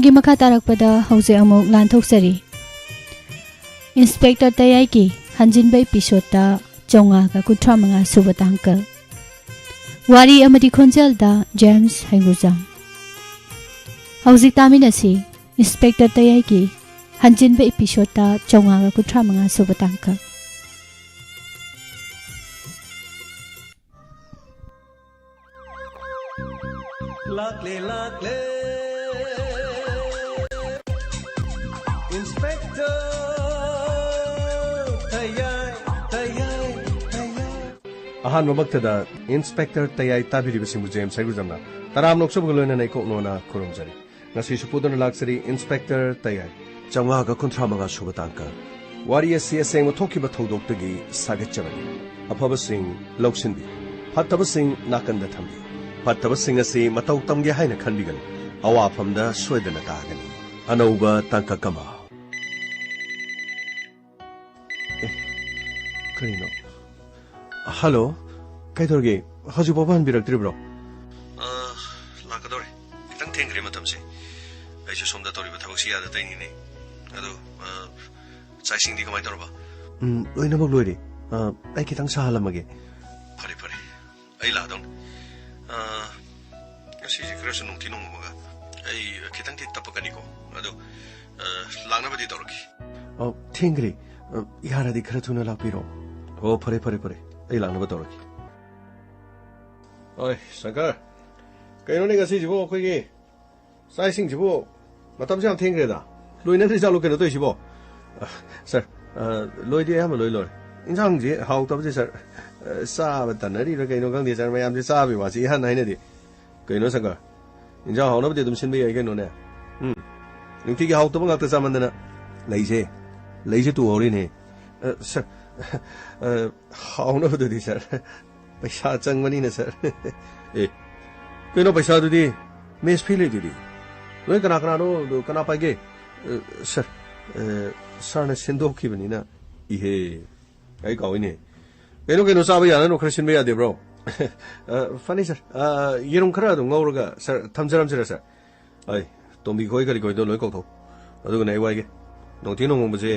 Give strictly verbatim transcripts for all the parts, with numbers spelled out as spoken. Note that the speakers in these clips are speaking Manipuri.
ꯒꯤ ꯃꯈꯥ ꯇꯥꯔꯛꯄꯗ ꯍꯧꯖꯤꯛ ꯑꯃꯨꯛ ꯂꯥꯟꯊꯣꯛꯆꯔꯤ꯫ ꯏꯟꯁꯄꯦꯛꯇꯔ ꯇꯌꯥꯏꯒꯤ ꯍꯟꯖꯤꯟꯕ ꯏꯄꯤꯁꯣꯠꯇ ꯆꯥꯝꯃꯉꯥꯒ ꯀꯨꯟꯊ꯭ꯔꯥ ꯃꯉꯥ ꯁꯨꯕ ꯇꯥꯡꯀꯛ꯫ ꯋꯥꯔꯤ ꯑꯃꯗꯤ ꯈꯣꯟꯖꯦꯜꯗ ꯖꯦꯝꯁ ꯍꯩꯉꯨꯖꯝ꯫ ꯍꯧꯖꯤꯛ ꯇꯥꯃꯤꯟꯅꯁꯤ ꯏꯟꯁꯄꯦꯛꯇꯔ ꯇꯌꯥꯏꯒꯤ ꯍꯟꯖꯤꯟꯕ ꯏꯄꯤꯁꯣꯠꯇ ꯆꯥꯝꯃꯉꯥꯒ ꯀꯨꯟꯊ꯭ꯔꯥ ꯃꯉꯥ ꯁꯨꯕ ꯇꯥꯡꯀꯛ꯫ ꯂꯥꯛꯂꯦ, ꯂꯥꯛꯂꯦ, ꯏꯟꯁꯄꯦꯛꯇꯔ ꯇꯌꯥꯏ, ꯇꯌꯥꯏ, ꯇꯌꯥꯏ꯫ ꯑꯍꯥꯟꯕꯃꯛꯇꯗ ꯏꯟꯁꯄꯦꯛꯇꯔ ꯇꯌꯥꯏ ꯇꯥꯕꯤꯔꯤꯕꯁꯤꯡꯕꯨ ꯖꯦꯝꯁ ꯍꯩꯒꯨꯖꯝꯅ ꯇꯔꯥꯝꯅ ꯑꯣꯛꯆꯕꯒ ꯂꯣꯏꯅꯅ ꯏꯀꯣꯛꯅꯣꯅ ꯈꯨꯔꯨꯝꯖꯔꯤ꯫ ꯉꯁꯤꯁꯨ ꯄꯨꯗꯨꯅ ꯂꯥꯛꯆꯔꯤ ꯏꯟꯁꯄꯦꯛꯇꯔ ꯇꯌꯥꯏ꯫ ꯆꯥꯝꯃꯉꯥꯒ ꯀꯨꯟꯊ꯭ꯔꯥ ꯃꯉꯥ ꯁꯨꯕ ꯇꯥꯡꯀꯛ꯫ ꯋꯥꯔꯤ ꯑꯁꯤ ꯑꯁꯦꯡꯕ ꯊꯣꯛꯈꯤꯕ ꯊꯧꯗꯣꯛꯇꯒꯤ ꯁꯥꯒꯠꯆꯕꯅꯤ꯫ ꯑꯐꯕꯁꯤꯡ ꯂꯧꯁꯤꯟꯕꯤꯌꯨ꯫ ꯐꯠꯇꯕꯁꯤꯡ ꯅꯥꯀꯟꯗ ꯊꯝꯕꯤꯌꯨ꯫ ꯐꯠꯇꯕꯁꯤꯡ ꯑꯁꯤ ꯃꯇꯧ ꯇꯝꯒꯦ ꯍꯥꯏꯅ ꯈꯟꯕꯤꯒꯅꯨ꯫ ꯑꯋꯥꯐꯝꯗ ꯁꯣꯏꯗꯅ ꯇꯥꯒꯅꯤ꯫ ꯑꯅꯧꯕ ꯇꯥꯡꯀꯛ ꯑꯃ꯫ ꯑꯦ, ꯀꯔꯤꯅꯣ? ꯍꯜꯂꯣ, ꯀꯩꯗꯧꯔꯒꯦ? ꯍꯧꯖꯤꯛ ꯐꯥꯎꯕ ꯍꯟꯕꯤꯔꯛꯇ꯭ꯔꯤꯕ꯭ꯔꯣ? ꯑ, ꯂꯥꯛꯀꯗꯧꯔꯦ꯫ ꯈꯤꯇꯪ ꯊꯦꯡꯈ꯭ꯔꯦ ꯃꯇꯝꯁꯦ꯫ ꯑꯩꯁꯨ ꯁꯣꯝꯗ ꯇꯧꯔꯤꯕ ꯊꯕꯛꯁꯤ ꯌꯥꯗ ꯇꯧꯔꯤꯅꯤꯅꯦ꯫ ꯑꯗꯣ, ꯑ, ꯆꯥꯛ ꯏꯁꯤꯡꯗꯤ ꯀꯃꯥꯏꯅ ꯇꯧꯔꯕ? ꯎꯝ, ꯂꯣꯏꯅꯃꯛ ꯂꯣꯏꯔꯦ꯫ ꯑ, ꯑꯩ ꯈꯤꯇꯪ ꯁꯥꯍꯜꯂꯝꯃꯒꯦ꯫ ꯐꯔꯦ, ꯐꯔꯦ꯫ ꯑꯩ ꯂꯥꯛꯑꯗꯧꯅꯤ꯫ ꯑ, ꯉꯁꯤꯁꯦ ꯈꯔꯁꯨ ꯅꯨꯡꯊꯤ ꯅꯣꯡꯃꯒ ꯑꯩ ꯈꯤꯇꯪꯗꯤ ꯇꯞꯄꯛꯀꯅꯤꯀꯣ꯫ ꯑꯗꯣ, ꯑ, ꯂꯥꯛꯅꯕꯗꯤ ꯇꯧꯔꯛꯀꯦ꯫ ꯑ, ꯊꯦꯡꯈ꯭ꯔꯦ꯫ ꯑ, ꯌꯥꯔꯗꯤ ꯈꯔ ꯊꯨꯅ ꯂꯥꯛꯄꯤꯔꯣ꯫ ꯑꯣ, ꯐꯔꯦ, ꯐꯔꯦ, ꯐꯔꯦ꯫ ꯑꯩ ꯂꯥꯛꯅꯕ ꯇꯧꯔꯛꯀꯦ꯫ ꯑꯣꯏ, ꯁꯪꯀꯔ, ꯀꯩꯅꯣꯅꯦ ꯉꯁꯤꯁꯤꯕꯨ ꯑꯩꯈꯣꯏꯒꯤ ꯆꯥꯛ ꯏꯁꯤꯡꯁꯤꯕꯨ ꯃꯇꯝꯁꯦ ꯌꯥꯝ ꯊꯦꯡꯈ꯭ꯔꯦꯗ꯫ ꯂꯣꯏꯅꯗ꯭ꯔꯤ ꯖꯥꯠꯂꯣ ꯀꯩꯅꯣ ꯇꯧꯔꯤꯁꯤꯕꯣ? ꯑ, ꯁꯥꯔ, ꯑ, ꯂꯣꯏꯗꯤ ꯑꯌꯥꯝꯕ ꯂꯣꯏ ꯂꯣꯏꯔꯦ꯫ ꯏꯟꯁꯥꯡꯁꯤ ꯍꯥꯎꯇꯕꯁꯦ, ꯁꯥꯔ, ꯑ, ꯆꯥꯕ ꯇꯟꯅꯔꯤꯔ ꯀꯩꯅꯣ ꯈꯪꯗꯦ, ꯁꯥꯔ, ꯃꯌꯥꯝꯁꯦ ꯆꯥꯕꯒꯤ ꯋꯥꯁꯤ ꯏꯍꯥꯟ ꯍꯥꯏꯅꯗꯦ꯫ ꯀꯩꯅꯣ ꯁꯪꯀꯔ? ꯏꯟꯁꯥꯡ ꯍꯥꯎꯅꯕꯗꯤ ꯑꯗꯨꯝ ꯁꯤꯟꯕ ꯌꯥꯏ ꯀꯩꯅꯣꯅꯦ꯫ ꯎꯝ꯫ ꯅꯨꯡꯇꯤꯒꯤ ꯍꯥꯎꯇꯕ ꯉꯥꯛꯇ ꯆꯥꯃꯟꯗꯅ ꯂꯩꯁꯦ, ꯂꯩꯁꯦ ꯇꯨꯍꯧꯔꯤꯅꯦ꯫ ꯑ, ꯁꯥꯔ, ꯑ, ꯍꯥꯎꯅꯕꯗꯨꯗꯤ, ꯁꯥꯔ, ꯄꯩꯁꯥ ꯆꯪꯕꯅꯤꯅ, ꯁꯥꯔ꯫ ꯑꯦ, ꯀꯩꯅꯣ ꯄꯩꯁꯥꯗꯨꯗꯤ? ꯃꯦꯁ ꯐꯤ ꯂꯩꯗꯨꯗꯤ꯫ ꯅꯣꯏ ꯀꯅꯥ ꯀꯅꯥꯅꯣ, ꯀꯅꯥ ꯄꯥꯏꯒꯦ? ꯑ, ꯁꯥꯔ, ꯑ, ꯁꯥꯔꯅ ꯁꯤꯟꯗꯣꯛꯈꯤꯕꯅꯤꯅ꯫ ꯏꯍꯦ, ꯑꯩ ꯀꯥꯎꯏꯅꯦ꯫ ꯀꯩꯅꯣ, ꯀꯩꯅꯣ ꯆꯥꯕ ꯌꯥꯅꯅꯣ ꯈꯔ ꯁꯤꯟꯕ ꯌꯥꯗꯦꯕ꯭ꯔꯣ? ꯑ, ꯐꯅꯤ, ꯁꯥꯔ꯫ ꯑ, ꯌꯦꯔꯨꯝ ꯈꯔ ꯑꯗꯨꯝ ꯉꯧꯔꯒ, ꯁꯥꯔ, ꯊꯝꯖꯔꯝꯁꯤꯔ, ꯁꯥꯔ? ꯑꯩ ꯇꯣꯝꯕꯤ ꯈꯣꯏ ꯀꯔꯤ ꯈꯣꯏꯗꯣ ꯂꯣꯏ ꯀꯧꯊꯣꯛ꯫ ꯑꯗꯨꯒꯅꯦ ꯑꯩ ꯋꯥꯏꯒꯦ꯫ ꯅꯣꯡꯊꯤ ꯅꯣꯡꯃꯣꯡꯕꯁꯦ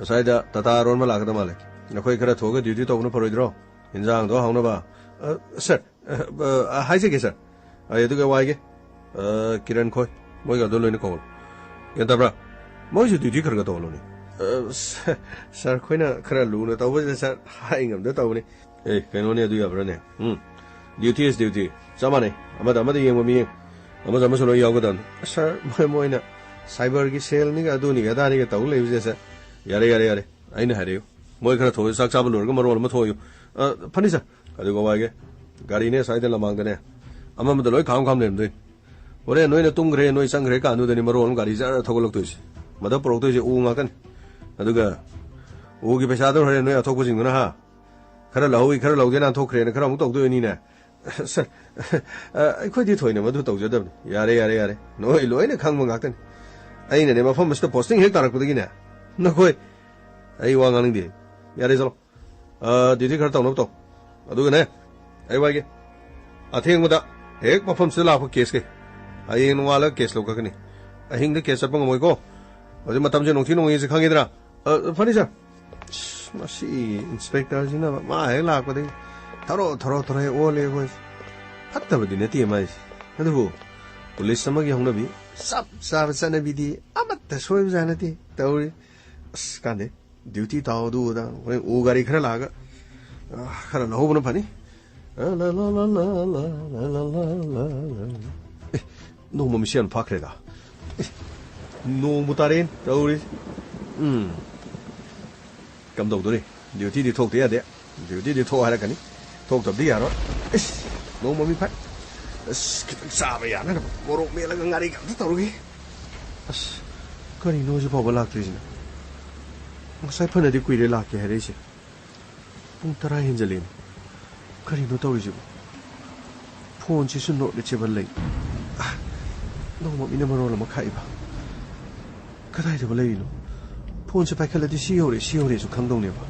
ꯑꯁ꯭ꯋꯥꯏꯗ ꯇꯥꯇꯥ ꯑꯔꯣꯟꯕ ꯂꯥꯛꯀꯗꯕ ꯃꯥꯜꯂꯦ꯫ ꯅꯈꯣꯏ ꯈꯔ ꯊꯣꯛꯑꯒ ꯗ꯭ꯌꯨꯇꯤ ꯇꯧꯕꯅ ꯐꯔꯣꯏꯗ꯭ꯔꯣ? ꯏꯟꯖꯥꯡꯗꯣ ꯍꯥꯎꯅꯕ꯫ ꯑ, ꯁꯥꯔ, ꯑ, ꯑ, ꯍꯥꯏꯖꯒꯦ, ꯁꯥꯔ꯫ ꯑꯩ ꯑꯗꯨꯒ ꯋꯥꯏꯒꯦ꯫ ꯑ, ꯀꯤꯔꯟ ꯈꯣꯏ, ꯃꯣꯏꯒ ꯑꯗꯨ ꯂꯣꯏꯅ ꯀꯧꯍꯜꯂꯨ꯫ ꯒ꯭ꯌꯥꯟ ꯇꯥꯕ꯭ꯔꯥ? ꯃꯣꯏꯁꯨ ꯗ꯭ꯌꯨꯇꯤ ꯈꯔ ꯈꯔ ꯇꯧꯍꯜꯂꯨꯅꯦ꯫ ꯑ, ꯁ-, ꯁꯥꯔ, ꯑꯩꯈꯣꯏꯅ ꯈꯔ ꯂꯨꯅ ꯇꯧꯕꯁꯤꯗ, ꯁꯥꯔ, ꯍꯥꯏ ꯉꯝꯗ ꯇꯧꯕꯅꯤ꯫ ꯑꯦ, ꯀꯩꯅꯣꯅꯦ, ꯑꯗꯨ ꯌꯥꯕ꯭ꯔꯥꯅꯦ? ꯎꯝ꯫ Duty is duty. ꯆꯞ ꯃꯥꯟꯅꯩ꯫ ꯑꯃꯗ ꯑꯃꯗ ꯌꯦꯡꯕ ꯃꯤꯠꯌꯦꯡ꯫ ꯑꯃꯁꯨ ꯑꯃꯁꯨ ꯂꯣꯏ ꯌꯥꯎꯒꯗꯕꯅꯤ꯫ ꯁꯥꯔ, ꯃꯣꯏ-, ꯃꯣꯏꯅ ꯁꯥꯏꯕꯔꯒꯤ ꯁꯦꯜꯅꯤꯒ ꯑꯗꯨꯅꯤꯒ ꯑꯗꯥꯅꯤꯒ ꯇꯧ ꯂꯩꯕꯁꯦ, ꯁꯥꯔ꯫ ꯌꯥꯔꯦ, ꯌꯥꯔꯦ, ꯌꯥꯔꯦ꯫ ꯑꯩꯅ ꯍꯥꯏꯔꯛꯏ꯫ ꯃꯣꯏ ꯈꯔ ꯊꯣꯛꯑ ꯆꯥꯛ ꯆꯥꯕ ꯂꯣꯏꯔꯒ ꯃꯔꯣꯜ ꯑꯃ ꯊꯣꯛꯑꯣꯌꯨ꯫ ꯑ, ꯐꯅꯤ ꯁꯥꯔ꯫ ꯑꯗꯨꯒ ꯋꯥꯏꯒꯦ꯫ ꯒꯥꯔꯤꯅꯦ ꯁ꯭ꯋꯥꯏꯗ ꯂꯃꯥꯡꯗꯅꯦ꯫ ꯑꯃ ꯑꯃꯗ ꯂꯣꯏ ꯈꯥꯝ ꯈꯥꯝ ꯂꯩꯔꯝꯗꯣꯏꯅꯤ꯫ ꯍꯣꯔꯦꯟ ꯅꯣꯏꯅ ꯇꯨꯝꯈ꯭ꯔꯦ, ꯅꯣꯏ ꯆꯪꯈ꯭ꯔꯦ ꯀꯥꯟꯗꯨꯗꯅꯤ ꯃꯔꯣꯜ ꯑꯃ ꯒꯥꯔꯤ ꯖꯔ ꯊꯧꯒꯠꯂꯛꯇꯣꯏꯁꯦ꯫ ꯃꯗ ꯄꯨꯔꯛꯇꯣꯏꯁꯦ ꯎ ꯉꯥꯛꯇꯅꯤ꯫ ꯑꯗꯨꯒ ꯎꯒꯤ ꯄꯩꯁꯥꯗꯣ ꯍꯣꯔꯦꯟ ꯅꯣꯏ ꯑꯊꯣꯛꯄꯁꯤꯡꯗꯨꯅ, ꯍꯥ? ꯈꯔ ꯂꯧꯍꯧꯏ, ꯈꯔ ꯂꯧꯗꯦ, ꯅꯥꯟꯊꯣꯛꯈ꯭ꯔꯦꯅ ꯈꯔ ꯑꯃꯨꯛ ꯇꯧꯗꯣꯏꯅꯤꯅꯦ꯫ ꯁꯥꯔ, ꯑ, ꯑꯩꯈꯣꯏꯗꯤ ꯊꯣꯏꯅ ꯃꯗꯨ ꯇꯧꯖꯗꯕꯅꯤ꯫ ꯌꯥꯔꯦ, ꯌꯥꯔꯦ, ꯌꯥꯔꯦ꯫ ꯅꯣꯏ ꯂꯣꯏꯅ ꯈꯪꯕ ꯉꯥꯛꯇꯅꯤ꯫ ꯑꯩꯅꯅꯦ ꯃꯐꯝ ꯑꯁꯤꯗ ꯄꯣꯁꯇꯤꯡ ꯍꯦꯛ ꯇꯥꯔꯛꯄꯗꯒꯤꯅꯦ, ꯅꯈꯣꯏ, ꯑꯩ ꯋꯥ ꯉꯥꯡꯅꯤꯡꯗꯦ꯫ ꯌꯥꯔꯦ, ꯆꯠꯂꯣ꯫ ꯑ, ꯗ꯭ꯌꯨꯇꯤ ꯈꯔ ꯇꯧꯅꯕ ꯇꯧ꯫ ꯑꯗꯨꯒꯅꯦ, ꯑꯩ ꯋꯥꯏꯒꯦ꯫ ꯑꯊꯦꯡꯕꯗ ꯍꯦꯛ ꯃꯐꯝꯁꯤꯗ ꯂꯥꯛꯄ ꯀꯦꯁꯀꯤ꯫ ꯍꯌꯦꯡ ꯅꯣꯡꯉꯥꯜꯂꯒ ꯀꯦꯁ ꯂꯧꯈꯠꯀꯅꯤ꯫ ꯑꯍꯤꯡꯗ ꯀꯦꯁ ꯆꯠꯄ ꯉꯝꯃꯣꯏꯀꯣ꯫ ꯍꯧꯖꯤꯛ ꯃꯇꯝꯁꯦ ꯅꯣꯡꯊꯤ ꯅꯣꯡꯃꯩꯁꯦ ꯈꯪꯉꯤꯗꯅ꯫ ꯑ, ꯐꯅꯤ ꯁꯥꯔ꯫ ꯑꯁ, ꯃꯁꯤ ꯏꯟꯁꯄꯦꯛꯇꯔꯁꯤꯅ ꯃꯥ ꯍꯦꯛ ꯂꯥꯛꯄꯗꯒꯤ ꯊꯔꯣ ꯊꯔꯣ ꯊꯔꯣ ꯍꯦꯛ ꯑꯣꯜꯂꯦ ꯑꯩꯈꯣꯏꯁꯦ꯫ ꯐꯠꯇꯕꯗꯤ ꯅꯠꯇꯦ ꯃꯥꯏꯁꯦ, ꯑꯗꯨꯕꯨ ꯄꯨꯂꯤꯁ ꯑꯃꯒꯤ ꯍꯧꯅꯕꯤ ꯆꯞ ꯆꯥꯕ ꯆꯠꯅꯕꯤꯗꯤ ꯑꯃꯠꯇ ꯁꯣꯏꯕꯖꯥꯠ ꯅꯠꯇꯦ ꯇꯧꯔꯤ꯫ ꯑꯁ, ꯀꯥꯟꯗꯦ꯫ ꯗ꯭ꯌꯨꯇꯤ ꯇꯥꯎ ꯑꯗꯨ ꯑꯗꯥ꯫ ꯍꯣꯔꯦꯟ ꯎ ꯒꯥꯔꯤ ꯈꯔ ꯂꯥꯛꯑꯒ, ꯑ, ꯈꯔ ꯂꯧꯍꯧꯕꯅ ꯐꯅꯤ꯫ ꯑ, ꯂ, ꯂ, ꯂ꯫ ꯑꯦ, ꯅꯣꯡꯃ ꯃꯤꯁꯦꯜ ꯐꯥꯈ꯭ꯔꯦꯗ꯫ ꯑꯦ, ꯅꯣꯡꯕꯨ ꯇꯥꯔꯦꯟ ꯇꯧꯔꯤ꯫ ꯎꯝ꯫ ꯀꯝꯗꯧꯗꯣꯔꯤ? ꯗ꯭ꯌꯨꯇꯤꯗꯤ ꯊꯣꯛꯇ ꯌꯥꯗꯦ꯫ ꯗ꯭ꯌꯨꯇꯤꯗꯤ ꯊꯣꯛ ꯍꯥꯏꯔꯛꯀꯅꯤ꯫ ꯊꯣꯛꯇꯕꯗꯤ ꯌꯥꯔꯣꯏ꯫ ꯏꯁ, ꯅꯣꯡꯃ ꯃꯤ ꯐꯥꯏ꯫ ꯑꯁ, ꯈꯤꯇꯪ ꯆꯥꯕ ꯌꯥꯅꯅꯕ ꯃꯣꯔꯣꯛ ꯃꯦꯠꯂꯒ ꯉꯥꯔꯤ ꯀꯝꯇ ꯇꯧꯔꯒꯦ꯫ ꯑꯁ, ꯀꯔꯤꯅꯣ ꯍꯧꯖꯤꯛ ꯐꯥꯎꯕ ꯂꯥꯛꯇ꯭ꯔꯤꯁꯤꯅ? ꯉꯁꯥꯏ ꯐꯅꯗꯤ ꯀꯨꯏꯔꯦ ꯂꯥꯛꯀꯦ ꯍꯥꯏꯔꯛꯏꯁꯦ꯫ ꯄꯨꯡ ꯇꯔꯥ ꯍꯦꯟꯖꯜꯂꯦꯅꯦ꯫ ꯀꯔꯤꯅꯣ ꯇꯧꯔꯤꯁꯤꯕꯣ? ꯐꯣꯟꯁꯤꯁꯨ not reachable ꯂꯩ꯫ ꯑ, ꯅꯣꯡꯃ ꯃꯤꯅ ꯃꯔꯣꯜ ꯑꯃ ꯈꯥꯛꯏꯕ꯫ ꯀꯗꯥꯏꯗꯕꯨ ꯂꯩꯔꯤꯅꯣ? ꯐꯣꯟꯁꯦ ꯄꯥꯏꯈꯠꯂꯗꯤ ꯁꯤ ꯌꯧꯔꯦ, ꯁꯤ ꯌꯧꯔꯦꯁꯨ ꯈꯪꯗꯧꯅꯦꯕ꯫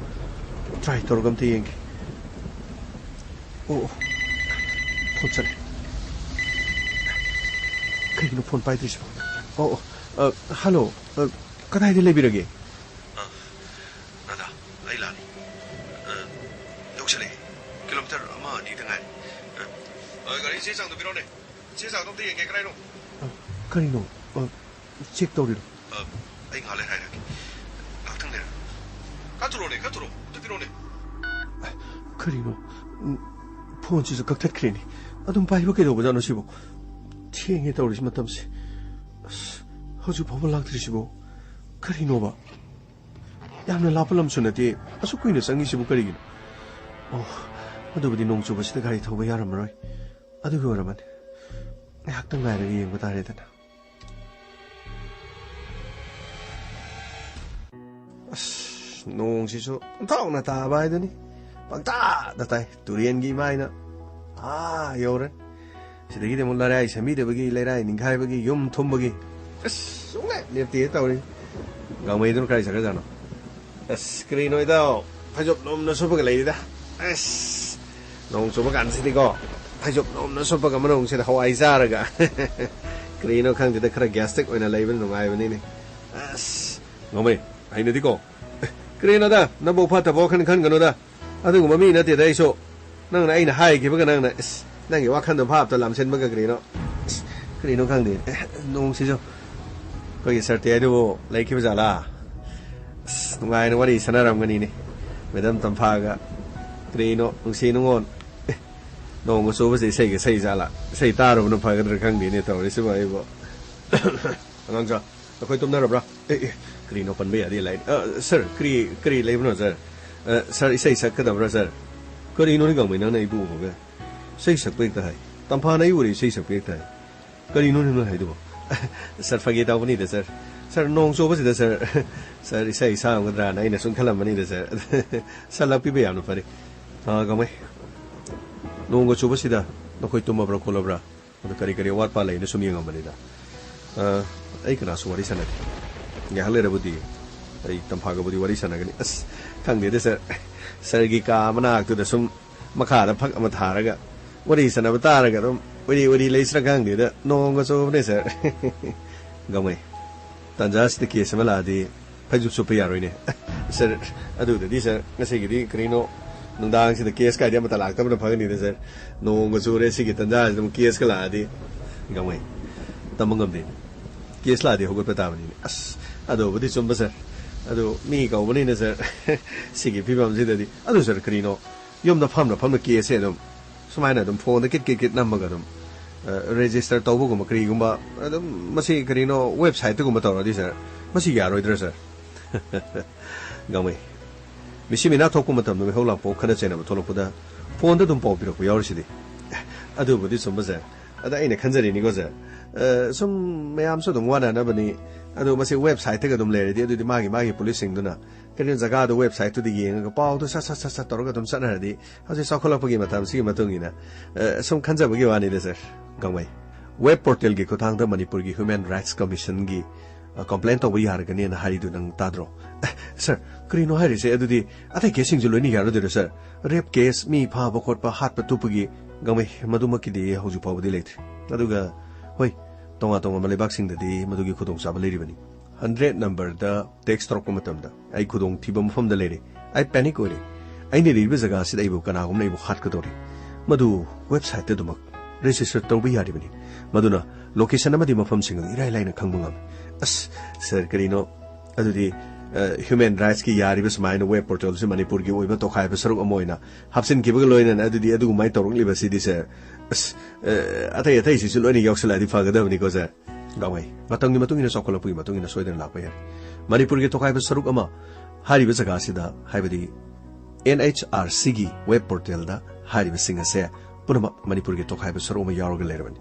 ꯇ꯭ꯔꯥꯏ ꯇꯧꯔꯒ ꯑꯝꯇ ꯌꯦꯡꯒꯦ꯫ ꯑꯣ, ꯑꯣ꯫ ꯐꯣꯟ ꯆꯠꯂꯦ꯫ ꯀꯩꯒꯤꯅꯣ ꯐꯣꯟ ꯄꯥꯏꯗ꯭ꯔꯤꯁꯤꯕꯣ? ꯑꯣ, ꯑꯣ, ꯑ, ꯍꯜꯂꯣ꯫ ꯑ, ꯀꯗꯥꯏꯗ ꯂꯩꯕꯤꯔꯒꯦ? ꯑ, ꯗꯥꯗꯥ, ꯑꯩ ꯂꯥꯛꯑꯅꯤ꯫ ꯑ, ꯌꯧꯁꯜꯂꯛꯑꯦ꯫ ꯀꯤꯂꯣꯃꯤꯇꯔ ꯑꯃ ꯑꯅꯤꯗ ꯉꯥꯏꯔꯦ꯫ ꯑ, ꯑ, ꯒꯥꯔꯤ ꯆꯦ ꯆꯥꯡꯗꯣ ꯄꯤꯔꯛꯑꯣꯅꯦ꯫ ꯆꯦ ꯆꯥꯡꯗꯣ ꯑꯝꯇ ꯌꯦꯡꯒꯦ, ꯀꯗꯥꯏꯅꯣ? ꯑ, ꯀꯔꯤꯅꯣ? ꯑ, ꯆꯦꯛ ꯇꯧꯔꯤꯔꯣ? ꯑ, ꯑꯩ ꯉꯥꯏꯍꯥꯛ ꯂꯩꯔ ꯍꯥꯏꯔꯛꯀꯦ꯫ ꯉꯥꯏꯍꯥꯛꯇꯪ ꯂꯩꯔ꯫ ꯈꯔ ꯊꯨꯔꯛꯑꯣꯅꯦ, ꯈꯔ ꯊꯨꯔꯛꯑꯣ꯫ ꯑꯝꯇ ꯄꯤꯔꯛꯑꯣꯅꯦ꯫ ꯀꯔꯤꯅꯣ? ꯎꯝ, ꯐꯣꯟꯁꯤꯁꯨ ꯀꯛꯊꯠꯈ꯭ꯔꯦꯅꯦ꯫ ꯑꯗꯨꯝ ꯄꯥꯏꯕ ꯀꯩꯗꯧꯕꯖꯥꯠꯅꯣ ꯁꯤꯕꯣ? ꯊꯦꯡꯉꯦ ꯇꯧꯔꯤꯁꯤ ꯃꯇꯝꯁꯦ꯫ ꯑꯁ, ꯍꯧꯖꯤꯛ ꯐꯥꯎꯕ ꯂꯥꯛꯇ꯭ꯔꯤꯁꯤꯕꯣ? ꯀꯔꯤꯅꯣꯕ? ꯌꯥꯝꯅ ꯂꯥꯞꯄ ꯂꯝꯁꯨ ꯅꯠꯇꯦ꯫ ꯑꯁꯨꯛ ꯀꯨꯏꯅ ꯆꯪꯉꯤꯁꯤꯕꯨ ꯀꯔꯤꯒꯤꯅꯣ? ꯑꯣ, ꯑꯗꯨꯕꯨꯗꯤ ꯅꯣꯡ ꯆꯨꯕꯁꯤꯗ ꯒꯥꯔꯤ ꯊꯧꯕ ꯌꯥꯔꯝꯃꯔꯣꯏ꯫ ꯑꯗꯨꯒꯤ ꯑꯣꯏꯔꯝꯃꯅꯤ꯫ ꯉꯥꯏꯍꯥꯛꯇꯪ ꯉꯥꯏꯔꯒ ꯌꯦꯡꯕ ꯇꯥꯔꯦꯗꯅ꯫ ꯑꯁ, ꯅꯣꯡꯁꯤꯁꯨ ꯄꯪꯊꯥꯎꯅ ꯇꯥꯕ ꯍꯥꯏꯗꯨꯅꯤ꯫ ꯄꯪꯇꯥꯗ ꯇꯥꯏ꯫ ꯇꯨꯔꯦꯟꯒꯤ ꯏꯃꯥꯏꯅ ꯑꯥ ꯌꯧꯔꯦ꯫ ꯁꯤꯗꯒꯤꯗꯤ ꯑꯃꯨꯛ ꯂꯩꯔꯥꯏ ꯁꯦꯝꯕꯤꯗꯕꯒꯤ, ꯂꯩꯔꯥꯏ ꯅꯤꯡꯈꯥꯏꯕꯒꯤ, ꯌꯨꯝ ꯊꯨꯝꯕꯒꯤ꯫ ꯑꯁ, ꯁꯨꯡꯂꯦꯞ ꯂꯦꯞꯇꯦ ꯇꯧꯔꯤ꯫ ꯒꯥꯡꯃꯩꯗꯨꯅ ꯀꯥꯏ ꯆꯠꯈ꯭ꯔꯖꯥꯠꯅꯣ? ꯑꯁ, ꯀꯔꯤꯅꯣ ꯏꯇꯥꯎ? ꯐꯩꯖꯣꯝ ꯅꯣꯝꯅ ꯁꯨꯞꯄꯒ ꯂꯩꯔꯤꯗ꯫ ꯑꯁ, ꯅꯣꯡ ꯆꯨꯕ ꯀꯥꯟꯁꯤꯗꯤꯀꯣ, ꯐꯩꯖꯣꯝ ꯅꯣꯝꯅ ꯁꯨꯞꯄꯒ ꯃꯅꯨꯡꯁꯤꯗ ꯍꯋꯥꯏ ꯆꯥꯔꯒ꯫ ꯀꯔꯤꯅꯣ ꯈꯪꯗꯦꯗ, ꯈꯔ ꯒ꯭ꯌꯥꯁꯇ꯭ꯔꯤꯛ ꯑꯣꯏꯅ ꯂꯩꯕꯅ ꯅꯨꯡꯉꯥꯏꯕꯅꯤꯅꯦ꯫ ꯑꯁ, ꯉꯝꯃꯩ, ꯍꯩꯅꯗꯤꯀꯣ꯫ ꯑꯦ, ꯀꯔꯤꯅꯣꯗ, ꯅꯕꯨꯛ ꯐꯠꯇꯕ ꯋꯥꯈꯜ ꯈꯟꯒꯅꯨꯗ꯫ ꯑꯗꯨꯒꯨꯝꯕ ꯃꯤ ꯅꯠꯇꯦꯗ ꯑꯩꯁꯨ꯫ ꯅꯪꯅ ꯑꯩꯅ ꯍꯥꯏꯈꯤꯕꯒ ꯅꯪꯅ, ꯏꯁ, ꯅꯪꯒꯤ ꯋꯥꯈꯜꯗꯣ ꯚꯥꯞꯇ ꯂꯥꯝꯁꯤꯟꯕꯒ ꯀꯔꯤꯅꯣ? ꯏꯁ, ꯀꯔꯤꯅꯣ ꯈꯪꯗꯦ꯫ ꯑꯦ, ꯅꯣꯡꯁꯤꯁꯨ꯫ ꯑꯩꯈꯣꯏꯒꯤ ꯁꯔꯇꯤ ꯍꯥꯏꯗꯨꯕꯨ ꯂꯩꯈꯤꯕ ꯖꯥꯠꯂꯥ? ꯑꯁ, ꯅꯨꯡꯉꯥꯏꯅ ꯋꯥꯔꯤ ꯁꯥꯟꯅꯔꯝꯒꯅꯤꯅꯦ꯫ ꯃꯦꯗꯥꯝ ꯇꯝꯐꯥꯒ꯫ ꯀꯔꯤꯅꯣ, ꯅꯨꯡꯁꯤ ꯅꯨꯡꯉꯣꯟ꯫ ꯑꯦ, ꯅꯣꯡꯒ ꯆꯨꯕꯁꯦ ꯏꯁꯩꯒ ꯏꯁꯩ ꯖꯥꯠꯂꯥ? ꯏꯁꯩ ꯇꯥꯔꯨꯕꯅ ꯐꯒꯗ꯭ꯔꯥ ꯈꯪꯗꯦꯅꯦ ꯇꯧꯔꯤꯁꯤꯕꯨ ꯑꯩꯕꯨ꯫ ꯑꯉꯥꯡꯖꯥ, ꯅꯈꯣꯏ ꯇꯨꯝꯅꯔꯕ꯭ꯔꯥ? ꯑꯦ, ꯑꯦ, ꯀꯔꯤꯅꯣ ꯄꯟꯕ ꯌꯥꯗꯦ ꯂꯥꯏꯟ? ꯑ, ꯁꯥꯔ, ꯀꯔꯤ, ꯀꯔꯤ ꯂꯩꯕꯅꯣ, ꯁꯥꯔ? ꯑ, ꯁꯥꯔ, ꯏꯁꯩ ꯁꯛꯀꯗꯕ꯭ꯔꯥ, ꯁꯥꯔ? ꯀꯔꯤꯅꯣꯅꯦ ꯒꯥꯡꯃꯩ, ꯅꯪꯅ ꯑꯩꯕꯨ ꯎꯕꯒ ꯏꯁꯩ ꯁꯛꯄ ꯍꯦꯛꯇ ꯍꯥꯏ? ꯇꯝꯐꯥꯅ ꯑꯩ ꯎꯔꯦ ꯏꯁꯩ ꯁꯛꯄ ꯍꯦꯛꯇ ꯍꯥꯏ꯫ ꯀꯔꯤꯅꯣꯅꯦ ꯅꯪ ꯍꯥꯏꯗꯨꯕꯣ? ꯁꯥꯔ, ꯐꯥꯒꯤ ꯇꯧꯕꯅꯤꯗ, ꯁꯥꯔ꯫ ꯁꯥꯔ, ꯅꯣꯡ ꯆꯨꯕꯁꯤꯗ, ꯁꯥꯔ, ꯁꯥꯔ, ꯏꯁꯩ ꯁꯛꯑꯝꯒꯗ꯭ꯔꯥꯅ ꯑꯩꯅ ꯁꯨꯝ ꯈꯜꯂꯝꯕꯅꯤꯗ, ꯁꯥꯔ꯫ ꯁꯥꯔ, ꯂꯥꯛꯄꯤꯕ ꯌꯥꯝꯅ ꯐꯔꯦ꯫ ꯑ, ꯒꯥꯡꯃꯩ, ꯅꯣꯡꯒ ꯆꯨꯕꯁꯤꯗ ꯅꯈꯣꯏ ꯇꯨꯝꯃꯕ꯭ꯔꯥ ꯈꯣꯠꯂꯕ꯭ꯔꯥ? ꯑꯗꯨ ꯀꯔꯤ ꯀꯔꯤ ꯑꯋꯥꯠꯄ ꯂꯩꯅ ꯁꯨꯝ ꯌꯦꯡꯉꯝꯕꯅꯤꯗ꯫ ꯑ, ꯑꯩ ꯀꯅꯥꯁꯨ ꯋꯥꯔꯤ ꯁꯥꯟꯅꯗꯦ꯫ ꯉꯥꯏꯍꯥꯛ ꯂꯩꯔꯕꯨꯗꯤ ꯑꯩ ꯇꯝꯐꯥꯒꯕꯨꯗꯤ ꯋꯥꯔꯤ ꯁꯥꯟꯅꯒꯅꯤ꯫ ꯑꯁ, ꯈꯪꯗꯦꯗ ꯁꯥꯔ꯫ ꯁꯥꯔꯒꯤ ꯀꯥ ꯃꯅꯥꯛꯇꯨꯗ ꯁꯨꯝ ꯃꯈꯥꯗ ꯐꯛ ꯑꯃ ꯊꯥꯔꯒ ꯋꯥꯔꯤ ꯁꯥꯟꯅꯕ ꯇꯥꯔꯒ ꯑꯗꯨꯝ ꯋꯥꯔꯤ, ꯋꯥꯔꯤ ꯂꯩꯁꯤꯔꯥ ꯈꯪꯗꯦꯗ꯫ ꯅꯣꯡꯒ ꯆꯨꯕꯅꯦ ꯁꯥꯔ꯫ ꯒꯥꯡꯃꯩ, ꯇꯥꯟꯖꯥꯁꯤꯗ ꯀꯦꯁ ꯑꯃ ꯂꯥꯛꯑꯗꯤ ꯐꯩꯖꯨꯞ ꯁꯨꯞꯄ ꯌꯥꯔꯣꯏꯅꯦ꯫ ꯁꯥꯔ, ꯑꯗꯨꯗꯗꯤ ꯁꯥꯔ, ꯉꯁꯤꯒꯤꯗꯤ ꯀꯔꯤꯅꯣ, ꯅꯨꯡꯗꯥꯡꯁꯤꯗ ꯀꯦꯁ ꯀꯥꯏꯗꯤ ꯑꯃꯠꯇ ꯂꯥꯛꯇꯕꯅ ꯐꯒꯅꯤꯗ ꯁꯥꯔ꯫ ꯅꯣꯡꯒ ꯆꯨꯔꯦ, ꯁꯤꯒꯤ ꯇꯥꯟꯖꯥꯁꯤꯗ ꯑꯃꯨꯛ ꯀꯦꯁꯀ ꯂꯥꯛꯑꯗꯤ꯫ ꯒꯥꯡꯃꯩ, ꯇꯝꯕ ꯉꯝꯗꯦꯅꯦ꯫ ꯀꯦꯁ ꯂꯥꯛꯑꯗꯤ ꯍꯧꯒꯠꯄ ꯇꯥꯕꯅꯤꯅꯦ꯫ ꯑꯁ, ꯑꯗꯨꯕꯨꯗꯤ ꯆꯨꯝꯕ ꯁꯥꯔ꯫ ꯑꯗꯨ ꯃꯤ ꯀꯧꯕꯅꯤꯅ ꯁꯥꯔ, ꯁꯤꯒꯤ ꯐꯤꯕꯝꯁꯤꯗꯗꯤ꯫ ꯑꯗꯨ ꯁꯥꯔ, ꯀꯔꯤꯅꯣ, ꯌꯨꯝꯗ ꯐꯝꯅ ꯐꯝꯅ ꯀꯦꯁꯁꯦ ꯑꯗꯨꯝ ꯁꯨꯃꯥꯏꯅ ꯑꯗꯨꯝ ꯐꯣꯟꯗ ꯀꯤꯠ ꯀꯤꯠ ꯀꯤꯠ ꯅꯝꯃꯒ ꯑꯗꯨꯝ, ꯑ, ꯔꯦꯖꯤꯁꯇꯔ ꯇꯧꯕꯒꯨꯝꯕ ꯀꯔꯤꯒꯨꯝꯕ ꯑꯗꯨꯝ, ꯃꯁꯤ ꯀꯔꯤꯅꯣ, ꯋꯦꯕꯁꯥꯏꯠꯇꯒꯨꯝꯕ ꯇꯧꯔꯗꯤ ꯁꯥꯔ, ꯃꯁꯤ ꯌꯥꯔꯣꯏꯗ꯭ꯔꯥ ꯁꯥꯔ? ꯒꯥꯡꯃꯩ, ꯃꯤꯁꯤ ꯃꯤꯅꯥ ꯊꯣꯛꯄ ꯃꯇꯝꯗ ꯃꯤꯍꯧ ꯂꯥꯡꯄꯣꯛ ꯈꯠꯅ ꯆꯩꯅꯕ ꯊꯣꯛꯂꯛꯄꯗ ꯐꯣꯟꯗ ꯑꯗꯨꯝ ꯄꯥꯎ ꯄꯤꯔꯛꯄ ꯌꯥꯎꯔꯤꯁꯤꯗꯤ꯫ ꯑꯦ, ꯑꯗꯨꯕꯨꯗꯤ ꯆꯨꯝꯕ ꯁꯥꯔ꯫ ꯑꯗ ꯑꯩꯅ ꯈꯟꯖꯔꯤꯅꯤꯀꯣ ꯁꯥꯔ, ꯑ, ꯁꯨꯝ ꯃꯌꯥꯝꯁꯨ ꯑꯗꯨꯝ ꯋꯥꯅꯅꯕꯅꯤ꯫ ꯑꯗꯣ ꯃꯁꯤ ꯋꯦꯕꯁꯥꯏꯠꯇꯒ ꯑꯗꯨꯝ ꯂꯩꯔꯗꯤ, ꯑꯗꯨꯗꯤ ꯃꯥꯒꯤ ꯃꯥꯒꯤ ꯄꯨꯂꯤꯁꯁꯤꯡꯗꯨꯅ ꯀꯔꯤꯒꯨꯝꯕ ꯖꯒꯥꯗꯣ ꯋꯦꯕꯁꯥꯏꯠꯇꯨꯗ ꯌꯦꯡꯉꯒ ꯄꯥꯎꯗꯣ ꯁꯠ ꯁꯠ ꯁꯠ ꯁꯠ ꯇꯧꯔꯒ ꯑꯗꯨꯝ ꯆꯠꯅꯔꯗꯤ, ꯍꯧꯖꯤꯛ ꯆꯥꯎꯈꯠꯂꯛꯄꯒꯤ ꯃꯇꯝꯁꯤꯒꯤ ꯃꯇꯨꯡ ꯏꯟꯅ, ꯑ, ꯁꯨꯝ ꯈꯟꯖꯕꯒꯤ ꯋꯥꯅꯤꯗ ꯁꯥꯔ꯫ ꯒꯥꯡꯃꯩ, ꯋꯦꯕ ꯄꯣꯔꯇꯦꯜꯒꯤ ꯈꯨꯠꯊꯥꯡꯗ ꯃꯅꯤꯄꯨꯔꯒꯤ ꯍ꯭ꯌꯨꯃꯦꯟ ꯔꯥꯏꯠꯁ ꯀꯃꯤꯁꯟꯒꯤ, ꯑ, ꯀꯝꯄ꯭ꯂꯦꯟ ꯇꯧꯕ ꯌꯥꯔꯒꯅꯤꯅ ꯍꯥꯏꯔꯤꯗꯨ ꯅꯪ ꯇꯥꯗ꯭ꯔꯣ? ꯑꯦ, ꯁꯥꯔ, ꯀꯔꯤꯅꯣ ꯍꯥꯏꯔꯤꯁꯦ? ꯑꯗꯨꯗꯤ ꯑꯇꯩ ꯀꯦꯁꯁꯤꯡꯁꯨ ꯂꯣꯏꯅ ꯌꯥꯔꯗꯣꯏꯔꯣ ꯁꯥꯔ? ꯔꯦꯞ ꯀꯦꯁ, ꯃꯤ ꯐꯥꯕ ꯈꯣꯠꯄ, ꯍꯥꯠꯄ ꯇꯨꯞꯄꯒꯤ? ꯒꯥꯡꯃꯩ, ꯃꯗꯨꯃꯛꯀꯤꯗꯤ ꯍꯧꯖꯤꯛ ꯐꯥꯎꯕꯗꯤ ꯂꯩꯇ꯭ꯔꯤ꯫ ꯑꯗꯨꯒ ꯍꯣꯏ, ꯇꯣꯉꯥꯟ ꯇꯣꯉꯥꯟꯕ ꯂꯩꯕꯥꯛꯁꯤꯡꯗꯗꯤ ꯃꯗꯨꯒꯤ ꯈꯨꯗꯣꯡꯆꯥꯕ ꯂꯩꯔꯤꯕꯅꯤ꯫ ꯍꯟꯗ꯭ꯔꯦꯠ ꯅꯝꯕꯔꯗ ꯇꯦꯛꯁ ꯇꯧꯔꯛꯄ ꯃꯇꯝꯗ ꯑꯩ ꯈꯨꯗꯣꯡꯊꯤꯕ ꯃꯐꯝꯗ ꯂꯩꯔꯦ, ꯑꯩ ꯄꯦꯅꯤꯛ ꯑꯣꯏꯔꯦ, ꯑꯩꯅ ꯂꯩꯔꯤꯕ ꯖꯒꯥꯁꯤꯗ ꯑꯩꯕꯨ ꯀꯅꯥꯒꯨꯝꯕꯅ ꯑꯩꯕꯨ ꯍꯥꯠꯀꯗꯧꯔꯤ꯫ ꯃꯗꯨ ꯋꯦꯕꯁꯥꯏꯠꯇ ꯑꯗꯨꯃꯛ ꯔꯦꯖꯤꯁꯇꯔ ꯇꯧꯕ ꯌꯥꯔꯤꯕꯅꯤ꯫ ꯃꯗꯨꯅ ꯂꯣꯀꯦꯁꯟ ꯑꯃꯗꯤ ꯃꯐꯝꯁꯤꯡ ꯑꯗꯨ ꯏꯔꯥꯏ ꯂꯥꯏꯅ ꯈꯪꯕ ꯉꯝꯃꯤ꯫ ꯑꯁ, ꯁꯥꯔ, ꯀꯔꯤꯅꯣ? ꯑꯗꯨꯗꯤ, ꯑ, ꯍ꯭ꯌꯨꯃꯦꯟ ꯔꯥꯏꯠꯁꯀꯤ ꯌꯥꯔꯤꯕ ꯁꯨꯃꯥꯏꯅ ꯋꯦꯕ ꯄꯣꯔꯇꯦꯜꯁꯤ ꯃꯅꯤꯄꯨꯔꯒꯤ ꯑꯣꯏꯕ ꯇꯣꯈꯥꯏꯕ ꯁꯔꯨꯛ ꯑꯃ ꯑꯣꯏꯅ ꯍꯥꯞꯆꯤꯟꯈꯤꯕꯒ ꯂꯣꯏꯅꯅ ꯑꯗꯨꯗꯤ ꯑꯗꯨꯒꯨꯃꯥꯏꯅ ꯇꯧꯔꯛꯂꯤꯕꯁꯤꯗꯤ, ꯁꯥꯔ, ꯑꯁ, ꯑ, ꯑꯇꯩ ꯑꯇꯩꯁꯤꯁꯨ ꯂꯣꯏꯅ ꯌꯥꯎꯁꯜꯂꯛꯑꯗꯤ ꯐꯒꯗꯕꯅꯤꯀꯣ, ꯁꯥꯔ꯫ ꯒꯥꯡꯃꯩ, ꯃꯇꯝꯒꯤ ꯃꯇꯨꯡ ꯏꯟꯅ ꯆꯥꯎꯈꯠꯂꯛꯄꯒꯤ ꯃꯇꯨꯡ ꯏꯟꯅ ꯁꯣꯏꯗꯅ ꯂꯥꯛꯄ ꯌꯥꯏ꯫ ꯃꯅꯤꯄꯨꯔꯒꯤ ꯇꯣꯈꯥꯏꯕ ꯁꯔꯨꯛ ꯑꯃ ꯍꯥꯏꯔꯤꯕ ꯖꯒꯥꯁꯤꯗ, ꯍꯥꯏꯕꯗꯤ ꯑꯦꯟ ꯑꯩꯆ ꯑꯥꯔ ꯁꯤꯒꯤ ꯋꯦꯕ ꯄꯣꯔꯇꯦꯜꯗ ꯍꯥꯏꯔꯤꯕꯁꯤꯡ ꯑꯁꯦ ꯄꯨꯝꯅꯃꯛ ꯃꯅꯤꯄꯨꯔꯒꯤ ꯇꯣꯈꯥꯏꯕ ꯁꯔꯨꯛ ꯑꯃ ꯌꯥꯎꯔꯒ ꯂꯩꯔꯕꯅꯤ꯫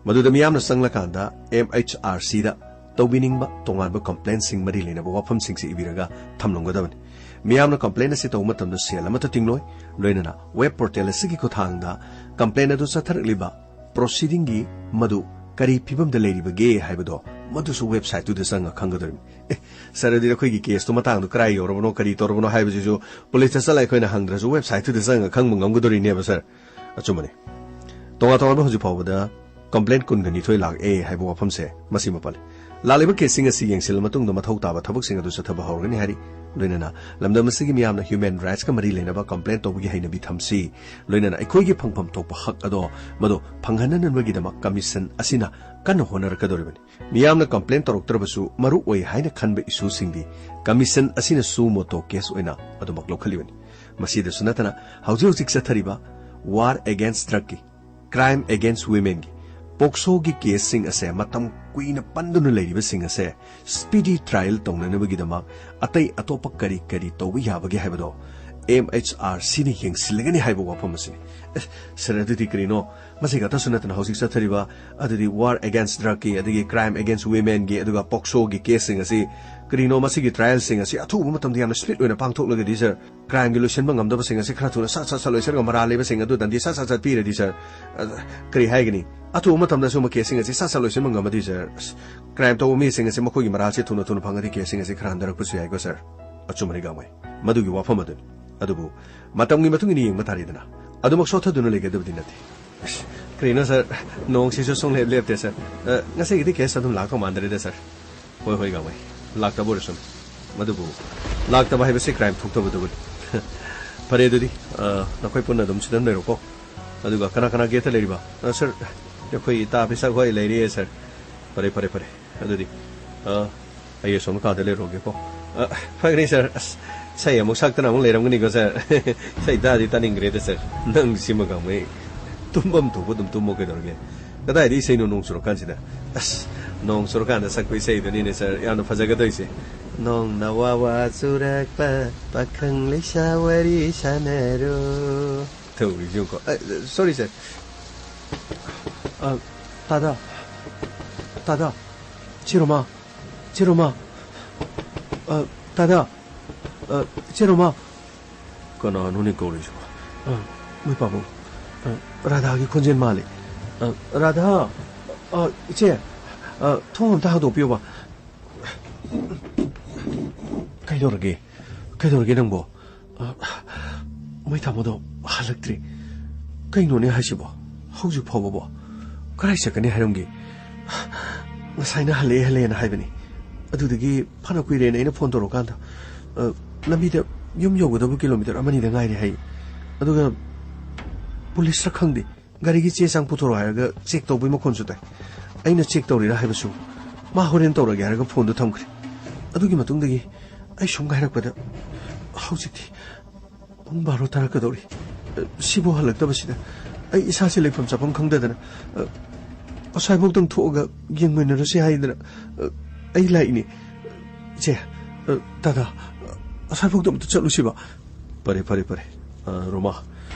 ꯃꯗꯨꯗ ꯃꯤꯌꯥꯝꯅ ꯆꯪꯂꯀꯥꯟꯗ ꯑꯦꯝ ꯑꯩꯆ ꯑꯥꯔ ꯁꯤꯗ ꯇꯧꯕꯤꯅꯤꯡꯕ ꯇꯣꯉꯥꯟꯕ ꯀꯝꯄ꯭ꯂꯦꯟꯁꯤꯡ ꯃꯔꯤ ꯂꯩꯅꯕ ꯋꯥꯐꯝꯁꯤꯡꯁꯤ ꯏꯕꯤꯔꯒ ꯊꯝꯂꯝꯒꯗꯕꯅꯤ꯫ ꯃꯤꯌꯥꯝꯅ ꯀꯝꯄ꯭ꯂꯦꯟ ꯑꯁꯤ ꯇꯧꯕ ꯃꯇꯝꯗ ꯁꯦꯜ ꯑꯃꯠꯇ ꯇꯤꯡꯂꯣꯏ, ꯂꯣꯏꯅꯅ ꯋꯦꯕ ꯄꯣꯔꯇꯦꯜ ꯑꯁꯤꯒꯤ ꯈꯨꯠꯊꯥꯡꯗ ꯀꯝꯄ꯭ꯂꯦꯟ ꯑꯗꯨ ꯆꯠꯊꯔꯛꯂꯤꯕ ꯄ꯭ꯔꯣꯁꯤꯗꯤꯡꯒꯤ ꯃꯗꯨ ꯀꯔꯤ ꯐꯤꯕꯝꯗ ꯂꯩꯔꯤꯕꯒꯦ ꯍꯥꯏꯕꯗꯣ ꯃꯗꯨꯁꯨ ꯋꯦꯕꯁꯥꯏꯠꯇꯨꯗ ꯆꯪꯉ ꯈꯪꯒꯗꯧꯔꯤꯕꯅꯤ꯫ ꯑꯦ, ꯁꯥꯔ, ꯑꯗꯨꯗꯤ ꯑꯩꯈꯣꯏꯒꯤ ꯀꯦꯁꯇꯨ ꯃꯇꯥꯡꯗꯨ ꯀꯔꯥꯏ ꯌꯧꯔꯕꯅꯣ, ꯀꯔꯤ ꯇꯧꯔꯕꯅꯣ ꯍꯥꯏꯕꯁꯤꯁꯨ ꯄꯨꯂꯤꯁꯇ ꯆꯠꯂ ꯑꯩꯈꯣꯏꯅ ꯍꯪꯗ꯭ꯔꯁꯨ ꯋꯦꯕꯁꯥꯏꯠꯇꯨꯗ ꯆꯪꯉ ꯈꯪꯕ ꯉꯝꯒꯗꯧꯔꯤꯅꯦꯕ, ꯁꯥꯔ꯫ ꯑꯆꯨꯝꯕꯅꯤ꯫ ꯇꯣꯉꯥꯟ ꯇꯣꯉꯥꯟꯕ ꯍꯧꯖꯤꯛ ꯐꯥꯎꯕꯗ ꯀꯝꯄ꯭ꯂꯦꯟ ꯀꯨꯟꯒ ꯅꯤꯊꯣꯏ ꯂꯥꯛꯑꯦ ꯍꯥꯏꯕ ꯋꯥꯐꯝꯁꯦ ꯃꯁꯤꯃ ꯄꯜꯂꯤ꯫ ꯂꯥꯛꯂꯤꯕ ꯀꯦꯁꯁꯤꯡ ꯑꯁꯤ ꯌꯦꯡꯁꯤꯜꯂ ꯃꯇꯨꯡꯗ ꯃꯊꯧ ꯇꯥꯕ ꯊꯕꯛꯁꯤꯡ ꯑꯗꯨ ꯆꯠꯊꯕ ꯍꯧꯔꯒꯅꯤ ꯍꯥꯏꯔꯤ꯫ ꯂꯣꯏꯅꯅ ꯂꯝꯗꯝ ꯑꯁꯤꯒꯤ ꯃꯤꯌꯥꯝꯅ ꯍ꯭ꯌꯨꯃꯦꯟ ꯔꯥꯏꯠꯁꯀ ꯃꯔꯤ ꯂꯩꯅꯕ ꯀꯝꯄ꯭ꯂꯦꯟ ꯇꯧꯕꯒꯤ ꯍꯩꯅꯕꯤ ꯊꯝꯁꯤ꯫ ꯂꯣꯏꯅꯅ ꯑꯩꯈꯣꯏꯒꯤ ꯐꯪꯐꯝ ꯊꯣꯛꯄ ꯍꯛ ꯑꯗꯣ ꯃꯗꯨ ꯐꯪꯍꯟꯅꯅꯕꯒꯤꯗꯃꯛ ꯀꯃꯤꯁꯟ ꯑꯁꯤꯅ ꯀꯟꯅ ꯍꯣꯠꯅꯔꯛꯀꯗꯧꯔꯤꯕꯅꯤ꯫ ꯃꯤꯌꯥꯝꯅ ꯀꯝꯄ꯭ꯂꯦꯟ ꯇꯧꯔꯛꯇ꯭ꯔꯕꯁꯨ ꯃꯔꯨ ꯑꯣꯏ ꯍꯥꯏꯅ ꯈꯟꯕ ꯏꯁꯨꯁꯤꯡꯗꯤ ꯀꯃꯤꯁꯟ ꯑꯁꯤꯅ ꯁꯨ ꯃꯣꯇꯣ ꯀꯦꯁ ꯑꯣꯏꯅ ꯑꯗꯨꯃꯛ ꯂꯧꯈꯠꯂꯤꯕꯅꯤ꯫ ꯃꯁꯤꯗꯁꯨ ꯅꯠꯇꯅ ꯍꯧꯖꯤꯛ ꯍꯧꯖꯤꯛ ꯆꯠꯊꯔꯤꯕ ꯋꯥꯔ ꯑꯦꯒꯦꯟꯁ ꯗ꯭ꯔꯒꯀꯤ, ꯀ꯭ꯔꯥꯏꯝ ꯑꯦꯒꯦꯟꯁ ꯋꯤꯃꯦꯟꯒꯤ, ꯄꯣꯛꯁꯣꯒꯤ ꯀꯦꯁꯁꯤꯡ ꯑꯁꯦ ꯃꯇꯝ ꯀꯨꯏꯅ ꯄꯟꯗꯨꯅ ꯂꯩꯔꯤꯕꯁꯤꯡ ꯑꯁꯦ ꯁ꯭ꯄꯤꯗꯤ ꯇ꯭ꯔꯥꯏꯌꯦꯜ ꯇꯧꯅꯅꯕꯒꯤꯗꯃꯛ ꯑꯇꯩ ꯑꯇꯣꯞꯄ ꯀꯔꯤ ꯀꯔꯤ ꯇꯧꯕ ꯌꯥꯕꯒꯦ ꯍꯥꯏꯕꯗꯣ ꯑꯦꯝ ꯑꯩꯆ ꯑꯥꯔ ꯁꯤꯅ ꯌꯦꯡꯁꯤꯜꯂꯒꯅꯤ ꯍꯥꯏꯕ ꯋꯥꯐꯝ ꯑꯁꯤꯅꯤ꯫ ꯑꯦ, ꯁꯥꯔ, ꯑꯗꯨꯗꯤ ꯀꯔꯤꯅꯣ? ꯃꯁꯤ ꯈꯛꯇꯁꯨ ꯅꯠꯇꯅ ꯍꯧꯖꯤꯛ ꯆꯠꯊꯔꯤꯕ ꯑꯗꯨꯗꯤ ꯋꯥꯔ ꯑꯦꯒꯦꯟꯁ ꯗ꯭ꯔꯒꯀꯤ, ꯑꯗꯒꯤ ꯀ꯭ꯔꯥꯏꯝ ꯑꯦꯒꯦꯟꯁ ꯋꯤꯃꯦꯟꯒꯤ, ꯑꯗꯨꯒ ꯄꯣꯛꯁꯣꯒꯤ ꯀꯦꯁꯁꯤꯡ ꯑꯁꯤ ꯀꯔꯤꯅꯣ? ꯃꯁꯤꯒꯤ ꯇ꯭ꯔꯥꯏꯌꯦꯜꯁꯤꯡ ꯑꯁꯤ ꯑꯊꯨꯕ ꯃꯇꯝꯗ ꯌꯥꯝꯅ ꯁ꯭ꯄꯤꯗ ꯑꯣꯏꯅ ꯄꯥꯡꯊꯣꯛꯂꯒꯗꯤ, ꯁꯥꯔ, ꯀ꯭ꯔꯥꯏꯝꯒꯤ ꯂꯣꯏꯁꯤꯟꯕ ꯉꯝꯗꯕꯁꯤꯡ ꯑꯁꯤ ꯈꯔ ꯊꯨꯅ ꯁꯠ ꯁꯠ ꯁꯠ ꯂꯣꯏꯁꯤꯟꯂꯒ ꯃꯔꯥꯜ ꯂꯩꯕꯁꯤꯡ ꯑꯗꯨ ꯗꯟꯗꯤ ꯁꯠ ꯁꯠ ꯁꯠ ꯄꯤꯔꯗꯤ, ꯁꯥꯔ, ꯑ, ꯀꯔꯤ ꯍꯥꯏꯒꯅꯤ? ꯑꯊꯨꯕ ꯃꯇꯝꯗ ꯁꯨꯝꯕ ꯀꯦꯁꯁꯤꯡ ꯑꯁꯤ ꯁꯠ ꯁꯠ ꯂꯣꯏꯁꯤꯟꯕ ꯉꯝꯃꯗꯤ, ꯁꯥꯔ, ꯑꯁ, ꯀ꯭ꯔꯥꯏꯝ ꯇꯧꯕ ꯃꯤꯁꯤꯡ ꯑꯁꯤ ꯃꯈꯣꯏꯒꯤ ꯃꯔꯥꯜꯁꯤ ꯊꯨꯅ ꯊꯨꯅ ꯐꯪꯉꯗꯤ ꯀꯦꯁꯁꯤꯡ ꯑꯁꯤ ꯈꯔ ꯍꯟꯊꯔꯛꯄꯁꯨ ꯌꯥꯏꯀꯣ, ꯁꯥꯔ꯫ ꯑꯆꯨꯝꯕꯅꯤ, ꯒꯥꯡꯃꯩ꯫ ꯃꯗꯨꯒꯤ ꯋꯥꯐꯝ ꯑꯗꯨꯅꯤ꯫ ꯑꯗꯨꯕꯨ ꯃꯇꯝꯒꯤ ꯃꯇꯨꯡ ꯏꯟꯅ ꯌꯦꯡꯕ ꯇꯥꯔꯦꯗꯅ꯫ ꯑꯗꯨꯃꯛ ꯁꯣꯠꯊꯗꯨꯅ ꯂꯩꯒꯗꯕꯗꯤ ꯅꯠꯇꯦ꯫ ꯑꯁ, ꯀꯔꯤꯅꯣ, ꯁꯥꯔ? ꯅꯣꯡꯁꯤꯁꯨ ꯁꯨꯡꯂꯦꯞ ꯂꯦꯞꯇꯦ, ꯁꯥꯔ꯫ ꯑ, ꯉꯁꯤꯒꯤꯗꯤ ꯀꯦꯁ ꯑꯗꯨꯝ ꯂꯥꯛꯇꯧ ꯃꯥꯟꯗ꯭ꯔꯦꯗ, ꯁꯥꯔ꯫ ꯍꯣꯏ, ꯍꯣꯏ, ꯒꯥꯡꯃꯩ꯫ ꯂꯥꯛꯇꯕ ꯑꯣꯏꯔꯁꯅꯨ꯫ ꯃꯗꯨꯕꯨ ꯂꯥꯛꯇꯕ ꯍꯥꯏꯕꯁꯤ ꯀ꯭ꯔꯥꯏꯝ ꯊꯣꯛꯇꯕꯗꯨꯕꯨꯅꯤ꯫ ꯐꯔꯦ, ꯑꯗꯨꯗꯤ, ꯑ, ꯅꯈꯣꯏ ꯄꯨꯟꯅ ꯑꯗꯨꯝ ꯁꯤꯗ ꯂꯩꯔꯣꯀꯣ꯫ ꯑꯗꯨꯒ ꯀꯅꯥ ꯀꯅꯥ ꯒꯦꯠꯇ ꯂꯩꯔꯤꯕ? ꯑ, ꯁꯥꯔ, ꯑꯩꯈꯣꯏ ꯏꯇꯥ ꯄꯤꯁꯛ ꯍꯣꯏ ꯂꯩꯔꯤꯌꯦ, ꯁꯥꯔ꯫ ꯐꯔꯦ, ꯐꯔꯦ, ꯐꯔꯦ꯫ ꯑꯗꯨꯗꯤ, ꯑ, ꯑꯩ ꯑꯁꯣꯝ ꯀꯥꯗ ꯂꯩꯔꯨꯔꯒꯦꯀꯣ꯫ ꯑ, ꯐꯒꯅꯤ, ꯁꯥꯔ꯫ ꯑꯁ, ꯏꯁꯩ ꯑꯃꯨꯛ ꯁꯛꯇꯅ ꯑꯃꯨꯛ ꯂꯩꯔꯝꯒꯅꯤꯀꯣ, ꯁꯥꯔ꯫ ꯏꯁꯩ ꯇꯥꯗꯤ ꯇꯥꯅꯤꯡꯈ꯭ꯔꯦꯗ, ꯁꯥꯔ꯫ ꯅꯪ ꯁꯤꯃ, ꯒꯥꯡꯃꯩ, ꯇꯨꯝꯐꯝ ꯊꯣꯛꯄ ꯑꯗꯨꯝ ꯇꯨꯝꯃꯣ ꯀꯩꯗꯧꯔꯒꯦ? ꯀꯗꯥꯏꯗ ꯏꯁꯩꯅꯣ ꯅꯣꯡ ꯆꯨꯔꯀꯥꯟꯁꯤꯗ? ꯑꯁ, ꯅꯣꯡ ꯆꯨꯔꯀꯥꯟꯗ ꯁꯛꯄ ꯏꯁꯩꯗꯨꯅꯤꯅꯦ, ꯁꯥꯔ, ꯌꯥꯝꯅ ꯐꯖꯒꯗꯣꯏꯁꯦ꯫ ꯅꯣꯡꯅ ꯋꯥ ꯋꯥ ꯆꯨꯔꯛꯄ, ꯄꯥꯈꯪ ꯂꯩꯁꯥ ꯋꯥꯔꯤ ꯁꯥꯟꯅꯔꯣ꯫ ꯇꯧꯔꯤꯁꯤ ꯌꯦꯡꯉꯨꯀꯣ꯫ ꯑ, ꯁꯣꯔꯤ, ꯁꯥꯔ꯫ ꯑ, ꯇꯥꯗ꯫ ꯇꯥꯗ꯫ ꯆꯦ ꯔꯣꯃꯥ꯫ ꯆꯦ ꯔꯣꯃꯥ꯫ ꯑ, ꯇꯥꯗ꯫ ꯑ, ꯆꯦ ꯔꯣꯃꯥ꯫ ꯀꯅꯥꯅꯣꯅꯦ ꯀꯧꯔꯤꯁꯤꯕꯣ? ꯑ, ꯃꯣꯏ ꯄꯥꯕꯨꯡ꯫ ꯑ, ꯔꯥꯙꯥꯒꯤ ꯈꯣꯟꯖꯦꯜ ꯃꯥꯜꯂꯤ꯫ ꯑ, ꯔꯥꯙꯥ꯫ ꯑ, ꯏꯆꯦ꯫ ꯑ, ꯊꯣꯡ ꯑꯝꯇ ꯍꯥꯡꯗꯣꯛꯄꯤꯌꯣꯕ꯫ ꯀꯩꯗꯧꯔꯒꯦ? ꯀꯩꯗꯧꯔꯒꯦ ꯅꯪꯕꯣ? ꯑ, ꯃꯣꯏ ꯇꯥꯃꯣꯗꯣ ꯍꯜꯂꯛꯇ꯭ꯔꯤ꯫ ꯀꯩꯅꯣꯅꯦ ꯍꯥꯏꯁꯤꯕꯣ? ꯍꯧꯖꯤꯛ ꯐꯥꯎꯕꯕꯣ? ꯀꯗꯥꯏ ꯆꯠꯀꯅꯤ ꯍꯥꯏꯔꯝꯒꯦ? ꯉꯁꯥꯏꯅ ꯍꯜꯂꯛꯑꯦ, ꯍꯜꯂꯛꯑꯦꯅ ꯍꯥꯏꯕꯅꯤ꯫ ꯑꯗꯨꯗꯒꯤ ꯐꯅ ꯀꯨꯏꯔꯦꯅ ꯑꯩꯅ ꯐꯣꯟ ꯇꯧꯔꯀꯥꯟꯗ, ꯑ, ꯂꯝꯕꯤꯗ ꯌꯨꯝ ꯌꯧꯒꯗꯕ ꯀꯤꯂꯣꯃꯤꯇꯔ ꯑꯃꯅꯤꯗ ꯉꯥꯏꯔꯦ ꯍꯥꯏ꯫ ꯑꯗꯨꯒ ꯄꯨꯂꯤꯁꯔ ꯈꯪꯗꯦ, ꯒꯥꯔꯤꯒꯤ ꯆꯦ ꯆꯥꯡ ꯄꯨꯊꯣꯔꯛꯑꯣ ꯍꯥꯏꯔꯒ ꯆꯦꯛ ꯇꯧꯕꯩ ꯃꯈꯣꯟꯁꯨ ꯇꯥꯏ꯫ ꯑꯩꯅ ꯆꯦꯛ ꯇꯧꯔꯤꯔꯥ ꯍꯥꯏꯕꯁꯨ, ꯃꯥ ꯍꯣꯔꯦꯟ ꯇꯧꯔꯒꯦ ꯍꯥꯏꯔꯒ ꯐꯣꯟꯗꯣ ꯊꯝꯈ꯭ꯔꯦ꯫ ꯑꯗꯨꯒꯤ ꯃꯇꯨꯡꯗꯒꯤ ꯑꯩ ꯁꯨꯝ ꯉꯥꯏꯔꯛꯄꯗ ꯍꯧꯖꯤꯛꯇꯤ ꯄꯨꯡ ꯕꯥꯔꯣ ꯇꯥꯔꯛꯀꯗꯧꯔꯤ꯫ ꯑ, ꯁꯤꯐꯥꯎ ꯍꯜꯂꯛꯇꯕꯁꯤꯗ ꯑꯩ ꯏꯁꯥꯁꯦ ꯂꯩꯐꯝ ꯆꯥꯐꯝ ꯈꯪꯗꯗꯅ, ꯑ, ꯑꯁ꯭ꯋꯥꯏꯐꯥꯎꯗꯪ ꯊꯣꯛꯑꯒ ꯌꯦꯡꯃꯤꯟꯅꯔꯨꯁꯤ ꯍꯥꯏꯗꯅ, ꯑ, ꯑꯩ ꯂꯥꯛꯏꯅꯤ꯫ ꯏꯆꯦ, ꯑ, ꯗꯥꯗꯥ, ꯑ, ꯑꯁ꯭ꯋꯥꯏꯐꯥꯎꯗ ꯑꯝꯇ ꯆꯠꯂꯨꯁꯤꯕ꯫ ꯐꯔꯦ, ꯐꯔꯦ, ꯐꯔꯦ꯫ ꯑ, ꯔꯣꯃꯥ,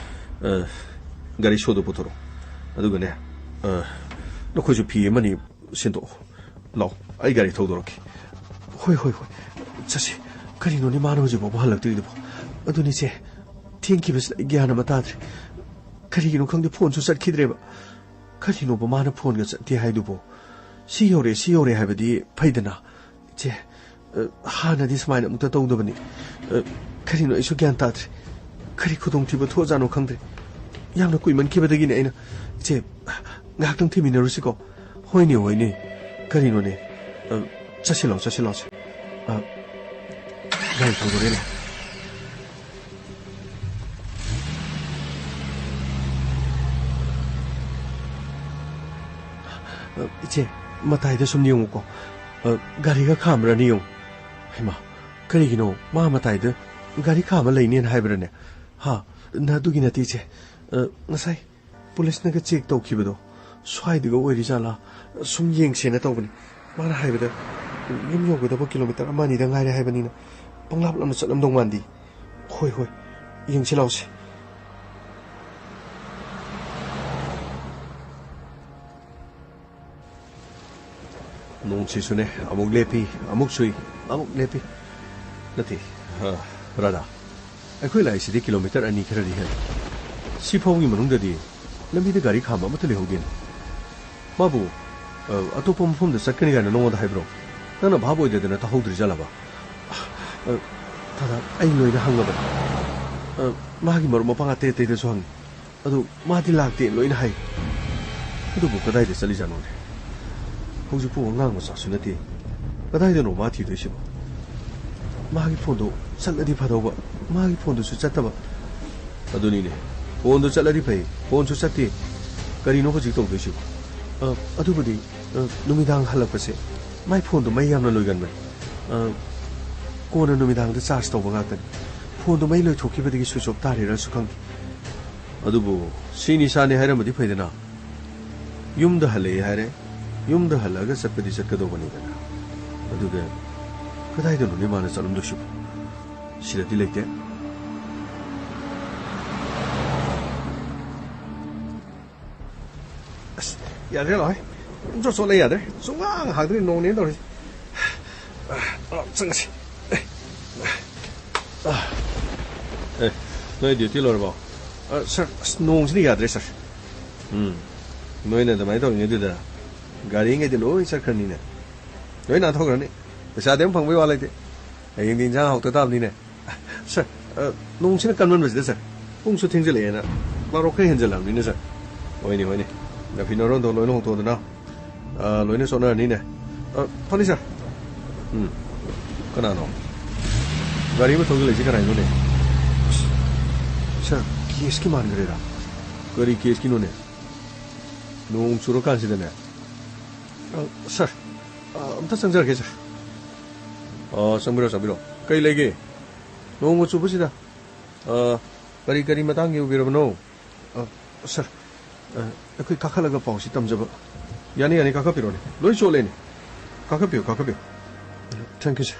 ꯑ, ꯒꯥꯔꯤ ꯁꯣꯗꯣ ꯄꯨꯊꯣꯔꯛꯑꯣ꯫ ꯑꯗꯨꯒꯅꯦ, ꯑ, ꯅꯈꯣꯏꯁꯨ ꯐꯤ ꯑꯃꯅꯤ ꯁꯤꯟꯗꯣꯛꯑꯣ꯫ ꯂꯥꯛꯑꯣ, ꯑꯩ ꯒꯥꯔꯤ ꯊꯧꯗꯣꯔꯛꯀꯦ꯫ ꯍꯣꯏ, ꯍꯣꯏ, ꯍꯣꯏ꯫ ꯆꯠꯁꯤ꯫ ꯀꯔꯤꯅꯣꯅꯦ ꯃꯥꯅ ꯍꯧꯖꯤꯛ ꯐꯥꯎꯕ ꯍꯜꯂꯛꯇ꯭ꯔꯤꯗꯨꯕꯣ? ꯑꯗꯨꯅꯤ ꯏꯆꯦ, ꯊꯦꯡꯈꯤꯕꯁꯤꯗ ꯑꯩ ꯒ꯭ꯌꯥꯟ ꯑꯃ ꯇꯥꯗ꯭ꯔꯦ꯫ ꯀꯔꯤꯒꯤꯅꯣ ꯈꯪꯗꯦ, ꯐꯣꯟꯁꯨ ꯆꯠꯈꯤꯗ꯭ꯔꯦꯕ꯫ ꯀꯔꯤꯅꯣꯕ ꯃꯥꯅ ꯐꯣꯟꯒ ꯆꯠꯇꯦ ꯍꯥꯏꯗꯨꯕꯣ? ꯁꯤ ꯌꯧꯔꯦ, ꯁꯤ ꯌꯧꯔꯦ ꯍꯥꯏꯕꯗꯤ ꯐꯩꯗꯅ꯫ ꯏꯆꯦ, ꯑ, ꯍꯥꯟꯅꯗꯤ ꯁꯨꯃꯥꯏꯅ ꯑꯃꯨꯛꯇ ꯇꯧꯗꯕꯅꯤ꯫ ꯑ, ꯀꯔꯤꯅꯣ ꯑꯩꯁꯨ ꯒ꯭ꯌꯥꯟ ꯇꯥꯗ꯭ꯔꯦ꯫ ꯀꯔꯤ ꯈꯨꯗꯣꯡꯊꯤꯕ ꯊꯣꯛꯑꯖꯥꯠꯅꯣ ꯈꯪꯗ꯭ꯔꯦ꯫ ꯌꯥꯝꯅ ꯀꯨꯏꯃꯟꯈꯤꯕꯗꯒꯤꯅꯦ ꯑꯩꯅ, ꯏꯆꯦ, ꯉꯥꯏꯍꯥꯛꯇꯪ ꯊꯤꯃꯤꯟꯅꯔꯨꯁꯤꯀꯣ꯫ ꯍꯣꯏꯅꯦ, ꯍꯣꯏꯅꯦ꯫ ꯀꯔꯤꯅꯣꯅꯦ? ꯑ, ꯆꯠꯁꯤ ꯂꯥꯎ, ꯆꯠꯁꯤ ꯂꯥꯎꯁꯦ꯫ ꯑ, ꯒꯥꯔꯤ ꯊꯧꯗꯣꯔꯦꯅꯦ꯫ ꯑ, ꯏꯆꯦ, ꯃꯇꯥꯏꯗ ꯁꯨꯝ ꯌꯦꯡꯉꯨꯀꯣ꯫ ꯑ, ꯒꯥꯔꯤꯒ ꯈꯥꯝꯕ꯭ꯔꯅꯦ ꯌꯦꯡꯉꯨ꯫ ꯍꯩꯃꯥ, ꯀꯔꯤꯒꯤꯅꯣ ꯃꯥ ꯃꯇꯥꯏꯗ ꯒꯥꯔꯤ ꯈꯥꯝꯕ ꯂꯩꯅꯦꯅ ꯍꯥꯏꯕ꯭ꯔꯅꯦ? ꯍꯥ? ꯅ-, ꯑꯗꯨꯒꯤ ꯅꯠꯇꯦ, ꯏꯆꯦ꯫ ꯑ, ꯉꯁꯥꯏ ꯄꯨꯂꯤꯁꯅꯒ ꯆꯦꯛ ꯇꯧꯈꯤꯕꯗꯣ ꯁ꯭ꯋꯥꯏꯗꯒ ꯑꯣꯏꯔꯤꯖꯥꯠꯂꯥ? ꯁꯨꯝ ꯌꯦꯡꯁꯦꯅ ꯇꯧꯕꯅꯤ꯫ ꯃꯥꯅ ꯍꯥꯏꯕꯗ ꯌꯨꯝ ꯌꯧꯒꯗꯕ ꯀꯤꯂꯣꯃꯤꯇꯔ ꯑꯃ ꯑꯅꯤꯗ ꯉꯥꯏꯔꯦ ꯍꯥꯏꯕꯅꯤꯅ ꯄꯪꯂꯥꯞ ꯂꯥꯞꯅ ꯆꯠꯂꯝꯗꯧ ꯃꯥꯟꯗꯦ꯫ ꯍꯣꯏ, ꯍꯣꯏ, ꯌꯦꯡꯁꯤ ꯂꯥꯎꯁꯦ꯫ ꯅꯣꯡꯁꯤꯁꯨꯅꯦ, ꯑꯃꯨꯛ ꯂꯦꯞꯄꯤ, ꯑꯃꯨꯛ ꯆꯨꯏ, ꯑꯃꯨꯛ ꯂꯦꯞꯄꯤ꯫ ꯅꯠꯇꯦ, ꯑ, ꯔꯥꯙꯥ, ꯑꯩꯈꯣꯏ ꯂꯥꯛꯏꯁꯤꯗꯤ ꯀꯤꯂꯣꯃꯤꯇꯔ ꯑꯅꯤ ꯈꯔꯗꯤ ꯍꯦꯜꯂꯦ꯫ ꯁꯤ ꯐꯥꯎꯒꯤ ꯃꯅꯨꯡꯗꯗꯤ ꯂꯝꯕꯤꯗ ꯒꯥꯔꯤ ꯈꯥꯝꯕ ꯑꯃꯠꯇ ꯂꯩꯍꯧꯗꯦꯅꯦ꯫ ꯃꯥꯕꯨ, ꯑ, ꯑꯇꯣꯞꯄ ꯃꯐꯝꯗ ꯆꯠꯀꯅꯤ ꯀꯥꯏꯅ ꯅꯉꯣꯟꯗ ꯍꯥꯏꯕ꯭ꯔꯣ? ꯅꯪꯅ ꯚꯥꯞ ꯑꯣꯏꯗꯗꯅ ꯇꯥꯍꯧꯗ꯭ꯔꯤꯖꯥꯠꯂꯕ? ꯑ, ꯗꯥꯗꯥ, ꯑꯩ ꯂꯣꯏꯅ ꯍꯪꯉꯕꯅꯤ꯫ ꯑ, ꯃꯥꯒꯤ ꯃꯔꯨꯞ ꯃꯄꯥꯡ ꯑꯇꯩ ꯑꯇꯩꯗꯁꯨ ꯍꯪꯉꯤ꯫ ꯑꯗꯨ ꯃꯥꯗꯤ ꯂꯥꯛꯇꯦ ꯂꯣꯏꯅ ꯍꯥꯏ꯫ ꯑꯗꯨꯕꯨ ꯀꯗꯥꯏꯗ ꯆꯠꯂꯤꯖꯥꯠꯅꯣꯅꯦ? ꯍꯧꯖꯤꯛꯄꯨ ꯑꯉꯥꯡ ꯃꯆꯥꯁꯨ ꯅꯠꯇꯦ꯫ ꯀꯗꯥꯏꯗꯅꯣ ꯃꯥ ꯊꯤꯗꯣꯏꯁꯤꯕꯣ? ꯃꯥꯒꯤ ꯐꯣꯟꯗꯣ ꯆꯠꯂꯗꯤ ꯐꯗꯧꯕ, ꯃꯥꯒꯤ ꯐꯣꯟꯗꯨꯁꯨ ꯆꯠꯇꯕ꯫ ꯑꯗꯨꯅꯤꯅꯦ, ꯐꯣꯟꯗꯨ ꯆꯠꯂꯗꯤ ꯐꯩ, ꯐꯣꯟꯁꯨ ꯆꯠꯇꯦ꯫ ꯀꯔꯤꯅꯣ ꯍꯧꯖꯤꯛ ꯇꯧꯗꯣꯏꯁꯤꯕꯣ? ꯑ, ꯑꯗꯨꯕꯨꯗꯤ, ꯑ, ꯅꯨꯃꯤꯗꯥꯡ ꯍꯜꯂꯛꯄꯁꯦ ꯃꯥꯏ ꯐꯣꯟꯗꯣ ꯃꯩ ꯌꯥꯝꯅ ꯂꯣꯏꯒꯟꯕꯅꯤ꯫ ꯑ, ꯀꯣꯟꯅ ꯅꯨꯃꯤꯗꯥꯡꯗ ꯆꯥꯔꯖ ꯇꯧꯕ ꯉꯥꯛꯇꯅꯤ꯫ ꯐꯣꯟꯗꯣ ꯃꯩ ꯂꯣꯏꯊꯣꯛꯈꯤꯕꯗꯒꯤ ꯁ꯭ꯋꯤꯆ ꯑꯣꯐ ꯇꯥꯔꯤꯔꯁꯨ ꯈꯪꯗꯦ꯫ ꯑꯗꯨꯕꯨ ꯁꯤ ꯅꯤꯁꯥꯅꯦ ꯍꯥꯏꯔꯝꯃꯗꯤ ꯐꯩꯗꯅ꯫ ꯌꯨꯝꯗ ꯍꯜꯂꯛꯑꯦ ꯍꯥꯏꯔꯦ, ꯌꯨꯝꯗ ꯍꯜꯂꯛꯑꯒ ꯆꯠꯄꯗꯤ ꯆꯠꯀꯗꯧꯕꯅꯤꯗꯅ꯫ ꯑꯗꯨꯒ ꯀꯗꯥꯏꯗꯅꯣꯅꯦ ꯃꯥꯅ ꯆꯠꯂꯝꯗꯣꯏꯁꯤꯕꯣ? ꯁꯤꯗꯗꯤ ꯂꯩꯇꯦ꯫ ꯑꯁ, ꯌꯥꯗ꯭ꯔꯦ ꯂꯥꯛꯑꯣꯏ꯫ ꯁꯨꯝ ꯆꯣꯠ ꯆꯣꯠꯂꯦ ꯌꯥꯗ꯭ꯔꯦ꯫ ꯁꯨꯡꯍꯥꯡ ꯍꯥꯡꯗ꯭ꯔꯦ ꯅꯣꯡꯅꯦꯅ ꯇꯧꯔꯤꯁꯦ꯫ ꯑ, ꯆꯪꯉꯁꯤ꯫ ꯑꯦ, ꯅꯣꯏ ꯗ꯭ꯌꯨꯇꯤ ꯂꯣꯏꯔꯕꯣ? ꯑ, ꯁꯥꯔ, ꯑꯁ, ꯅꯣꯡꯁꯤꯅ ꯌꯥꯗ꯭ꯔꯦ, ꯁꯥꯔ꯫ ꯎꯝ, ꯅꯣꯏꯅ ꯑꯗꯨꯃꯥꯏꯅ ꯇꯧꯔꯤꯉꯩꯗꯨꯗ ꯒꯥꯔꯤꯉꯩꯗꯤ ꯂꯣꯏ ꯆꯠꯈ꯭ꯔꯅꯤꯅꯦ꯫ ꯂꯣꯏ ꯅꯥꯟꯊꯣꯛꯈ꯭ꯔꯅꯤ꯫ ꯄꯩꯁꯥꯗꯤ ꯑꯃ ꯐꯪꯕꯩ ꯋꯥ ꯂꯩꯇꯦ꯫ ꯍꯌꯦꯡꯗꯤ ꯏꯟꯖꯥꯡ ꯍꯥꯎꯇ ꯇꯥꯕꯅꯤꯅꯦ꯫ ꯁꯥꯔ, ꯑ, ꯅꯣꯡꯁꯤꯅ ꯀꯟꯃꯟꯕꯁꯤꯗ, ꯁꯥꯔ, ꯄꯨꯡꯁꯨ ꯊꯦꯡꯖꯤꯜꯂꯛꯑꯦꯅ ꯕꯥꯔꯣ ꯈꯔ ꯍꯦꯟꯖꯜꯂꯛꯑꯕꯅꯤꯅꯦ, ꯁꯥꯔ꯫ ꯍꯣꯏꯅꯦ, ꯍꯣꯏꯅꯦ꯫ ꯅꯐꯤ ꯅꯔꯣꯟꯗꯣ ꯂꯣꯏꯅ ꯍꯣꯡꯇꯣꯛꯑꯗꯅ, ꯑ, ꯂꯣꯏꯅ ꯆꯣꯠꯅꯔꯅꯤꯅꯦ꯫ ꯑ, ꯐꯅꯤ, ꯁꯥꯔ꯫ ꯎꯝ꯫ ꯀꯅꯥꯅꯣ? ꯒꯥꯔꯤ ꯑꯃ ꯊꯧꯖꯤꯜꯂꯛꯏꯁꯤ ꯀꯅꯥꯏꯅꯣꯅꯦ? ꯑꯁ, ꯁꯥꯔ, ꯀꯦꯁꯀꯤ ꯃꯥꯟꯈ꯭ꯔꯦꯗ꯫ ꯀꯔꯤ ꯀꯦꯁꯀꯤꯅꯣꯅꯦ? ꯅꯣꯡ ꯆꯨꯔꯀꯥꯟꯁꯤꯗꯅꯦ? ꯑ, ꯁꯥꯔ, ꯑ, ꯑꯝꯇ ꯆꯪꯖꯔꯛꯀꯦ, ꯁꯥꯔ꯫ ꯑ, ꯆꯪꯕꯤꯔꯣ, ꯆꯪꯕꯤꯔꯣ꯫ ꯀꯩ ꯂꯩꯒꯦ? ꯅꯣꯡꯒ ꯆꯨꯕꯁꯤꯗ꯫ ꯑ, ꯀꯔꯤ, ꯀꯔꯤ ꯃꯇꯥꯡꯒꯤ ꯑꯣꯏꯕꯤꯔꯕꯅꯣ? ꯑ, ꯁꯥꯔ, ꯑ, ꯑꯩꯈꯣꯏ ꯀꯥꯈꯠꯂꯒ ꯄꯥꯎꯁꯤ ꯇꯝꯖꯕ꯫ ꯌꯥꯅꯤ, ꯌꯥꯅꯤ, ꯀꯥꯈꯠꯄꯤꯔꯣꯅꯦ꯫ ꯂꯣꯏ ꯆꯣꯠꯂꯦꯅꯦ꯫ ꯀꯥꯈꯠꯄꯤꯌꯨ, ꯀꯥꯈꯠꯄꯤꯌꯨ꯫ Thank you, sir.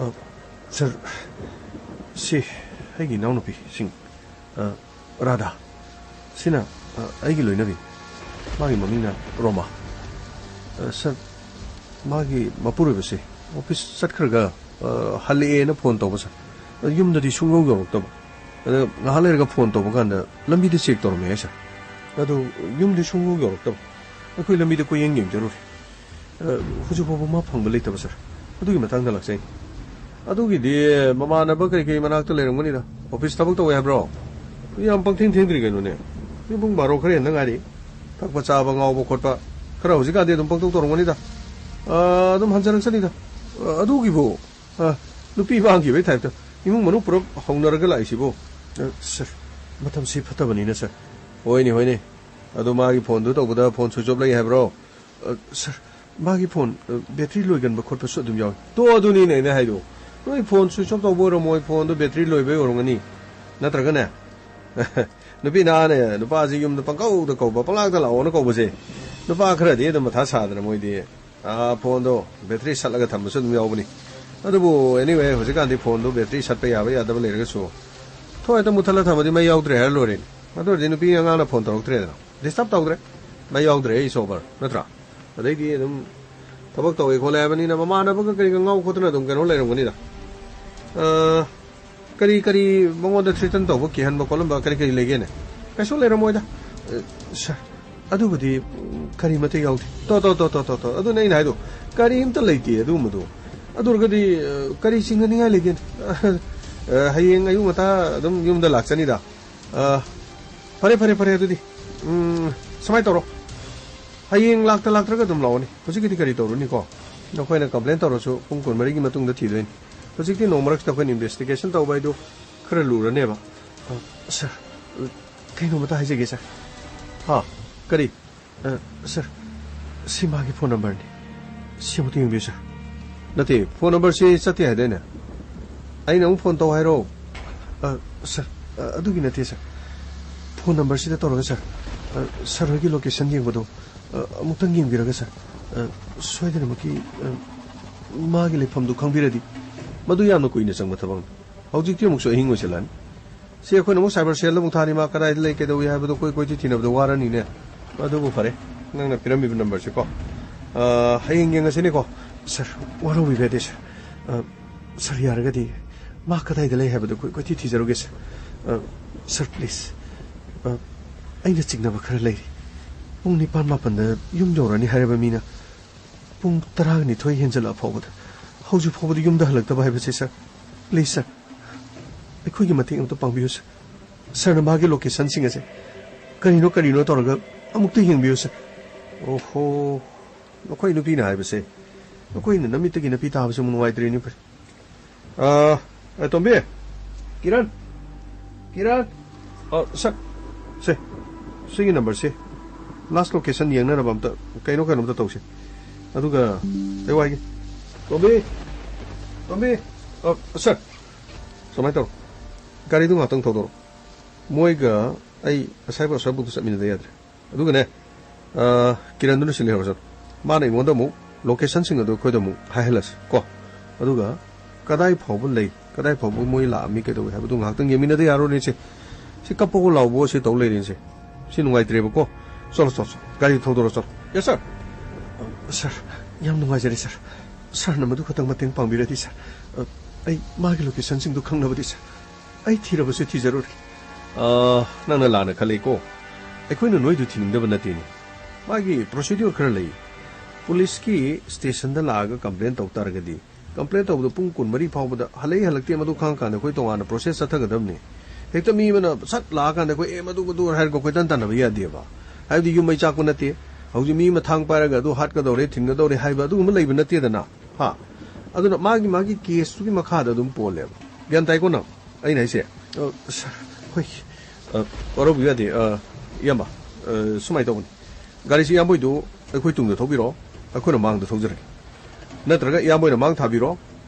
ꯑ, ꯁꯥꯔ, ꯁꯤ ꯑꯩꯒꯤ ꯏꯅꯥꯎꯅꯨꯄꯤꯁꯤꯡ, ꯑ, ꯔꯥꯙꯥ꯫ ꯁꯤꯅ, ꯑ, ꯑꯩꯒꯤ ꯂꯣꯏꯅꯕꯤ꯫ ꯃꯥꯒꯤ ꯃꯃꯤꯡꯅ ꯔꯣꯃꯥ꯫ ꯑ, ꯁꯥꯔ, ꯃꯥꯒꯤ ꯃꯄꯨꯔꯣꯏꯕꯁꯦ ꯑꯣꯐꯤꯁ ꯆꯠꯈ꯭ꯔꯒ, ꯑ, ꯍꯜꯂꯛꯑꯦꯅ ꯐꯣꯟ ꯇꯧꯕ, ꯁꯥꯔ꯫ ꯑ, ꯌꯨꯝꯗꯗꯤ ꯁꯨꯡꯌꯧ ꯌꯧꯔꯛꯇꯕ꯫ ꯑꯗ ꯉꯥꯏꯍꯥꯛ ꯂꯩꯔꯒ ꯐꯣꯟ ꯇꯧꯕ ꯀꯥꯟꯗ ꯂꯝꯕꯤꯗ ꯆꯦꯛ ꯇꯧꯔꯝꯃꯦ ꯍꯥꯏ, ꯁꯥꯔ꯫ ꯑꯗꯨ ꯌꯨꯝꯗꯤ ꯁꯨꯡꯌꯧ ꯌꯧꯔꯛꯇꯕ꯫ ꯑꯩꯈꯣꯏ ꯂꯝꯕꯤꯗ ꯀꯣꯏꯌꯦꯡ ꯌꯦꯡꯖꯔꯨꯔꯦ꯫ ꯑ, ꯍꯧꯖꯤꯛ ꯐꯥꯎꯕ ꯃꯥ ꯐꯪꯕ ꯂꯩꯇꯕ, ꯁꯥꯔ꯫ ꯑꯗꯨꯒꯤ ꯃꯇꯥꯡꯗ ꯂꯥꯛꯆꯩꯅꯤ꯫ ꯑꯗꯨꯒꯤꯗꯤ ꯃꯃꯥꯟꯅꯕ ꯀꯔꯤ ꯀꯔꯤ ꯃꯅꯥꯛꯇ ꯂꯩꯔꯝꯒꯅꯤꯗ꯫ ꯑꯣꯐꯤꯁ ꯊꯕꯛ ꯇꯧꯋꯦ ꯍꯥꯏꯕ꯭ꯔꯣ? ꯌꯥꯝ ꯄꯪꯊꯦꯡ ꯊꯦꯡꯗ꯭ꯔꯤ ꯀꯩꯅꯣꯅꯦ꯫ ꯃꯤ ꯄꯨꯡ ꯕꯥꯔꯣ ꯈꯔ ꯍꯦꯟꯗ ꯉꯥꯏꯔꯤ꯫ ꯊꯛꯄ ꯆꯥꯕ ꯉꯥꯎꯕ ꯈꯣꯠꯄ꯫ ꯈꯔ ꯍꯧꯖꯤꯛꯀꯥꯟꯗꯤ ꯑꯗꯨꯝ ꯄꯪꯇꯧ ꯇꯧꯔꯝꯒꯅꯤꯗ꯫ ꯑ, ꯑꯗꯨꯝ ꯍꯟꯖꯔꯛꯁꯅꯤꯗ꯫ ꯑ, ꯑꯗꯨꯒꯤꯕꯨ, ꯑ, ꯅꯨꯄꯤ ꯃꯥꯡꯈꯤꯕꯩ ꯇꯥꯏꯞꯇ ꯏꯃꯨꯡ ꯃꯅꯨꯡ ꯄꯨꯔꯞ ꯍꯧꯅꯔꯒ ꯂꯥꯛꯏꯁꯤꯕꯨ꯫ ꯑ, ꯁꯥꯔ, ꯃꯇꯝꯁꯤ ꯐꯠꯇꯕꯅꯤꯅ, ꯁꯥꯔ꯫ ꯍꯣꯏꯅꯦ, ꯍꯣꯏꯅꯦ꯫ ꯑꯗꯣ ꯃꯥꯒꯤ ꯐꯣꯟꯗꯨ ꯇꯧꯕꯗ ꯐꯣꯟ ꯁ꯭ꯋꯤꯆ ꯑꯣꯐ ꯂꯩ ꯍꯥꯏꯕ꯭ꯔꯣ? ꯑ, ꯁꯥꯔ, ꯃꯥꯒꯤ ꯐꯣꯟ, ꯑ, ꯕꯦꯇ꯭ꯔꯤ ꯂꯣꯏꯒꯟꯕ ꯈꯣꯠꯄꯁꯨ ꯑꯗꯨꯝ ꯌꯥꯎꯏ꯫ ꯇꯣ, ꯑꯗꯨꯅꯤꯅꯦ ꯑꯩꯅ ꯍꯥꯏꯗꯣ꯫ ꯅꯣꯏ ꯐꯣꯟ ꯁ꯭ꯋꯤꯆ ꯑꯣꯐ ꯇꯧꯕ ꯑꯣꯏꯔꯝꯃꯣꯏ, ꯐꯣꯟꯗꯣ ꯕꯦꯇ꯭ꯔꯤ ꯂꯣꯏꯕꯩ ꯑꯣꯏꯔꯝꯒꯅꯤ꯫ ꯅꯠꯇ꯭ꯔꯒꯅꯦ, ꯅꯨꯄꯤ ꯅꯍꯥꯅꯦ, ꯅꯨꯄꯥꯁꯤ ꯌꯨꯝꯗ ꯄꯪꯀꯧꯗ ꯀꯧꯕ, ꯄꯪꯂꯥꯛꯇ ꯂꯥꯛꯑꯣꯅ ꯀꯧꯕꯁꯦ, ꯅꯨꯄꯥ ꯈꯔꯗꯤ ꯑꯗꯨꯝ ꯃꯊꯥ ꯁꯥꯗꯅ ꯃꯣꯏꯗꯤ, ꯑꯥ, ꯐꯣꯟꯗꯣ ꯕꯦꯇ꯭ꯔꯤ ꯁꯠꯂꯒ ꯊꯝꯕꯁꯨ ꯑꯗꯨꯝ ꯌꯥꯎꯕꯅꯤ꯫ ꯑꯗꯨꯕꯨ, anyway, ꯍꯧꯖꯤꯛꯀꯥꯟꯗꯤ ꯐꯣꯟꯗꯣ ꯕꯦꯇ꯭ꯔꯤ ꯁꯠꯄ ꯌꯥꯕ ꯌꯥꯗꯕ ꯂꯩꯔꯒꯁꯨ, ꯊꯣꯏ ꯍꯦꯛꯇ ꯃꯨꯠꯊꯠꯂ ꯊꯝꯃꯗꯤ ꯃꯩ ꯌꯥꯎꯗ꯭ꯔꯦ ꯍꯥꯏꯔ ꯂꯣꯏꯔꯦꯅꯦ꯫ ꯑꯗꯨ ꯑꯣꯏꯔꯗꯤ ꯅꯨꯄꯤ ꯑꯉꯥꯡꯅ ꯐꯣꯟ ꯇꯧꯔꯛꯇ꯭ꯔꯦꯗꯅ, ꯗꯤꯁꯇꯔꯕ ꯇꯧꯗ꯭ꯔꯦ, ꯃꯩ ꯌꯥꯎꯗ꯭ꯔꯦ, it's over, ꯅꯠꯇ꯭ꯔꯥ? ꯑꯗꯩꯗꯤ ꯑꯗꯨꯝ ꯊꯕꯛ ꯇꯧꯋꯦ ꯈꯣꯠꯂꯦ ꯍꯥꯏꯕꯅꯤꯅ ꯃꯃꯥꯟꯅꯕꯒ ꯀꯔꯤꯒ ꯉꯥꯎ ꯈꯣꯠꯇꯅ ꯑꯗꯨꯝ ꯀꯩꯅꯣ ꯂꯩꯔꯝꯒꯅꯤꯗ꯫ ꯑ, ꯀꯔꯤ ꯀꯔꯤ ꯃꯉꯣꯟꯗ ꯊ꯭ꯔꯤꯇꯟ ꯇꯧꯕ, ꯀꯤꯍꯟꯕ ꯈꯣꯠꯍꯟꯕ ꯀꯔꯤ ꯀꯔꯤ ꯂꯩꯒꯦꯅꯦ? ꯀꯩꯁꯨ ꯂꯩꯔꯝꯃꯣꯏꯗ꯫ ꯑ, ꯁꯥꯔ, ꯑꯗꯨꯕꯨꯗꯤ, ꯎꯝ, ꯀꯔꯤꯃꯠꯇ ꯌꯥꯎꯗꯦ꯫ ꯇꯣ, ꯇꯣ, ꯇꯣ, ꯇꯣ, ꯇꯣ, ꯇꯣ꯫ ꯑꯗꯨꯅꯦ ꯑꯩꯅ ꯍꯥꯏꯗꯣ, ꯀꯔꯤꯝꯇ ꯂꯩꯇꯦ ꯑꯗꯨꯒꯨꯝꯕꯗꯣ꯫ ꯑꯗꯨ ꯑꯣꯏꯔꯒꯗꯤ, ꯑ, ꯀꯔꯤ ꯆꯤꯡꯅꯅꯤꯡꯉꯥꯏ ꯂꯩꯒꯦꯅꯦ? ꯑ, ꯍꯌꯦꯡ ꯑꯌꯨꯛ ꯉꯟꯇꯥ ꯑꯗꯨꯝ ꯌꯨꯝꯗ ꯂꯥꯛꯆꯅꯤꯗ꯫ ꯑ, ꯐꯔꯦ, ꯐꯔꯦ, ꯐꯔꯦ, ꯑꯗꯨꯗꯤ, ꯎꯝ, ꯁꯨꯃꯥꯏꯅ ꯇꯧꯔꯣ꯫ ꯍꯌꯦꯡ ꯂꯥꯛꯇ ꯂꯥꯛꯇ꯭ꯔꯒ ꯑꯗꯨꯝ ꯂꯥꯛꯑꯣꯅꯦ꯫ ꯍꯧꯖꯤꯛꯀꯤꯗꯤ ꯀꯔꯤ ꯇꯧꯔꯨꯅꯤꯀꯣ? ꯅꯈꯣꯏꯅ ꯀꯝꯄ꯭ꯂꯦꯟ ꯇꯧꯔꯁꯨ ꯄꯨꯡ ꯀꯨꯟꯃꯔꯤꯒꯤ ꯃꯇꯨꯡꯗ ꯊꯤꯗꯣꯏꯅꯤ꯫ ꯍꯧꯖꯤꯛꯇꯤ ꯅꯣꯡ ꯃꯔꯛꯁꯤꯗ ꯑꯩꯈꯣꯏꯅ ꯏꯟꯚꯦꯁꯇꯤꯒꯦꯁꯟ ꯇꯧꯕ ꯍꯥꯏꯗꯨ ꯈꯔ ꯂꯨꯔꯅꯦꯕ꯫ ꯑ, ꯁꯥꯔ, ꯀꯩꯅꯣꯝꯇ ꯍꯥꯏꯖꯒꯦ, ꯁꯥꯔ꯫ ꯍꯥ? ꯀꯔꯤ? ꯑ, ꯁꯥꯔ, ꯁꯤ ꯃꯥꯒꯤ ꯐꯣꯟ ꯅꯝꯕꯔꯅꯤ꯫ ꯁꯤ ꯑꯃꯨꯛꯇ ꯌꯦꯡꯕꯤꯌꯨ, ꯁꯥꯔ꯫ ꯅꯠꯇꯦ, ꯐꯣꯟ ꯅꯝꯕꯔꯁꯤ ꯆꯠꯇꯦ ꯍꯥꯏꯗꯥꯏꯅꯦ? ꯑꯩꯅ ꯑꯃꯨꯛ ꯐꯣꯟ ꯇꯧ ꯍꯥꯏꯔꯣ? ꯑ, ꯁꯥꯔ, ꯑ, ꯑꯗꯨꯒꯤ ꯅꯠꯇꯦ, ꯁꯥꯔ꯫ ꯐꯣꯟ ꯅꯝꯕꯔꯁꯤꯗ ꯇꯧꯔꯒ, ꯁꯥꯔ, ꯑ, ꯁꯥꯔ ꯍꯣꯏꯒꯤ ꯂꯣꯀꯦꯁꯟ ꯌꯦꯡꯕꯗꯣ, ꯑ, ꯑꯃꯨꯛꯇꯪ ꯌꯦꯡꯕꯤꯔꯒ, ꯁꯥꯔ, ꯑ, ꯁꯣꯏꯗꯅꯃꯛꯀꯤ, ꯑ, ꯃꯥꯒꯤ ꯂꯩꯐꯝꯗꯨ ꯈꯪꯕꯤꯔꯗꯤ꯫ ꯃꯗꯨ ꯌꯥꯝꯅ ꯀꯨꯏꯅ ꯆꯪꯕ ꯊꯕꯛꯅꯤ꯫ ꯍꯧꯖꯤꯛꯇꯤ ꯑꯃꯨꯛꯁꯨ ꯑꯍꯤꯡ ꯑꯣꯏꯁꯤꯜꯂꯛꯑꯅꯤ꯫ ꯁꯤ ꯑꯩꯈꯣꯏꯅ ꯑꯃꯨꯛ ꯁꯥꯏꯕꯔ ꯁꯦꯜꯗ ꯑꯃꯨꯛ ꯊꯥꯅꯤ, ꯃꯥ ꯀꯗꯥꯏꯗ ꯂꯩ, ꯀꯩꯗꯧꯏ ꯍꯥꯏꯕꯗꯣ ꯀꯣꯏ ꯀꯣꯏꯊꯤ ꯊꯤꯅꯕꯗꯣ ꯋꯥꯔꯅꯤꯅꯦ꯫ ꯑꯗꯨꯕꯨ ꯐꯔꯦ, ꯅꯪꯅ ꯄꯤꯔꯝꯃꯤꯕ ꯅꯝꯕꯔꯁꯦꯀꯣ꯫ ꯑ, ꯍꯌꯦꯡ ꯌꯦꯡꯉꯁꯤꯅꯦꯀꯣ꯫ ꯁꯥꯔ, ꯋꯥꯔꯧꯕꯤꯕ ꯌꯥꯗꯦ, ꯁꯥꯔ꯫ ꯑ, ꯁꯥꯔ, ꯌꯥꯔꯒꯗꯤ ꯃꯥ ꯀꯗꯥꯏꯗ ꯂꯩ ꯍꯥꯏꯕꯗꯨ ꯀꯣꯏ ꯀꯣꯏꯊꯤ ꯊꯤꯖꯔꯨꯒꯦ, ꯁꯥꯔ꯫ ꯑ, ꯁꯥꯔ, ꯄ꯭ꯂꯤꯖ꯫ ꯑ, ꯑꯩꯅ ꯆꯤꯡꯅꯕ ꯈꯔ ꯂꯩꯔꯤ꯫ ꯄꯨꯡ ꯅꯤꯄꯥꯟ ꯃꯥꯄꯟꯗ ꯌꯨꯝ ꯌꯧꯔꯅꯤ ꯍꯥꯏꯔꯕ ꯃꯤꯅ ꯄꯨꯡ ꯇꯔꯥꯅꯤꯊꯣꯏ ꯍꯦꯟꯖꯜꯂꯛꯑ ꯐꯥꯎꯕꯗ, ꯍꯧꯖꯤꯛ ꯐꯥꯎꯕꯗ ꯌꯨꯝꯗ ꯍꯜꯂꯛꯇꯕ ꯍꯥꯏꯕꯁꯦ, ꯁꯥꯔ, ꯄ꯭ꯂꯤꯖ, ꯁꯥꯔ, ꯑꯩꯈꯣꯏꯒꯤ ꯃꯇꯦꯡ ꯑꯝꯇ ꯄꯥꯡꯕꯤꯌꯨ, ꯁꯥꯔ꯫ ꯁꯥꯔꯅ ꯃꯥꯒꯤ ꯂꯣꯀꯦꯁꯟꯁꯤꯡ ꯑꯁꯦ ꯀꯔꯤꯅꯣ ꯀꯔꯤꯅꯣ ꯇꯧꯔꯒ ꯑꯃꯨꯛꯇ ꯌꯦꯡꯕꯤꯌꯨ, ꯁꯥꯔ꯫ ꯑꯣꯍꯣ, ꯅꯈꯣꯏ ꯅꯨꯄꯤꯅ ꯍꯥꯏꯕꯁꯦ, ꯅꯈꯣꯏꯅ ꯅꯃꯤꯠꯇꯒꯤ ꯅꯥꯄꯤ ꯇꯥꯕꯁꯦ ꯑꯃꯨꯛ ꯅꯨꯡꯉꯥꯏꯇ꯭ꯔꯦꯅꯦ꯫ ꯐꯔꯦ꯫ ꯑꯥ, ꯑꯦ, ꯇꯣꯝꯕꯤ, ꯀꯤꯔꯟ, ꯀꯤꯔꯟ, ꯑ, ꯁꯛ, ꯁꯦ, ꯁꯤꯒꯤ ꯅꯝꯕꯔꯁꯦ, ꯂꯥꯁ ꯂꯣꯀꯦꯁꯟ ꯌꯦꯡꯅꯅꯕ ꯑꯝꯇ ꯀꯩꯅꯣ ꯀꯩꯅꯣꯝꯇ ꯇꯧꯁꯦ꯫ ꯑꯗꯨꯒ ꯑꯩ ꯋꯥꯏꯒꯦ꯫ ꯇꯣꯝꯕꯤ, ꯇꯣꯝꯕꯤ, ꯑ, ꯁꯛ, ꯁꯨꯃꯥꯏꯅ ꯇꯧꯔꯣ, ꯒꯥꯔꯤꯗꯨ ꯉꯥꯛꯇꯪ ꯊꯧꯗꯣꯔꯛꯑꯣ꯫ ꯃꯣꯏꯒ ꯑꯩ ꯑꯁꯥꯏꯕꯧ ꯑꯁꯥꯏꯕꯧꯗ ꯆꯠꯃꯤꯟꯅꯗ ꯌꯥꯗ꯭ꯔꯦ꯫ ꯑꯗꯨꯒꯅꯦ, ꯑ, ꯀꯤꯔꯟꯗꯨꯅ ꯁꯤ ꯂꯩꯍꯧꯔꯁꯅꯨ꯫ ꯃꯥꯅ ꯑꯩꯉꯣꯟꯗ ꯑꯃꯨꯛ ꯂꯣꯀꯦꯁꯟꯁꯤꯡ ꯑꯗꯨ ꯑꯩꯈꯣꯏꯗ ꯑꯃꯨꯛ ꯍꯥꯏꯍꯜꯂꯁꯤ ꯀꯣ꯫ ꯑꯗꯨꯒ ꯀꯗꯥꯏ ꯐꯥꯎꯕ ꯂꯩ, ꯀꯗꯥꯏ ꯐꯥꯎꯕ ꯃꯣꯏ ꯂꯥꯛꯑꯝꯃꯤ, ꯀꯩꯗꯧꯏ ꯍꯥꯏꯕꯗꯨ ꯉꯥꯏꯍꯥꯛꯇꯪ ꯌꯦꯡꯃꯤꯟꯅꯗ ꯌꯥꯔꯣꯏꯅꯦ ꯏꯆꯦ꯫ ꯁꯤ ꯀꯞꯄꯕꯣ ꯂꯥꯎꯕꯣ ꯁꯤ ꯇꯧ ꯂꯩꯔꯦꯅꯦ ꯏꯆꯦ꯫ ꯁꯤ ꯅꯨꯡꯉꯥꯏꯇ꯭ꯔꯦꯕꯀꯣ꯫ ꯆꯠꯂꯣ, ꯆꯠꯂꯣ, ꯆꯠꯂꯣ꯫ ꯒꯥꯔꯤ ꯊꯧꯗꯣꯔꯣ, ꯆꯠꯂꯣ꯫ Yes, sir. ꯁꯥꯔ, ꯌꯥꯝ ꯅꯨꯡꯉꯥꯏꯖꯔꯦ, ꯁꯥꯔ꯫ ꯁꯥꯔꯅ ꯃꯗꯨ ꯈꯛꯇꯪ ꯃꯇꯦꯡ ꯄꯥꯡꯕꯤꯔꯗꯤ, ꯁꯥꯔ꯫ ꯑ, ꯑꯩ ꯃꯥꯒꯤ ꯂꯣꯀꯦꯁꯟꯁꯤꯡꯗꯨ ꯈꯪꯅꯕꯗꯤ, ꯁꯥꯔ꯫ ꯑꯩ ꯊꯤꯔꯕꯁꯨ ꯊꯤꯖꯔꯨꯔꯦ꯫ ꯑ, ꯅꯪꯅ ꯂꯥꯟꯅ ꯈꯜꯂꯤꯀꯣ꯫ ꯑꯩꯈꯣꯏꯅ ꯅꯣꯏꯗꯨ ꯊꯤꯅꯤꯡꯗꯕ ꯅꯠꯇꯦꯅꯦ꯫ ꯃꯥꯒꯤ ꯄ꯭ꯔꯣꯁꯤꯗ꯭ꯌꯨꯔ ꯈꯔ ꯂꯩ꯫ ꯄꯨꯂꯤꯁꯀꯤ ꯁ꯭ꯇꯦꯁꯟꯗ ꯂꯥꯛꯑꯒ ꯀꯝꯄ꯭ꯂꯦꯟ ꯇꯧ ꯇꯥꯔꯒꯗꯤ, ꯀꯝꯄ꯭ꯂꯦꯟ ꯇꯧꯕꯗ ꯄꯨꯡ ꯀꯨꯟꯃꯔꯤ ꯐꯥꯎꯕꯗ ꯍꯜꯂꯛꯏ ꯍꯜꯂꯛꯇꯦ ꯃꯗꯨ ꯈꯪꯉꯀꯥꯟꯗ ꯑꯩꯈꯣꯏ ꯇꯣꯉꯥꯟꯅ ꯄ꯭ꯔꯣꯁꯦꯁ ꯆꯠꯊꯒꯗꯕꯅꯤ꯫ ꯍꯦꯛꯇ ꯃꯤ ꯑꯃꯅ ꯁꯠ ꯂꯥꯛꯑꯀꯥꯟꯗ ꯑꯩꯈꯣꯏ, "ꯑꯦ, ꯃꯗꯨ, ꯃꯗꯨ" ꯍꯥꯏꯔꯒ ꯀꯣꯏꯇꯥꯟ ꯇꯥꯟꯅꯕ ꯌꯥꯗꯦꯕ꯫ ꯍꯥꯏꯕꯗꯤ ꯌꯨꯝ ꯃꯩ ꯆꯥꯛꯄ ꯅꯠꯇꯦ꯫ ꯍꯧꯖꯤꯛ ꯃꯤ ꯑꯃ ꯊꯥꯡ ꯄꯥꯏꯔꯒ ꯑꯗꯨ ꯍꯥꯠꯀꯗꯧꯔꯦ, ꯊꯤꯟꯒꯗꯧꯔꯦ ꯍꯥꯏꯕ ꯑꯗꯨꯒꯨꯝꯕ ꯂꯩꯕ ꯅꯠꯇꯦꯗꯅ꯫ ꯍꯥ? ꯑꯗꯨꯅ ꯃꯥꯒꯤ ꯃꯥꯒꯤ ꯀꯦꯁꯇꯨꯒꯤ ꯃꯈꯥꯗ ꯑꯗꯨꯝ ꯄꯣꯜꯂꯦꯕ꯫ ꯒ꯭ꯌꯥꯟ ꯇꯥꯏꯀꯣ ꯅꯪ? ꯑꯩꯅ ꯍꯥꯏꯁꯦ? ꯑ, ꯁꯥꯔ, ꯍꯣꯏ꯫ ꯑ, ꯋꯥꯔꯧꯕꯤꯕ ꯌꯥꯗꯦ꯫ ꯑ, ꯏꯌꯥꯝꯕ, ꯑ, ꯁꯨꯃꯥꯏꯅ ꯇꯧꯕꯅꯤ꯫ ꯒꯥꯔꯤꯁꯤ ꯏꯌꯥꯝꯕ ꯍꯣꯏꯗꯨ ꯑꯩꯈꯣꯏ ꯇꯨꯡꯗ ꯊꯧꯕꯤꯔꯣ, ꯑꯩꯈꯣꯏꯅ ꯃꯥꯡꯗ ꯊꯧꯖꯔꯒꯦ꯫ ꯅꯠꯇ꯭ꯔꯒ ꯏꯌꯥꯝꯕ ꯍꯣꯏꯅ ꯃꯥꯡ ꯊꯥꯕꯤꯔꯣ,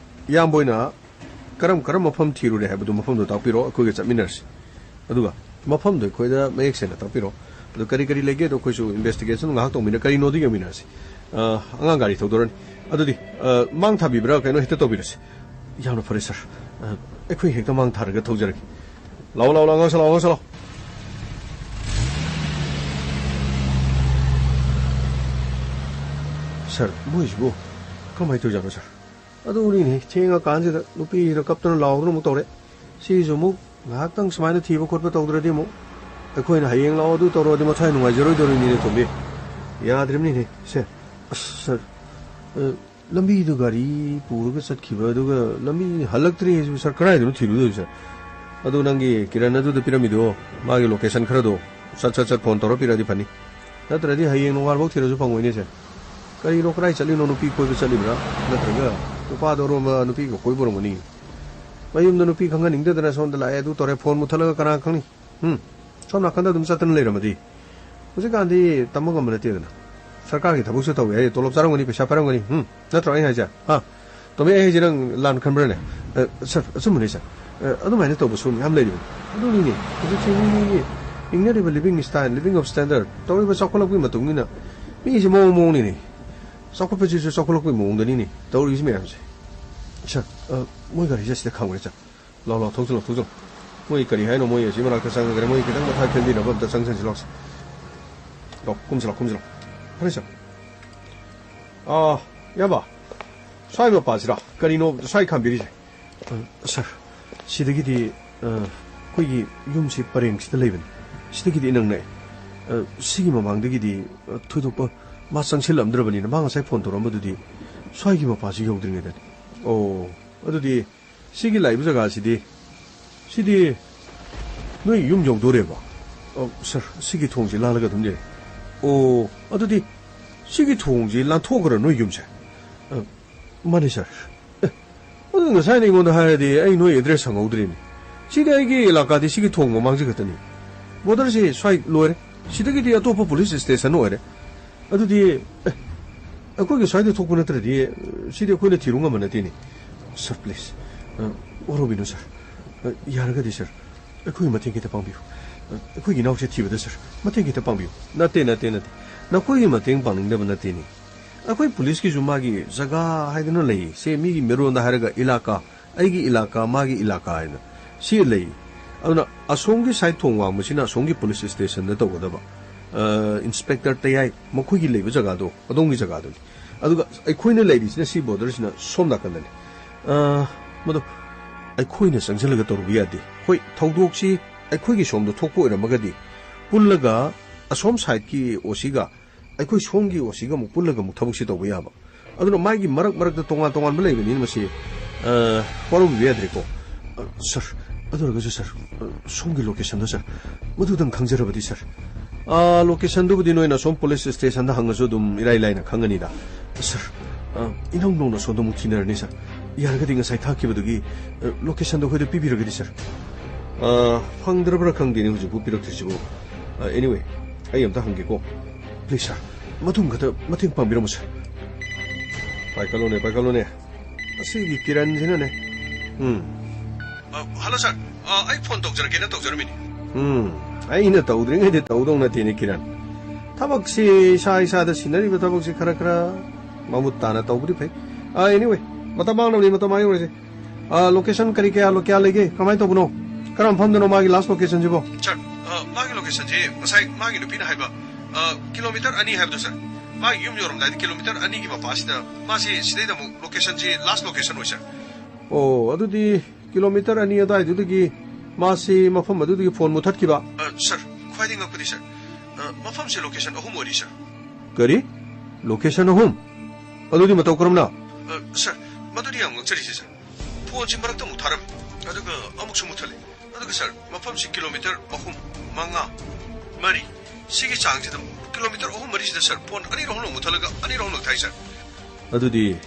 ꯏꯌꯥꯝꯕ ꯍꯣꯏꯅ ꯀꯔꯝ ꯀꯔꯝꯕ ꯃꯐꯝ ꯊꯤꯔꯨꯔꯦ ꯍꯥꯏꯕꯗꯨ ꯃꯐꯝꯗꯨ ꯇꯥꯛꯄꯤꯔꯣ, ꯑꯩꯈꯣꯏꯒ ꯆꯠꯃꯤꯟꯅꯔꯁꯤ꯫ ꯑꯗꯨꯒ ꯃꯐꯝꯗꯣ ꯑꯩꯈꯣꯏꯗ ꯃꯌꯦꯛ ꯁꯦꯡꯅ ꯇꯥꯛꯄꯤꯔꯣ꯫ ꯑꯗꯨ ꯀꯔꯤ ꯀꯔꯤ ꯂꯩꯒꯦꯗꯣ ꯑꯩꯈꯣꯏꯁꯨ ꯏꯟꯚꯦꯁꯇꯤꯒꯦꯁꯟ ꯉꯥꯏꯍꯥꯛ ꯇꯧꯃꯤꯟꯅ-, ꯀꯔꯤꯅꯣꯗꯨ ꯌꯦꯡꯃꯤꯟꯅꯔꯁꯤ꯫ ꯑ, ꯑꯉꯥꯡ ꯒꯥꯔꯤ ꯊꯧꯗꯣꯔꯅꯤ꯫ ꯑꯗꯨꯗꯤ, ꯑ, ꯃꯥꯡ ꯊꯥꯕꯤꯕ꯭ꯔꯥ ꯀꯩꯅꯣ ꯍꯦꯛꯇ ꯇꯧꯕꯤꯔꯁꯤ꯫ ꯌꯥꯝꯅ ꯐꯔꯦ, ꯁꯥꯔ꯫ ꯑ, ꯑꯩꯈꯣꯏ ꯍꯦꯛꯇ ꯃꯥꯡ ꯊꯥꯔꯒ ꯊꯧꯖꯔꯒꯦ꯫ ꯂꯥꯛꯑꯣ, ꯂꯥꯛꯑꯣ, ꯂꯥꯛꯑꯣ, ꯉꯥꯡꯁꯜꯂꯛꯑꯣ, ꯉꯥꯡꯁꯜꯂꯛꯑꯣ꯫ ꯁꯥꯔ, ꯃꯣꯏꯁꯤꯕꯨ ꯀꯃꯥꯏꯅ ꯇꯧꯖꯥꯠꯅꯣ, ꯁꯥꯔ? ꯑꯗꯨꯅꯤꯅꯦ, ꯊꯦꯡꯉꯀꯥꯟꯁꯤꯗ ꯅꯨꯄꯤꯁꯤꯅ ꯀꯞꯇꯅ ꯂꯥꯎꯗꯅ ꯑꯃꯨꯛ ꯇꯧꯔꯦ꯫ ꯁꯤꯁꯨ ꯑꯃꯨꯛ ꯉꯥꯏꯍꯥꯛꯇꯪ ꯁꯨꯃꯥꯏꯅ ꯊꯤꯕ ꯈꯣꯠꯄ ꯇꯧꯗ꯭ꯔꯗꯤ ꯑꯃꯨꯛ ꯑꯩꯈꯣꯏꯅ ꯍꯌꯦꯡ ꯂꯥꯛꯑꯣ ꯑꯗꯨ ꯇꯧꯔꯣꯗꯤ ꯃꯊ꯭ꯋꯥꯏ ꯅꯨꯡꯉꯥꯏꯖꯔꯣꯏꯗꯧꯔꯤꯅꯤꯅꯦ, ꯇꯣꯝꯕꯤ꯫ ꯌꯥꯗ꯭ꯔꯤꯕꯅꯤꯅꯦ, ꯁꯦ꯫ ꯑꯁ, ꯁꯥꯔ, ꯑ, ꯂꯝꯕꯤꯗꯨ ꯒꯥꯔꯤ ꯄꯨꯔꯒ ꯆꯠꯈꯤꯕ, ꯑꯗꯨꯒ ꯂꯝꯕꯤ ꯍꯜꯂꯛꯇ꯭ꯔꯤ ꯍꯥꯏꯁꯤꯕꯨ, ꯁꯥꯔ, ꯀꯗꯥꯏꯗꯅꯣ ꯊꯤꯔꯨꯗꯣꯏꯁꯦ, ꯁꯥꯔ? ꯑꯗꯨ ꯅꯪꯒꯤ ꯀꯤꯔꯟ ꯑꯗꯨꯗ ꯄꯤꯔꯝꯃꯤꯗꯣ, ꯃꯥꯒꯤ ꯂꯣꯀꯦꯁꯟ ꯈꯔꯗꯣ, ꯁꯠ, ꯁꯠ, ꯁꯠ ꯐꯣꯟ ꯇꯧꯔ ꯄꯤꯔꯛꯑꯗꯤ ꯐꯅꯤ꯫ ꯅꯠꯇ꯭ꯔꯗꯤ ꯍꯌꯦꯡ ꯅꯣꯡꯉꯥꯟꯕꯧ ꯊꯤꯔꯁꯨ ꯐꯪꯉꯣꯏꯅꯦ ꯁꯦ꯫ ꯀꯔꯤꯅꯣ, ꯀꯗꯥꯏ ꯆꯠꯂꯤꯅꯣ? ꯅꯨꯄꯤ ꯀꯣꯏꯕ ꯆꯠꯂꯤꯕ꯭ꯔꯥ? ꯅꯠꯇ꯭ꯔꯒ ꯅꯨꯄꯥꯗꯣ ꯑꯔꯣꯟꯕ ꯅꯨꯄꯤꯒ ꯀꯣꯏꯕ ꯑꯣꯏꯔꯝꯒꯅꯤ꯫ ꯃꯌꯨꯝꯗ ꯅꯨꯄꯤ ꯈꯪꯍꯟꯅꯤꯡꯗꯗꯅ ꯁꯣꯝꯗ ꯂꯥꯛꯑꯦ, ꯑꯗꯨ ꯇꯧꯔꯦ, ꯐꯣꯟ ꯃꯨꯠꯊꯠꯂꯒ ꯀꯅꯥ ꯈꯪꯅꯤ? ꯎꯝ, ꯁꯣꯝ ꯅꯥꯀꯟꯗ ꯑꯗꯨꯝ ꯆꯠꯇꯅ ꯂꯩꯔꯝꯃꯗꯤ꯫ ꯍꯧꯖꯤꯛꯀꯥꯟꯗꯤ ꯇꯝꯕ ꯉꯝꯕ ꯅꯠꯇꯦꯗꯅ꯫ ꯁꯔꯀꯥꯔꯒꯤ ꯊꯕꯛꯁꯨ ꯇꯧꯋꯦ ꯍꯥꯏ, ꯇꯣꯂꯣꯞ ꯆꯥꯔꯝꯒꯅꯤ, ꯄꯩꯁꯥ ꯄꯥꯏꯔꯝꯒꯅꯤ꯫ ꯎꯝ, ꯅꯠꯇ꯭ꯔꯣ ꯑꯩ ꯍꯥꯏꯁꯦ? ꯍꯥ? ꯇꯣꯝꯕꯤ, ꯑꯩ ꯍꯥꯏꯁꯦ ꯅꯪ ꯂꯥꯟ ꯈꯟꯕ꯭ꯔꯅꯦ? ꯑ, ꯁꯥꯔ, ꯑꯆꯨꯝꯕꯅꯦ ꯁꯥꯔ꯫ ꯑ, ꯑꯗꯨꯃꯥꯏꯅ ꯇꯧꯕꯁꯨ ꯃꯌꯥꯝ ꯂꯩꯔꯤꯕꯅꯤ꯫ ꯑꯗꯨꯅꯤꯅꯦ, ꯍꯧꯖꯤꯛꯁꯦ ꯃꯤ, ꯃꯤ, ꯃꯤ ꯍꯤꯡꯅꯔꯤꯕ living style, living of standard, ꯇꯧꯔꯤꯕ ꯆꯥꯎꯈꯠꯂꯛꯄꯒꯤ ꯃꯇꯨꯡ ꯏꯟꯅ ꯃꯤꯁꯦ ꯃꯑꯣꯡ ꯃꯑꯣꯡꯅꯤꯅꯦ꯫ ꯆꯥꯎꯈꯠꯄꯁꯤꯁꯨ ꯆꯥꯎꯈꯠꯂꯛꯄꯒꯤ ꯃꯑꯣꯡꯗꯅꯤꯅꯦ ꯇꯧꯔꯤꯁꯤ ꯃꯌꯥꯝꯁꯦ꯫ ꯁꯥꯔ, ꯑ, ꯃꯣꯏ ꯒꯥꯔꯤꯁꯦ ꯁꯤꯗ ꯈꯥꯝꯒ꯭ꯔꯦ ꯁꯥꯔ꯫ ꯂꯥꯎ, ꯂꯥꯎ, ꯊꯧꯖꯤꯜꯂꯣ, ꯊꯧꯖꯤꯜꯂꯣ꯫ ꯃꯣꯏ ꯀꯔꯤ ꯍꯥꯏꯅꯣ, ꯃꯣꯏ ꯑꯁꯤ ꯃꯅꯥꯛꯇ ꯆꯪꯉꯒꯅꯦ, ꯃꯣꯏ ꯈꯤꯇꯪ ꯃꯊꯥ ꯈꯦꯟꯕꯤꯅꯕ ꯑꯝꯇ ꯆꯪꯁꯟꯁꯤ ꯂꯥꯎꯁꯦ꯫ ꯂꯥꯎ, ꯀꯨꯝꯁꯤ ꯂꯥꯎ, ꯀꯨꯝꯁꯤ ꯂꯥꯎ꯫ ꯐꯔꯦ ꯁꯥꯔ꯫ ꯑꯥ, ꯏꯌꯥꯝꯕ, ꯁ꯭ꯋꯥꯏ ꯃꯄꯥꯁꯤꯔꯥ? ꯀꯔꯤꯅꯣ ꯁ꯭ꯋꯥꯏ ꯈꯥꯝꯕꯤꯔꯤꯁꯦ? ꯑ, ꯁꯥꯔ, ꯁꯤꯗꯒꯤꯗꯤ, ꯑ, ꯑꯩꯈꯣꯏꯒꯤ ꯌꯨꯝꯁꯤ ꯄꯔꯦꯡꯁꯤꯗ ꯂꯩꯕꯅꯤ꯫ ꯁꯤꯗꯒꯤꯗꯤ ꯏꯅꯛ ꯅꯛꯑꯦ꯫ ꯑ, ꯁꯤꯒꯤ ꯃꯃꯥꯡꯗꯒꯤꯗꯤ, ꯑ, ꯊꯣꯏꯗꯣꯛꯄ ꯃꯥ ꯆꯪꯁꯤꯜꯂꯝꯗ꯭ꯔꯕꯅꯤꯅ, ꯃꯥ ꯉꯁꯥꯏ ꯐꯣꯟ ꯇꯧꯔꯛꯑꯝꯕꯗꯨꯗꯤ ꯁ꯭ꯋꯥꯏꯒꯤ ꯃꯄꯥꯁꯤ ꯌꯧꯗ꯭ꯔꯤꯉꯩꯗꯅꯤ꯫ ꯑꯣ, ꯑꯗꯨꯗꯤ ꯁꯤꯒꯤ ꯂꯥꯛꯏꯕ ꯖꯒꯥꯁꯤꯗꯤ, ꯁꯤꯗꯤ ꯅꯣꯏ ꯌꯨꯝ ꯌꯧꯗꯣꯔꯦꯕ? ꯑ, ꯁꯥꯔ, ꯁꯤꯒꯤ ꯊꯣꯡꯁꯤ ꯂꯥꯜꯂꯒ ꯑꯗꯨꯝ ꯂꯩꯔꯦ꯫ ꯑꯣ, ꯑꯗꯨꯗꯤ ꯁꯤꯒꯤ ꯊꯣꯡꯁꯤ ꯂꯥꯟꯊꯣꯛꯈ꯭ꯔ ꯅꯣꯏ ꯌꯨꯝꯁꯦ? ꯑ, ꯃꯥꯅꯦ, ꯁꯥꯔ꯫ ꯑꯦ, ꯑꯗꯨ ꯉꯁꯥꯏꯅ ꯑꯩꯉꯣꯟꯗ ꯍꯥꯏꯔꯗꯤ ꯑꯩ ꯅꯣꯏ address ꯍꯪꯍꯧꯗ꯭ꯔꯤꯅꯤ꯫ ꯁꯤꯗꯤ ꯑꯩꯒꯤ ꯏꯂꯥꯀꯥꯗꯤ ꯁꯤꯒꯤ ꯊꯣꯡ ꯃꯃꯥꯡꯁꯤ ꯈꯛꯇꯅꯤ꯫ Borderꯁꯤ ꯁ꯭ꯋꯥꯏ ꯂꯣꯏꯔꯦ꯫ ꯁꯤꯗꯒꯤꯗꯤ ꯑꯇꯣꯞꯄ police station ꯑꯣꯏꯔꯦ꯫ ꯑꯗꯨꯗꯤ, ꯑꯦ, ꯑꯩꯈꯣꯏꯒꯤ ꯁ꯭ꯋꯥꯏꯗ ꯊꯣꯛꯄ ꯅꯠꯇ꯭ꯔꯗꯤ, ꯑ, ꯁꯤꯗꯤ ꯑꯩꯈꯣꯏꯅ ꯊꯤꯔꯨ ꯉꯝꯕ ꯅꯠꯇꯦꯅꯦ꯫ ꯁꯥꯔ, please, ꯑ, ꯋꯥꯔꯧꯕꯤꯅꯨ ꯁꯥꯔ꯫ ꯑ, ꯌꯥꯔꯒꯗꯤ ꯁꯥꯔ, ꯑꯩꯈꯣꯏꯒꯤ ꯃꯇꯦꯡ ꯈꯤꯇ ꯄꯥꯡꯕꯤꯌꯨ꯫ ꯑ, ꯑꯩꯈꯣꯏꯒꯤ ꯏꯅꯥꯎꯁꯦ ꯊꯤꯕꯗ ꯁꯥꯔ, ꯃꯇꯦꯡ ꯈꯤꯇ ꯄꯥꯡꯕꯤꯌꯨ꯫ ꯅꯠꯇꯦ, ꯅꯠꯇꯦ, ꯅꯠꯇꯦ꯫ ꯅꯈꯣꯏꯒꯤ ꯃꯇꯦꯡ ꯄꯥꯡꯅꯤꯡꯗꯕ ꯅꯠꯇꯦꯅꯦ꯫ ꯑꯩꯈꯣꯏ ꯄꯨꯂꯤꯁꯀꯤꯁꯨ ꯃꯥꯒꯤ ꯖꯒꯥ ꯍꯥꯏꯗꯅ ꯂꯩ꯫ ꯁꯦ ꯃꯤꯒꯤ ꯃꯔꯣꯟꯗ ꯍꯥꯏꯔꯒ ꯏꯂꯥꯀꯥ, ꯑꯩꯒꯤ ꯏꯂꯥꯀꯥ, ꯃꯥꯒꯤ ꯏꯂꯥꯀꯥ ꯍꯥꯏꯅ ꯁꯤ ꯂꯩ꯫ ꯑꯗꯨꯅ ꯑꯁꯣꯝꯒꯤ side ꯊꯣꯡ ꯋꯥꯡꯕꯁꯤꯅ ꯑꯁꯣꯝꯒꯤ ꯄꯨꯂꯤꯁ stationꯗ ꯇꯧꯒꯗꯕ꯫ ꯑ, Inspector ꯇꯌꯥꯏ ꯃꯈꯣꯏꯒꯤ ꯂꯩꯕ ꯖꯒꯥꯗꯣ ꯑꯗꯣꯝꯒꯤ ꯖꯒꯥꯗꯨꯅꯤ꯫ ꯑꯗꯨꯒ ꯑꯩꯈꯣꯏꯅ ꯂꯩꯔꯤꯁꯤꯅ ꯁꯤ borderꯁꯤꯅ ꯁꯣꯝ ꯅꯥꯀꯟꯗꯅꯤ꯫ ꯑ, ꯃꯗꯨ ꯑꯩꯈꯣꯏꯅ ꯆꯪꯁꯤꯜꯂꯒ ꯇꯧꯔꯨꯕ ꯌꯥꯗꯦ꯫ ꯍꯣꯏ, ꯊꯧꯗꯣꯛꯁꯤ ꯑꯩꯈꯣꯏꯒꯤ ꯁꯣꯝꯗ ꯊꯣꯛꯄ ꯑꯣꯏꯔꯝꯃꯒꯗꯤ ꯄꯨꯜꯂꯒ ꯑꯁꯣꯝ sideꯀꯤ OCꯒ ꯑꯩꯈꯣꯏ ꯁꯣꯝꯒꯤ OCꯒ ꯑꯃꯨꯛ ꯄꯨꯜꯂꯒ ꯑꯃꯨꯛ ꯊꯕꯛꯁꯤ ꯇꯧꯕ ꯌꯥꯕ꯫ ꯑꯗꯨꯅ ꯃꯥꯒꯤ ꯃꯔꯛ ꯃꯔꯛꯇ ꯇꯣꯉꯥꯟ ꯇꯣꯉꯥꯟꯕ ꯂꯩꯕꯅꯤꯅ ꯃꯁꯤ, ꯑ, ꯋꯥꯔꯧꯕꯤꯕ ꯌꯥꯗ꯭ꯔꯦꯀꯣ꯫ ꯑ, ꯁꯥꯔ, ꯑꯗꯨ ꯑꯣꯏꯔꯒꯁꯨ ꯁꯥꯔ, ꯑ, ꯁꯣꯝꯒꯤ locationꯗꯣ ꯁꯥꯔ, ꯃꯗꯨꯗꯪ ꯈꯪꯖꯔꯕꯗꯤ ꯁꯥꯔ꯫ ꯑꯥ, location-ꯗꯨꯕꯨꯗꯤ ꯅꯣꯏꯅ ꯁꯣꯝ police station-ꯗ ꯍꯪꯉꯁꯨ ꯑꯗꯨꯝ ꯏꯔꯥꯏ ꯂꯥꯏꯅ ꯈꯪꯒꯅꯤꯗ꯫ Sir, ꯑꯥ, ꯏꯅꯧ ꯅꯧꯅ ꯁꯣꯝꯗ ꯑꯃꯨꯛ ꯊꯤꯅꯔꯅꯤ, sir꯫ ꯌꯥꯔꯒꯗꯤ ꯉꯁꯥꯏ ꯊꯥꯈꯤꯕꯗꯨꯒꯤ, ꯑ, location-ꯗꯣ ꯑꯩꯈꯣꯏꯗ ꯄꯤꯕꯤꯔꯒꯗꯤ, sir꯫ ꯑꯥ, ꯐꯪꯗ꯭ꯔꯕ꯭ꯔꯥ ꯈꯪꯗꯦꯅꯦ ꯍꯧꯖꯤꯛꯄꯨ ꯄꯤꯔꯛꯇ꯭ꯔꯤꯁꯤꯕꯨ꯫ ꯑ, anyway, ꯑꯩ ꯑꯝꯇ ꯍꯪꯒꯦꯀꯣ꯫ Please, sir, ꯃꯗꯨꯝ ꯈꯛꯇ ꯃꯇꯦꯡ ꯄꯥꯡꯕꯤꯔꯝꯃꯨ, sir꯫ ꯄꯥꯏꯈꯠꯂꯨꯅꯦ, ꯄꯥꯏꯈꯠꯂꯨꯅꯦ꯫ ꯑꯁꯤꯒꯤ ꯀꯤꯔꯟꯁꯤꯅꯅꯦ꯫ ꯎꯝ꯫ ꯑ, hello, sir꯫ ꯑ, ꯑꯩ phone ꯇꯧꯖꯔꯛꯀꯦꯅ ꯇꯧꯖꯔꯝꯃꯤꯅꯤ꯫ ꯎꯝ, ꯑꯩꯅ ꯇꯧꯗ꯭ꯔꯤꯉꯩꯗꯤ ꯇꯧꯗꯧ ꯅꯠꯇꯦꯅꯦ, ꯀꯤꯔꯟ꯫ ꯊꯕꯛꯁꯤ ꯏꯁꯥ ꯏꯁꯥꯗ ꯁꯤꯟꯅꯔꯤꯕ ꯊꯕꯛꯁꯤ ꯈꯔ ꯈꯔ ꯃꯃꯨꯠ ꯇꯥꯅ ꯇꯧꯕꯗꯤ ꯐꯩ꯫ ꯑ, anyway, ꯃꯇꯝ ꯃꯥꯡꯅꯕꯅꯤ, ꯃꯇꯝ ꯃꯥꯡꯍꯧꯔꯁꯦ꯫ ꯑ, location ꯀꯔꯤ ꯀꯌꯥ ꯂꯣ-, ꯀꯌꯥ ꯂꯩꯒꯦ? ꯀꯃꯥꯏꯅ ꯇꯧꯕꯅꯣ? ꯀꯔꯝꯕ ꯃꯐꯝꯗꯅꯣ ꯃꯥꯒꯤ last location-ꯁꯤꯕꯣ? Sir, ꯑ, ꯃꯥꯒꯤ location-ꯁꯤ ꯉꯁꯥꯏ ꯃꯥꯒꯤ ꯅꯨꯄꯤꯅ ꯍꯥꯏꯕ, ꯑ, kilometre ꯑꯅꯤ ꯍꯥꯏꯕꯗꯣ, sir꯫ ꯃꯥꯒꯤ ꯌꯨꯝ ꯌꯧꯔꯝꯗꯥꯏꯗ kilometre ꯑꯅꯤꯒꯤ ꯃꯄꯥꯁꯤꯗ ꯃꯥꯁꯤ ꯁꯤꯗꯩꯗ ꯑꯃꯨꯛ location-ꯁꯤ last location ꯑꯣꯏ, sir꯫ ꯑꯣ, ꯑꯗꯨꯗꯤ kilometre ꯑꯅꯤ ꯑꯗꯨꯋꯥꯏꯗꯨꯗꯒꯤ ꯃꯥꯁꯤ ꯃꯐꯝ ꯑꯗꯨꯗꯒꯤ phone ꯃꯨꯊꯠꯈꯤꯕ? ꯑ, sir, ꯈ꯭ꯋꯥꯏꯗꯒꯤ ꯉꯛꯄꯗꯤ, sir, ꯑ, ꯃꯐꯝꯁꯦ location ꯑꯍꯨꯝ ꯑꯣꯏꯔꯤ, sir꯫ ꯀꯔꯤ? Location ꯑꯍꯨꯝ? ꯑꯗꯨꯗꯤ ꯃꯇꯧ ꯀꯔꯝꯅ? ꯑ, sir, ꯃꯗꯨꯗꯤ ꯌꯥꯝ ꯉꯛꯆꯔꯤꯁꯦ, sir꯫ Phone-ꯁꯤ ꯃꯔꯛꯇ ꯑꯃꯨꯛ ꯊꯥꯔꯝꯃꯤ, ꯑꯗꯨꯒ ꯑꯃꯨꯛꯁꯨ ꯃꯨꯠꯊꯠꯂꯦ꯫ ꯑꯗꯨꯒ, sir, ꯃꯐꯝꯁꯤ kilometre ꯑꯍꯨꯝ, ꯃꯉꯥ, ꯃꯔꯤ, ꯁꯤꯒꯤ ꯆꯥꯡꯁꯤꯗ, kilometre ꯑꯍꯨꯝ ꯃꯔꯤꯁꯤꯗ, sir, phone ꯑꯅꯤꯔꯛ ꯑꯍꯨꯝꯂꯛ ꯃꯨꯠꯊꯠꯂꯒ ꯑꯅꯤꯔꯛ ꯑꯍꯨꯝꯂꯛ ꯊꯥꯏ, sir꯫ ꯑꯗꯨꯗꯤ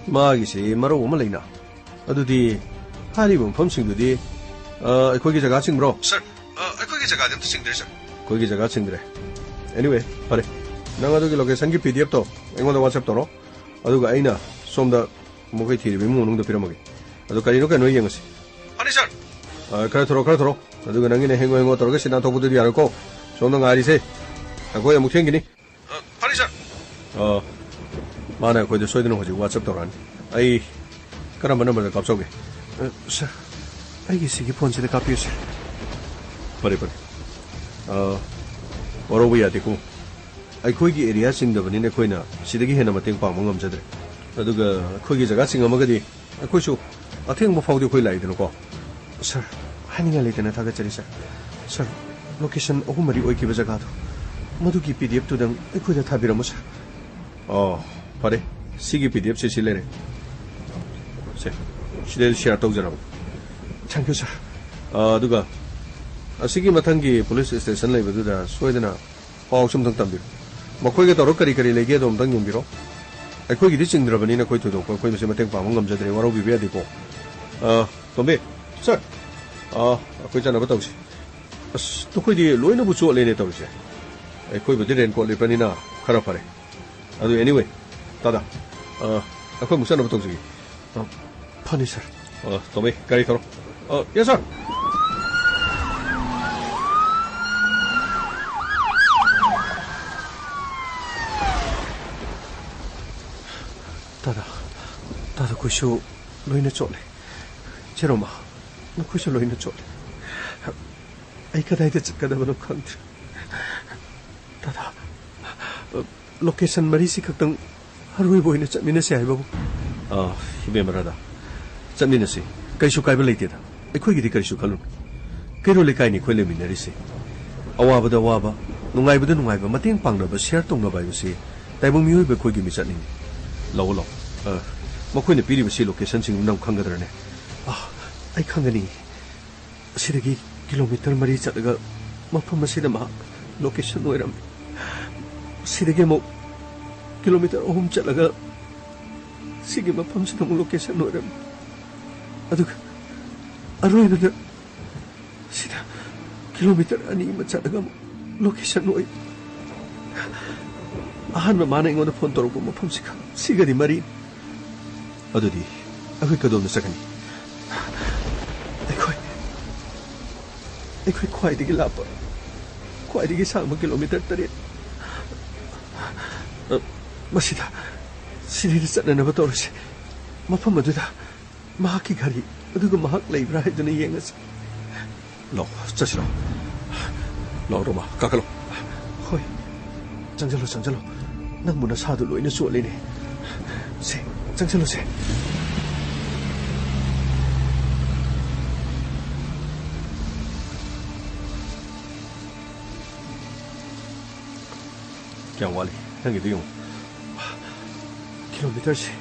ꯃꯥꯒꯤꯁꯤ ꯃꯔꯧ ꯑꯃ ꯂꯩꯅ꯫ ꯑꯗꯨꯗꯤ ꯍꯥꯏꯔꯤꯕ ꯃꯐꯝꯁꯤꯡꯗꯨꯗꯤ, ꯑ, ꯑꯩꯈꯣꯏꯒꯤ ꯖꯒꯥ ꯆꯤꯡꯕ꯭ꯔꯣ? Sir, ꯑ, ꯑꯩꯈꯣꯏꯒꯤ ꯖꯒꯥꯗꯤ ꯑꯝꯇ ꯆꯤꯡꯗ꯭ꯔꯦ, sir꯫ ꯑꯩꯈꯣꯏꯒꯤ ꯖꯒꯥ ꯆꯤꯡꯗ꯭ꯔꯦ꯫ Anyway, ꯐꯔꯦ꯫ ꯅꯪ ꯑꯗꯨꯒꯤ location-ꯒꯤ P D F-ꯇꯣ ꯑꯩꯉꯣꯟꯗ WhatsApp ꯇꯧꯔꯣ꯫ ꯑꯗꯨꯒ ꯑꯩꯅ ꯁꯣꯝꯗ ꯃꯈꯣꯏ ꯊꯤꯔꯤꯕ ꯏꯃꯨꯡ ꯃꯅꯨꯡꯗ ꯄꯤꯔꯝꯃꯒꯦ꯫ ꯑꯗꯣ ꯀꯔꯤꯅꯣ ꯀꯩꯅꯣ ꯌꯦꯡꯉꯁꯤ꯫ ꯐꯅꯤ, sir꯫ ꯑ, ꯈꯔ ꯊꯨꯔꯣ, ꯈꯔ ꯊꯨꯔꯣ꯫ ꯑꯗꯨꯒ ꯅꯪꯒꯤꯅ ꯍꯦꯡꯉꯣ ꯍꯦꯡꯉꯣ ꯇꯧꯔꯒ ꯁꯤꯠ ꯅꯥꯟꯊꯣꯛꯄꯗꯨꯗꯤ ꯌꯥꯔꯣꯏꯀꯣ꯫ ꯁꯣꯝꯗ ꯉꯥꯏꯔꯤꯁꯦ꯫ ꯑꯩꯈꯣꯏ ꯑꯃꯨꯛ ꯊꯦꯡꯈꯤꯅꯤ꯫ ꯑ, ꯐꯅꯤ, sir꯫ ꯑ, ꯃꯥꯅ ꯑꯩꯈꯣꯏꯗ ꯁꯣꯏꯗꯅ ꯍꯧꯖꯤꯛ WhatsApp ꯇꯧꯔꯛꯑꯅꯤ꯫ ꯑꯩ ꯀꯔꯝꯕ number-ꯗ ꯀꯥꯞꯆꯧꯒꯦ? ꯑ, sir, ꯑꯩꯒꯤ ꯁꯤꯒꯤ phone-ꯁꯤꯗ ꯀꯥꯞꯄꯤꯌꯨ, sir꯫ ꯐꯔꯦ, ꯐꯔꯦ꯫ ꯑ, ꯋꯥꯔꯧꯕ ꯌꯥꯗꯦꯀꯣ꯫ ꯑꯩꯈꯣꯏꯒꯤ area ꯆꯤꯡꯗꯕꯅꯤꯅ ꯑꯩꯈꯣꯏꯅ ꯁꯤꯗꯒꯤ ꯍꯦꯟꯅ ꯃꯇꯦꯡ ꯄꯥꯡꯕ ꯉꯝꯖꯗ꯭ꯔꯦ꯫ ꯑꯗꯨꯒ ꯑꯩꯈꯣꯏꯒꯤ ꯖꯒꯥ ꯆꯤꯡꯉꯝꯃꯒꯗꯤ ꯑꯩꯈꯣꯏꯁꯨ ꯑꯊꯦꯡꯕ ꯐꯥꯎꯗꯤ ꯑꯩꯈꯣꯏ ꯂꯥꯛꯏꯗꯅꯀꯣ꯫ Sir, ꯍꯥꯏꯅꯤꯡꯉꯥꯏ ꯂꯩꯇꯅ ꯊꯥꯒꯠꯆꯔꯤ, sir꯫ Sir, location ꯑꯍꯨꯝ ꯃꯔꯤ ꯑꯣꯏꯈꯤꯕ ꯖꯒꯥꯗꯣ, ꯃꯗꯨꯒꯤ P D F-ꯇꯨꯗꯪ ꯑꯩꯈꯣꯏꯗ ꯊꯥꯕꯤꯔꯝꯃꯨ, sir꯫ ꯑꯣ, ꯐꯔꯦ꯫ ꯁꯤꯒꯤ P D F-ꯁꯦ ꯁꯤ ꯂꯩꯔꯦ꯫ ꯁꯦ, ꯁꯤꯗ share ꯇꯧꯖꯔꯕ꯫ Thank you, sir꯫ ꯑ, ꯑꯗꯨꯒ ꯑꯁꯤꯒꯤ ꯃꯊꯪꯒꯤ ꯄꯨꯂꯤꯁ ꯁ꯭ꯇꯦꯁꯟ ꯂꯩꯕꯗꯨꯗ ꯁꯣꯏꯗꯅ ꯄꯥꯎꯁꯨ ꯑꯝꯇꯪ ꯇꯝꯕꯤꯔꯣ꯫ ꯃꯈꯣꯏꯒ ꯇꯧꯔꯒ ꯀꯔꯤ ꯀꯔꯤ ꯂꯩꯒꯦꯗꯣ ꯑꯝꯇꯪ ꯌꯦꯡꯕꯤꯔꯣ꯫ ꯑꯩꯈꯣꯏꯒꯤꯗꯤ ꯆꯤꯡꯗ꯭ꯔꯕꯅꯤꯅ ꯑꯩꯈꯣꯏ ꯊꯣꯏꯗꯣꯛꯄ ꯑꯩꯈꯣꯏ ꯃꯁꯦ ꯃꯇꯦꯡ ꯄꯥꯡꯕ ꯉꯝꯖꯗ꯭ꯔꯦ, ꯋꯥꯔꯧꯕꯤꯕ ꯌꯥꯗꯦꯀꯣ꯫ ꯑ, ꯇꯣꯝꯕꯤ, ꯁꯔ, ꯑ, ꯑꯩꯈꯣꯏ ꯆꯠꯅꯕ ꯇꯧꯁꯤ꯫ ꯑꯁ, ꯅꯈꯣꯏꯗꯤ ꯂꯣꯏꯅꯕꯨ ꯆꯣꯠꯂꯦꯅꯦ ꯇꯧꯔꯤꯁꯦ꯫ ꯑꯩꯈꯣꯏꯕꯨꯗꯤ ꯔꯦꯟꯀꯣꯠ ꯂꯤꯠꯄꯅꯤꯅ ꯈꯔ ꯐꯔꯦ꯫ ꯑꯗꯨ anyway, ꯇꯥꯗꯥ, ꯑ, ꯑꯩꯈꯣꯏ ꯑꯃꯨꯛ ꯆꯠꯅꯕ ꯇꯧꯁꯤꯒꯦ꯫ ꯑ, ꯐꯅꯤ, ꯁꯔ꯫ ꯑ, ꯇꯣꯝꯕꯤ, ꯒꯥꯔꯤ ꯊꯧꯔꯣ꯫ ꯑ, yes, sir꯫ ꯇꯥꯗꯥ, ꯇꯥꯗꯥ, ꯑꯩꯈꯣꯏꯁꯨ ꯂꯣꯏꯅ ꯆꯣꯠꯂꯦ꯫ ꯆꯦꯔꯣꯃꯥ, ꯅꯈꯣꯏꯁꯨ ꯂꯣꯏꯅ ꯆꯣꯠꯂꯦ꯫ ꯑꯩ ꯀꯗꯥꯏꯗ ꯆꯠꯀꯗꯕꯅꯣ ꯈꯪꯗ꯭ꯔꯦ꯫ ꯇꯥꯗꯥ, ꯂꯣꯀꯦꯁꯟ ꯃꯔꯤꯁꯤ ꯈꯛꯇꯪ ꯑꯔꯣꯏꯕ ꯑꯣꯏꯅ ꯆꯠꯃꯤꯟꯅꯁꯦ ꯍꯥꯏꯕꯕꯨ꯫ ꯑ, ꯏꯕꯦꯝꯃ ꯔꯥꯙꯥ, ꯆꯠꯃꯤꯟꯅꯁꯤ꯫ ꯀꯩꯁꯨ ꯀꯥꯏꯕ ꯂꯩꯇꯦꯗ꯫ ꯑꯩꯈꯣꯏꯒꯤꯗꯤ ꯀꯔꯤꯁꯨ ꯈꯜꯂꯨꯅꯨ꯫ ꯀꯩꯔꯣꯜ ꯂꯩꯀꯥꯏꯅꯤ ꯑꯩꯈꯣꯏ ꯂꯩꯃꯤꯟꯅꯔꯤꯁꯦ꯫ ꯑꯋꯥꯕꯗ ꯑꯋꯥꯕ, ꯅꯨꯡꯉꯥꯏꯕꯗ ꯅꯨꯡꯉꯥꯏꯕ, ꯃꯇꯦꯡ ꯄꯥꯡꯅꯕ, ꯁꯤꯌꯔ ꯇꯧꯅꯕ ꯍꯥꯏꯕꯁꯤ ꯇꯥꯏꯕꯪ ꯃꯤꯑꯣꯏꯕ ꯑꯩꯈꯣꯏꯒꯤ ꯃꯤꯆꯠꯅꯤꯡꯉꯤ꯫ ꯂꯥꯛꯑꯣ, ꯂꯥꯛꯑꯣ꯫ ꯑ, ꯃꯈꯣꯏꯅ ꯄꯤꯔꯤꯕ ꯁꯤ ꯂꯣꯀꯦꯁꯟꯁꯤꯡꯗꯨ ꯅꯪ ꯈꯪꯒꯗ꯭ꯔꯅꯦ? ꯑ, ꯑꯩ ꯈꯪꯒꯅꯤ꯫ ꯑꯁꯤꯗꯒꯤ ꯀꯤꯂꯣꯃꯤꯇꯔ ꯃꯔꯤ ꯆꯠꯂꯒ ꯃꯐꯝ ꯑꯁꯤꯗ ꯃꯍꯥꯛ ꯂꯣꯀꯦꯁꯟ ꯑꯣꯏꯔꯝꯃꯤ꯫ ꯁꯤꯗꯒꯤ ꯑꯃꯨꯛ ꯀꯤꯂꯣꯃꯤꯇꯔ ꯑꯍꯨꯝ ꯆꯠꯂꯒ ꯁꯤꯒꯤ ꯃꯐꯝꯁꯤꯗ ꯑꯃꯨꯛ ꯂꯣꯀꯦꯁꯟ ꯑꯣꯏꯔꯝꯃꯤ꯫ ꯑꯗꯨꯒ ꯑꯔꯣꯏꯕꯗ ꯁꯤꯗ ꯀꯤꯂꯣꯃꯤꯇꯔ ꯑꯅꯤ ꯑꯃ ꯆꯠꯂꯒ ꯑꯃꯨꯛ ꯂꯣꯀꯦꯁꯟ ꯑꯣꯏ꯫ ꯑꯍꯥꯟꯕ ꯃꯥꯅ ꯑꯩꯉꯣꯟꯗ ꯐꯣꯟ ꯇꯧꯔꯛꯄ ꯃꯐꯝꯁꯤꯒ ꯁꯤꯒꯗꯤ ꯃꯔꯤ꯫ ꯑꯗꯨꯗꯤ ꯑꯩꯈꯣꯏ ꯀꯗꯣꯝꯗ ꯆꯠꯀꯅꯤ? ꯑꯩꯈꯣꯏ, ꯑꯩꯈꯣꯏ ꯈ꯭ꯋꯥꯏꯗꯒꯤ ꯂꯥꯞꯄ, ꯈ꯭ꯋꯥꯏꯗꯒꯤ ꯁꯥꯡꯕ ꯀꯤꯂꯣꯃꯤꯇꯔ ꯇꯔꯦꯠ꯫ ꯑ, ꯃꯁꯤꯗ, ꯁꯤꯗꯩꯗ ꯆꯠꯅꯅꯕ ꯇꯧꯔꯁꯤ꯫ ꯃꯐꯝ ꯑꯗꯨꯗ ꯃꯍꯥꯛꯀꯤ ꯘꯔꯤ ꯑꯗꯨꯒ ꯃꯍꯥꯛ ꯂꯩꯕ꯭ꯔꯥ ꯍꯥꯏꯗꯨꯅ ꯌꯦꯡꯉꯁꯤ꯫ ꯂꯥꯛꯑꯣ, ꯆꯠꯁꯤꯔꯣ? ꯂꯥꯛꯑꯣ, ꯔꯣꯃꯥ, ꯀꯥꯈꯠꯂꯣ꯫ ꯍꯣꯏ꯫ ꯆꯪꯁꯤꯜꯂꯣ, ꯆꯪꯁꯤꯜꯂꯣ꯫ ꯅꯪꯕꯨ ꯅꯁꯥꯗꯨ ꯂꯣꯏꯅ ꯆꯣꯠꯂꯤꯅꯦ꯫ ꯁꯦ, ꯆꯪꯁꯤꯜꯂꯨꯁꯦ꯫ ꯀꯌꯥꯝ ꯋꯥꯠꯂꯤ? ꯅꯪꯒꯤꯗꯨ ꯌꯦꯡꯉꯨ꯫ ꯀꯤꯂꯣꯃꯤꯇꯔꯁꯦ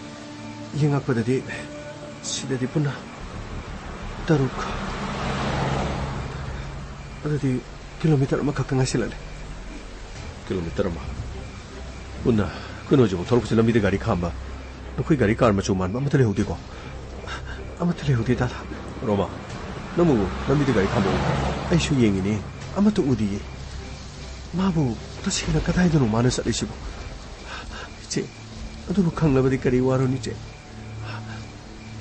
ꯌꯦꯡꯉꯛꯄꯗꯗꯤ ꯁꯤꯗꯗꯤ ꯄꯨꯟꯅ ꯇꯔꯨꯛ꯫ ꯑꯗꯨꯗꯤ ꯀꯤꯂꯣꯃꯤꯇꯔ ꯑꯃꯈꯛꯇ ꯉꯥꯏꯁꯤꯜꯂꯛꯂꯦ꯫ ꯀꯤꯂꯣꯃꯤꯇꯔ ꯑꯃ? ꯄꯨꯟꯅ ꯑꯩꯈꯣꯏꯅ ꯍꯧꯖꯤꯛꯐꯥꯎ ꯊꯣꯛꯂꯛꯄꯁꯦ ꯂꯝꯕꯤꯗ ꯒꯥꯔꯤ ꯈꯥꯝꯕ, ꯅꯈꯣꯏ ꯒꯥꯔꯤ ꯀꯥꯔ ꯃꯆꯨ ꯃꯥꯟꯕ ꯑꯃꯠꯇ ꯂꯩꯍꯧꯗꯦꯀꯣ? ꯑꯃꯠꯇ ꯂꯩꯍꯧꯗꯦ, ꯇꯥꯗ꯫ ꯔꯣꯃꯥ, ꯅꯪꯕꯨ ꯂꯝꯕꯤꯗ ꯒꯥꯔꯤ ꯈꯥꯝꯕ ꯎꯕ꯭ꯔꯥ? ꯑꯩꯁꯨ ꯌꯦꯡꯉꯤꯅꯦ, ꯑꯃꯠꯇ ꯎꯗꯤꯌꯦ꯫ ꯃꯥꯕꯨ ꯇꯁꯦꯡꯅ ꯀꯗꯥꯏꯗꯅꯣ ꯃꯥꯅ ꯆꯠꯂꯤꯁꯤꯕꯨ? ꯏꯆꯦ, ꯑꯗꯨꯕꯨ ꯈꯪꯂꯕꯗꯤ ꯀꯔꯤ ꯋꯥꯔꯣꯅꯤ, ꯏꯆꯦ?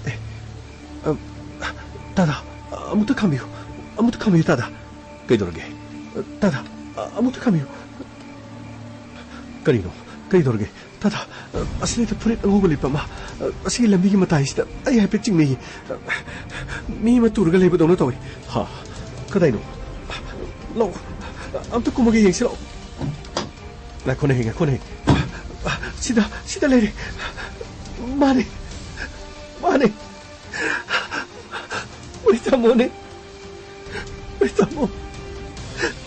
ꯑꯦ, ꯑ, ꯇꯥꯗ, ꯑꯃꯨꯛꯇ ꯈꯥꯝꯕꯤꯌꯨ, ꯑꯃꯨꯛꯇ ꯈꯥꯝꯕꯤꯌꯨ, ꯇꯥꯗ꯫ ꯀꯩꯗꯧꯔꯒꯦ? ꯇꯥꯗ, ꯑꯃꯨꯛꯇ ꯈꯥꯝꯕꯤꯌꯨ꯫ ꯀꯔꯤꯅꯣ? ꯀꯔꯤꯗꯧꯔꯒꯦ? ꯇꯥꯗ, ꯑꯁꯤꯗ ꯐꯨꯔꯤꯠ ꯑꯉꯧꯕ ꯂꯤꯠꯄ ꯑꯃ, ꯑꯁꯤꯒꯤ ꯂꯝꯕꯤꯒꯤ ꯃꯇꯥꯏꯁꯤꯗ ꯑꯩ ꯍꯥꯏꯐꯦꯠ ꯆꯤꯡꯅꯩꯌꯦ꯫ ꯃꯤ ꯑꯃ ꯇꯨꯔꯒ ꯂꯩꯕꯗꯧꯅ ꯇꯧꯏ꯫ ꯍꯥ? ꯀꯗꯥꯏꯅꯣ? ꯂꯥꯛꯑꯣ, ꯑꯝꯇ ꯀꯨꯝꯃꯒ ꯌꯦꯡꯁꯤ ꯂꯥꯛꯑꯣ꯫ ꯉꯥꯏꯈꯣꯅꯦ, ꯉꯥꯏꯈꯣꯅꯦ꯫ ꯁꯤꯗ, ꯁꯤꯗ ꯂꯩꯔꯦ꯫ ꯃꯥꯅꯦ, ꯃꯥꯅꯦ꯫ ꯃꯣꯏ ꯇꯥꯃꯣꯅꯦ꯫ ꯃꯣꯏ ꯇꯥꯃꯣ꯫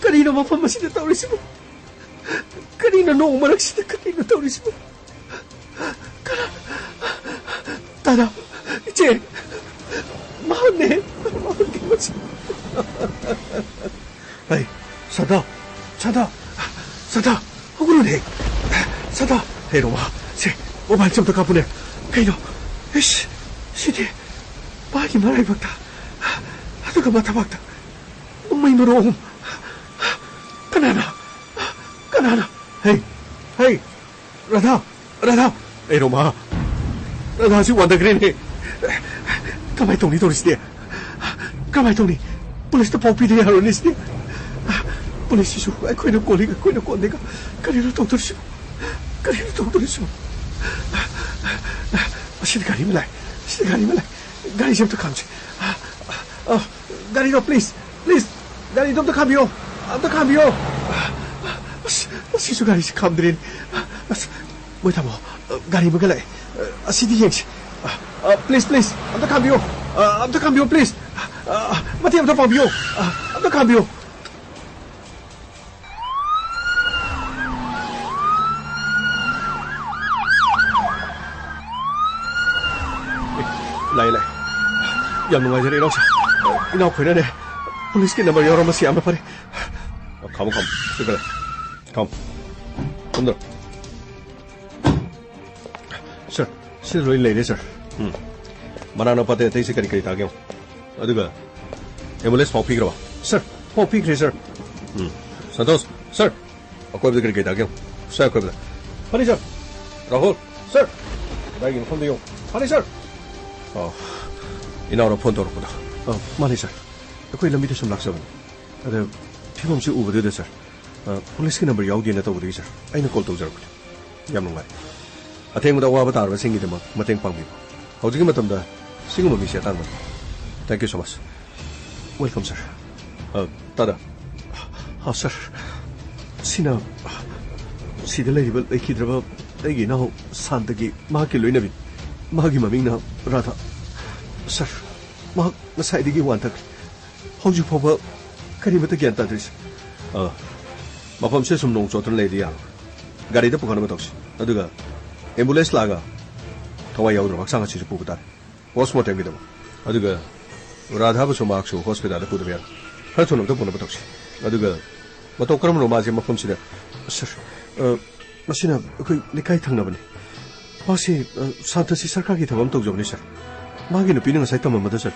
ꯀꯔꯤꯅꯣ ꯃꯐꯝ ꯑꯁꯤꯗ ꯇꯧꯔꯤꯁꯤꯕꯨ? ꯀꯔꯤꯅꯣ ꯅꯣꯡ ꯃꯔꯛꯁꯤꯗ ꯀꯔꯤꯅꯣ ꯇꯧꯔꯤꯁꯤꯕꯨ? ꯀꯅꯥ? ꯇꯥꯗ, ꯏꯆꯦ, ꯃꯍꯥꯛꯅꯦ, ꯃꯍꯥꯛꯅꯦ ꯃꯁꯤ꯫ ꯍꯩ, ꯁꯥꯟꯇ, ꯁꯥꯟꯇ, ꯁꯥꯟꯇ, ꯍꯧꯒꯠꯂꯨꯅꯦ꯫ ꯁꯥꯟꯇ, ꯍꯦ ꯔꯣꯃꯥ, ꯁꯦ, ꯃꯣꯕꯥꯏꯜꯁꯦ ꯑꯝꯇ ꯀꯥꯞꯄꯨꯅꯦ꯫ ꯀꯩꯅꯣ? ꯏꯁ, ꯁꯤꯗꯤ ꯃꯥꯒꯤ ꯃꯔꯥꯏꯕꯛꯇ, ꯑꯗꯨꯒ ꯃꯊꯕꯥꯛꯇ ꯃꯩ ꯃꯔꯨ ꯑꯍꯨꯝ꯫ ꯀꯅꯥꯅ? ꯀꯅꯥꯅ? ꯍꯩ, ꯍꯩ, ꯔꯥꯙꯥ, ꯔꯥꯙꯥ꯫ ꯑꯩ ꯔꯣꯃꯥ, ꯔꯥꯙꯥꯁꯤ ꯋꯥꯟꯊꯈ꯭ꯔꯦꯅꯦ꯫ ꯀꯃꯥꯏ ꯇꯧꯅꯤ ꯇꯧꯔꯤꯁꯤꯗꯤ? ꯀꯃꯥꯏ ꯇꯧꯅꯤ? ꯄꯨꯂꯤꯁꯇ ꯄꯥꯎ ꯄꯤꯗ ꯌꯥꯔꯣꯏꯅꯦ ꯁꯤꯗꯤ꯫ ꯄꯨꯂꯤꯁꯁꯤꯁꯨ ꯑꯩꯈꯣꯏꯅ ꯀꯣꯜꯂꯤ, ꯑꯩꯈꯣꯏꯅ ꯀꯣꯟꯗꯦꯒ꯫ ꯀꯔꯤꯅꯣ ꯇꯧꯗꯣꯔꯤꯁꯤꯕꯣ? ꯀꯔꯤꯅꯣ ꯇꯧꯗꯣꯔꯤꯁꯤꯕꯣ? ꯑꯁꯤꯗ ꯒꯥꯔꯤ ꯑꯃ ꯂꯥꯛꯑꯦ꯫ ꯑꯁꯤꯗ ꯒꯥꯔꯤ ꯑꯃ ꯂꯥꯛꯑꯦ꯫ ꯒꯥꯔꯤꯁꯦ ꯑꯝꯇ ꯈꯥꯝꯁꯤ꯫ ꯑ, ꯑ, ꯒꯥꯔꯤꯗꯣ, please, please, ꯒꯥꯔꯤꯗꯣ ꯑꯝꯇ ꯈꯥꯝꯕꯤꯌꯣ, ꯑꯝꯇ ꯈꯥꯝꯕꯤꯌꯣ꯫ ꯑꯁ, ꯑꯁꯤꯁꯨ ꯒꯥꯔꯤꯁꯤ ꯈꯥꯝꯗ꯭ꯔꯦꯅꯦ꯫ ꯑꯁ, ꯃꯣꯏ ꯇꯥꯃꯣ, ꯒꯥꯔꯤ ꯑꯃꯒ ꯂꯥꯛꯑꯦ꯫ ꯑꯁꯤꯗꯤ ꯌꯦꯡꯁꯤ꯫ ꯑ, please, please, ꯑꯝꯇ ꯈꯥꯝꯕꯤꯌꯣ꯫ ꯑ, ꯑꯝꯇ ꯈꯥꯝꯕꯤꯌꯣ, please꯫ ꯑ, ꯃꯇꯦꯡ ꯑꯝꯇ ꯄꯥꯡꯕꯤꯌꯣ꯫ ꯑ, ꯑꯝꯇ ꯈꯥꯝꯕꯤꯌꯣ꯫ ꯂꯥꯛꯑꯦ, ꯂꯥꯛꯑꯦ꯫ ꯌꯥꯝ ꯅꯨꯡꯉꯥꯏꯖꯔꯦ, ꯏꯅꯥꯎꯁꯥ꯫ ꯏꯅꯥꯎꯈꯣꯏꯅꯅꯦ, ꯄꯨꯂꯤꯁꯀꯤ ꯅꯝꯕꯔ ꯌꯥꯎꯔꯝꯕꯁꯤ ꯌꯥꯝꯅ ꯐꯔꯦ꯫ ꯑ, ꯈꯥꯝꯃꯣ, ꯈꯥꯝꯃꯣ꯫ ꯁꯤ ꯀꯔꯤ? ꯈꯥꯝꯃꯣ꯫ ꯀꯨꯝꯗꯔꯣ꯫ ꯁꯥꯔ, ꯁꯤꯗ ꯂꯣꯏ ꯂꯩꯔꯦ, ꯁꯥꯔ꯫ ꯎꯝ꯫ ꯃꯅꯥꯛ ꯅꯛꯄ ꯑꯇꯩ ꯑꯇꯩꯁꯦ ꯀꯔꯤ ꯀꯔꯤ ꯇꯥꯒꯦ ꯌꯦꯡꯉꯣ꯫ ꯑꯗꯨꯒ ꯑꯦꯝꯕꯨꯂꯦꯟꯁ ꯄꯥꯎ ꯄꯤꯈ꯭ꯔꯕ? ꯁꯥꯔ, ꯄꯥꯎ ꯄꯤꯈ꯭ꯔꯦ, ꯁꯥꯔ꯫ ꯎꯝ꯫ ꯁꯟꯇꯣꯁ, ꯁꯥꯔ, ꯑꯀꯣꯏꯕꯗ ꯀꯔꯤ ꯀꯔꯤ ꯇꯥꯒꯦ ꯌꯦꯡꯉꯣ꯫ ꯁꯥꯔ, ꯑꯀꯣꯏꯕꯗ꯫ ꯐꯅꯤ, ꯁꯥꯔ꯫ ꯔꯥꯍꯨꯜ, ꯁꯥꯔ꯫ ꯑꯗꯥꯏꯒꯤ ꯃꯐꯝꯗ ꯌꯦꯡꯉꯣ꯫ ꯐꯅꯤ, ꯁꯥꯔ꯫ ꯑꯣ, ꯏꯅꯥꯎꯅ ꯐꯣꯟ ꯇꯧꯔꯛꯄꯗꯣ꯫ ꯑ, ꯃꯥꯅꯤ, ꯁꯥꯔ꯫ ꯑꯩꯈꯣꯏ ꯂꯝꯕꯤꯗ ꯁꯨꯝ ꯂꯥꯛꯆꯕꯅꯤ꯫ ꯑꯗ ꯐꯤꯕꯝꯁꯤ ꯎꯕꯗꯨꯗ, ꯁꯥꯔ, ꯑ, ꯄꯨꯂꯤꯁꯀꯤ ꯅꯝꯕꯔ ꯌꯥꯎꯗꯦꯅ ꯇꯧꯕꯗꯒꯤ, ꯁꯥꯔ, ꯑꯩꯅ ꯀꯣꯜ ꯇꯧꯖꯔꯛꯄꯅꯤ꯫ ꯌꯥꯝ ꯅꯨꯡꯉꯥꯏ꯫ ꯑꯊꯦꯡꯕꯗ ꯑꯋꯥꯕ ꯇꯥꯔꯕꯁꯤꯡꯒꯤꯗꯃꯛ ꯃꯇꯦꯡ ꯄꯥꯡꯕꯤꯕ꯫ ꯍꯧꯖꯤꯛꯀꯤ ꯃꯇꯝꯗ ꯁꯤꯒꯨꯝꯕ ꯃꯤꯁꯦ ꯑꯇꯥꯡꯕꯅꯤ꯫ Thank you so much꯫ Welcome, sir꯫ ꯑ, ꯇꯥꯗ꯫ ꯑ, ꯁꯥꯔ, ꯁꯤꯅ, ꯁꯤꯗ ꯂꯩꯔꯤꯕ ꯂꯩꯈꯤꯗ꯭ꯔꯕ ꯑꯩꯒꯤ ꯏꯅꯥꯎ ꯁꯥꯟꯇꯒꯤ ꯃꯍꯥꯛꯀꯤ ꯂꯣꯏꯅꯕꯤ꯫ ꯃꯍꯥꯛꯀꯤ ꯃꯃꯤꯡꯅ ꯔꯥꯙꯥ꯫ ꯁꯥꯔ, ꯃꯍꯥꯛ ꯉꯁꯥꯏꯗꯒꯤ ꯋꯥꯟꯊꯈ꯭ꯔꯦ꯫ ꯍꯧꯖꯤꯛ ꯐꯥꯎꯕ ꯀꯔꯤꯃꯠꯇ ꯒ꯭ꯌꯥꯟ ꯇꯥꯗ꯭ꯔꯤ, ꯁꯥꯔ꯫ ꯑ, ꯃꯐꯝꯁꯦ ꯁꯨꯝ ꯅꯣꯡ ꯆꯣꯠꯇꯨꯅ ꯂꯩꯔꯗꯤ ꯌꯥꯔꯣꯏ꯫ ꯒꯥꯔꯤꯗ ꯄꯨꯈꯠꯅꯕ ꯇꯧꯁꯤ꯫ ꯑꯗꯨꯒ ꯑꯦꯝꯕꯨꯂꯦꯟꯁ ꯂꯥꯛꯑꯒ ꯊꯋꯥꯏ ꯌꯥꯎꯗ꯭ꯔꯕ ꯍꯛꯆꯥꯡ ꯑꯁꯤꯁꯨ ꯄꯨꯕ ꯇꯥꯔꯦ꯫ ꯄꯣꯁꯃꯣꯔꯇꯦꯝꯒꯤꯗꯃꯛ꯫ ꯑꯗꯨꯒ ꯔꯥꯙꯥꯕꯨꯁꯨ ꯃꯍꯥꯛꯁꯨ ꯍꯣꯁꯄꯤꯇꯥꯜꯗ ꯄꯨꯗꯕ ꯌꯥꯔꯣꯏ꯫ ꯈꯔ ꯊꯨꯅ ꯑꯝꯇ ꯄꯨꯅꯕ ꯇꯧꯁꯤ꯫ ꯑꯗꯨꯒ ꯃꯇꯧ ꯀꯔꯝꯕꯅꯣ ꯃꯥꯁꯦ ꯃꯐꯝꯁꯤꯗ? ꯁꯥꯔ, ꯑ, ꯃꯁꯤꯅ ꯑꯩꯈꯣꯏ ꯂꯩꯀꯥꯏ ꯊꯪꯅꯕꯅꯤ꯫ ꯃꯥꯁꯤ, ꯑ, ꯁꯥꯟꯇꯁꯤ ꯁꯔꯀꯥꯔꯒꯤ ꯊꯕꯛ ꯑꯃ ꯇꯧꯖꯕꯅꯤ, ꯁꯥꯔ꯫ ꯃꯥꯒꯤ ꯅꯨꯄꯤꯅ ꯉꯁꯥꯏ ꯇꯝꯃꯝꯕꯗ, ꯁꯥꯔ,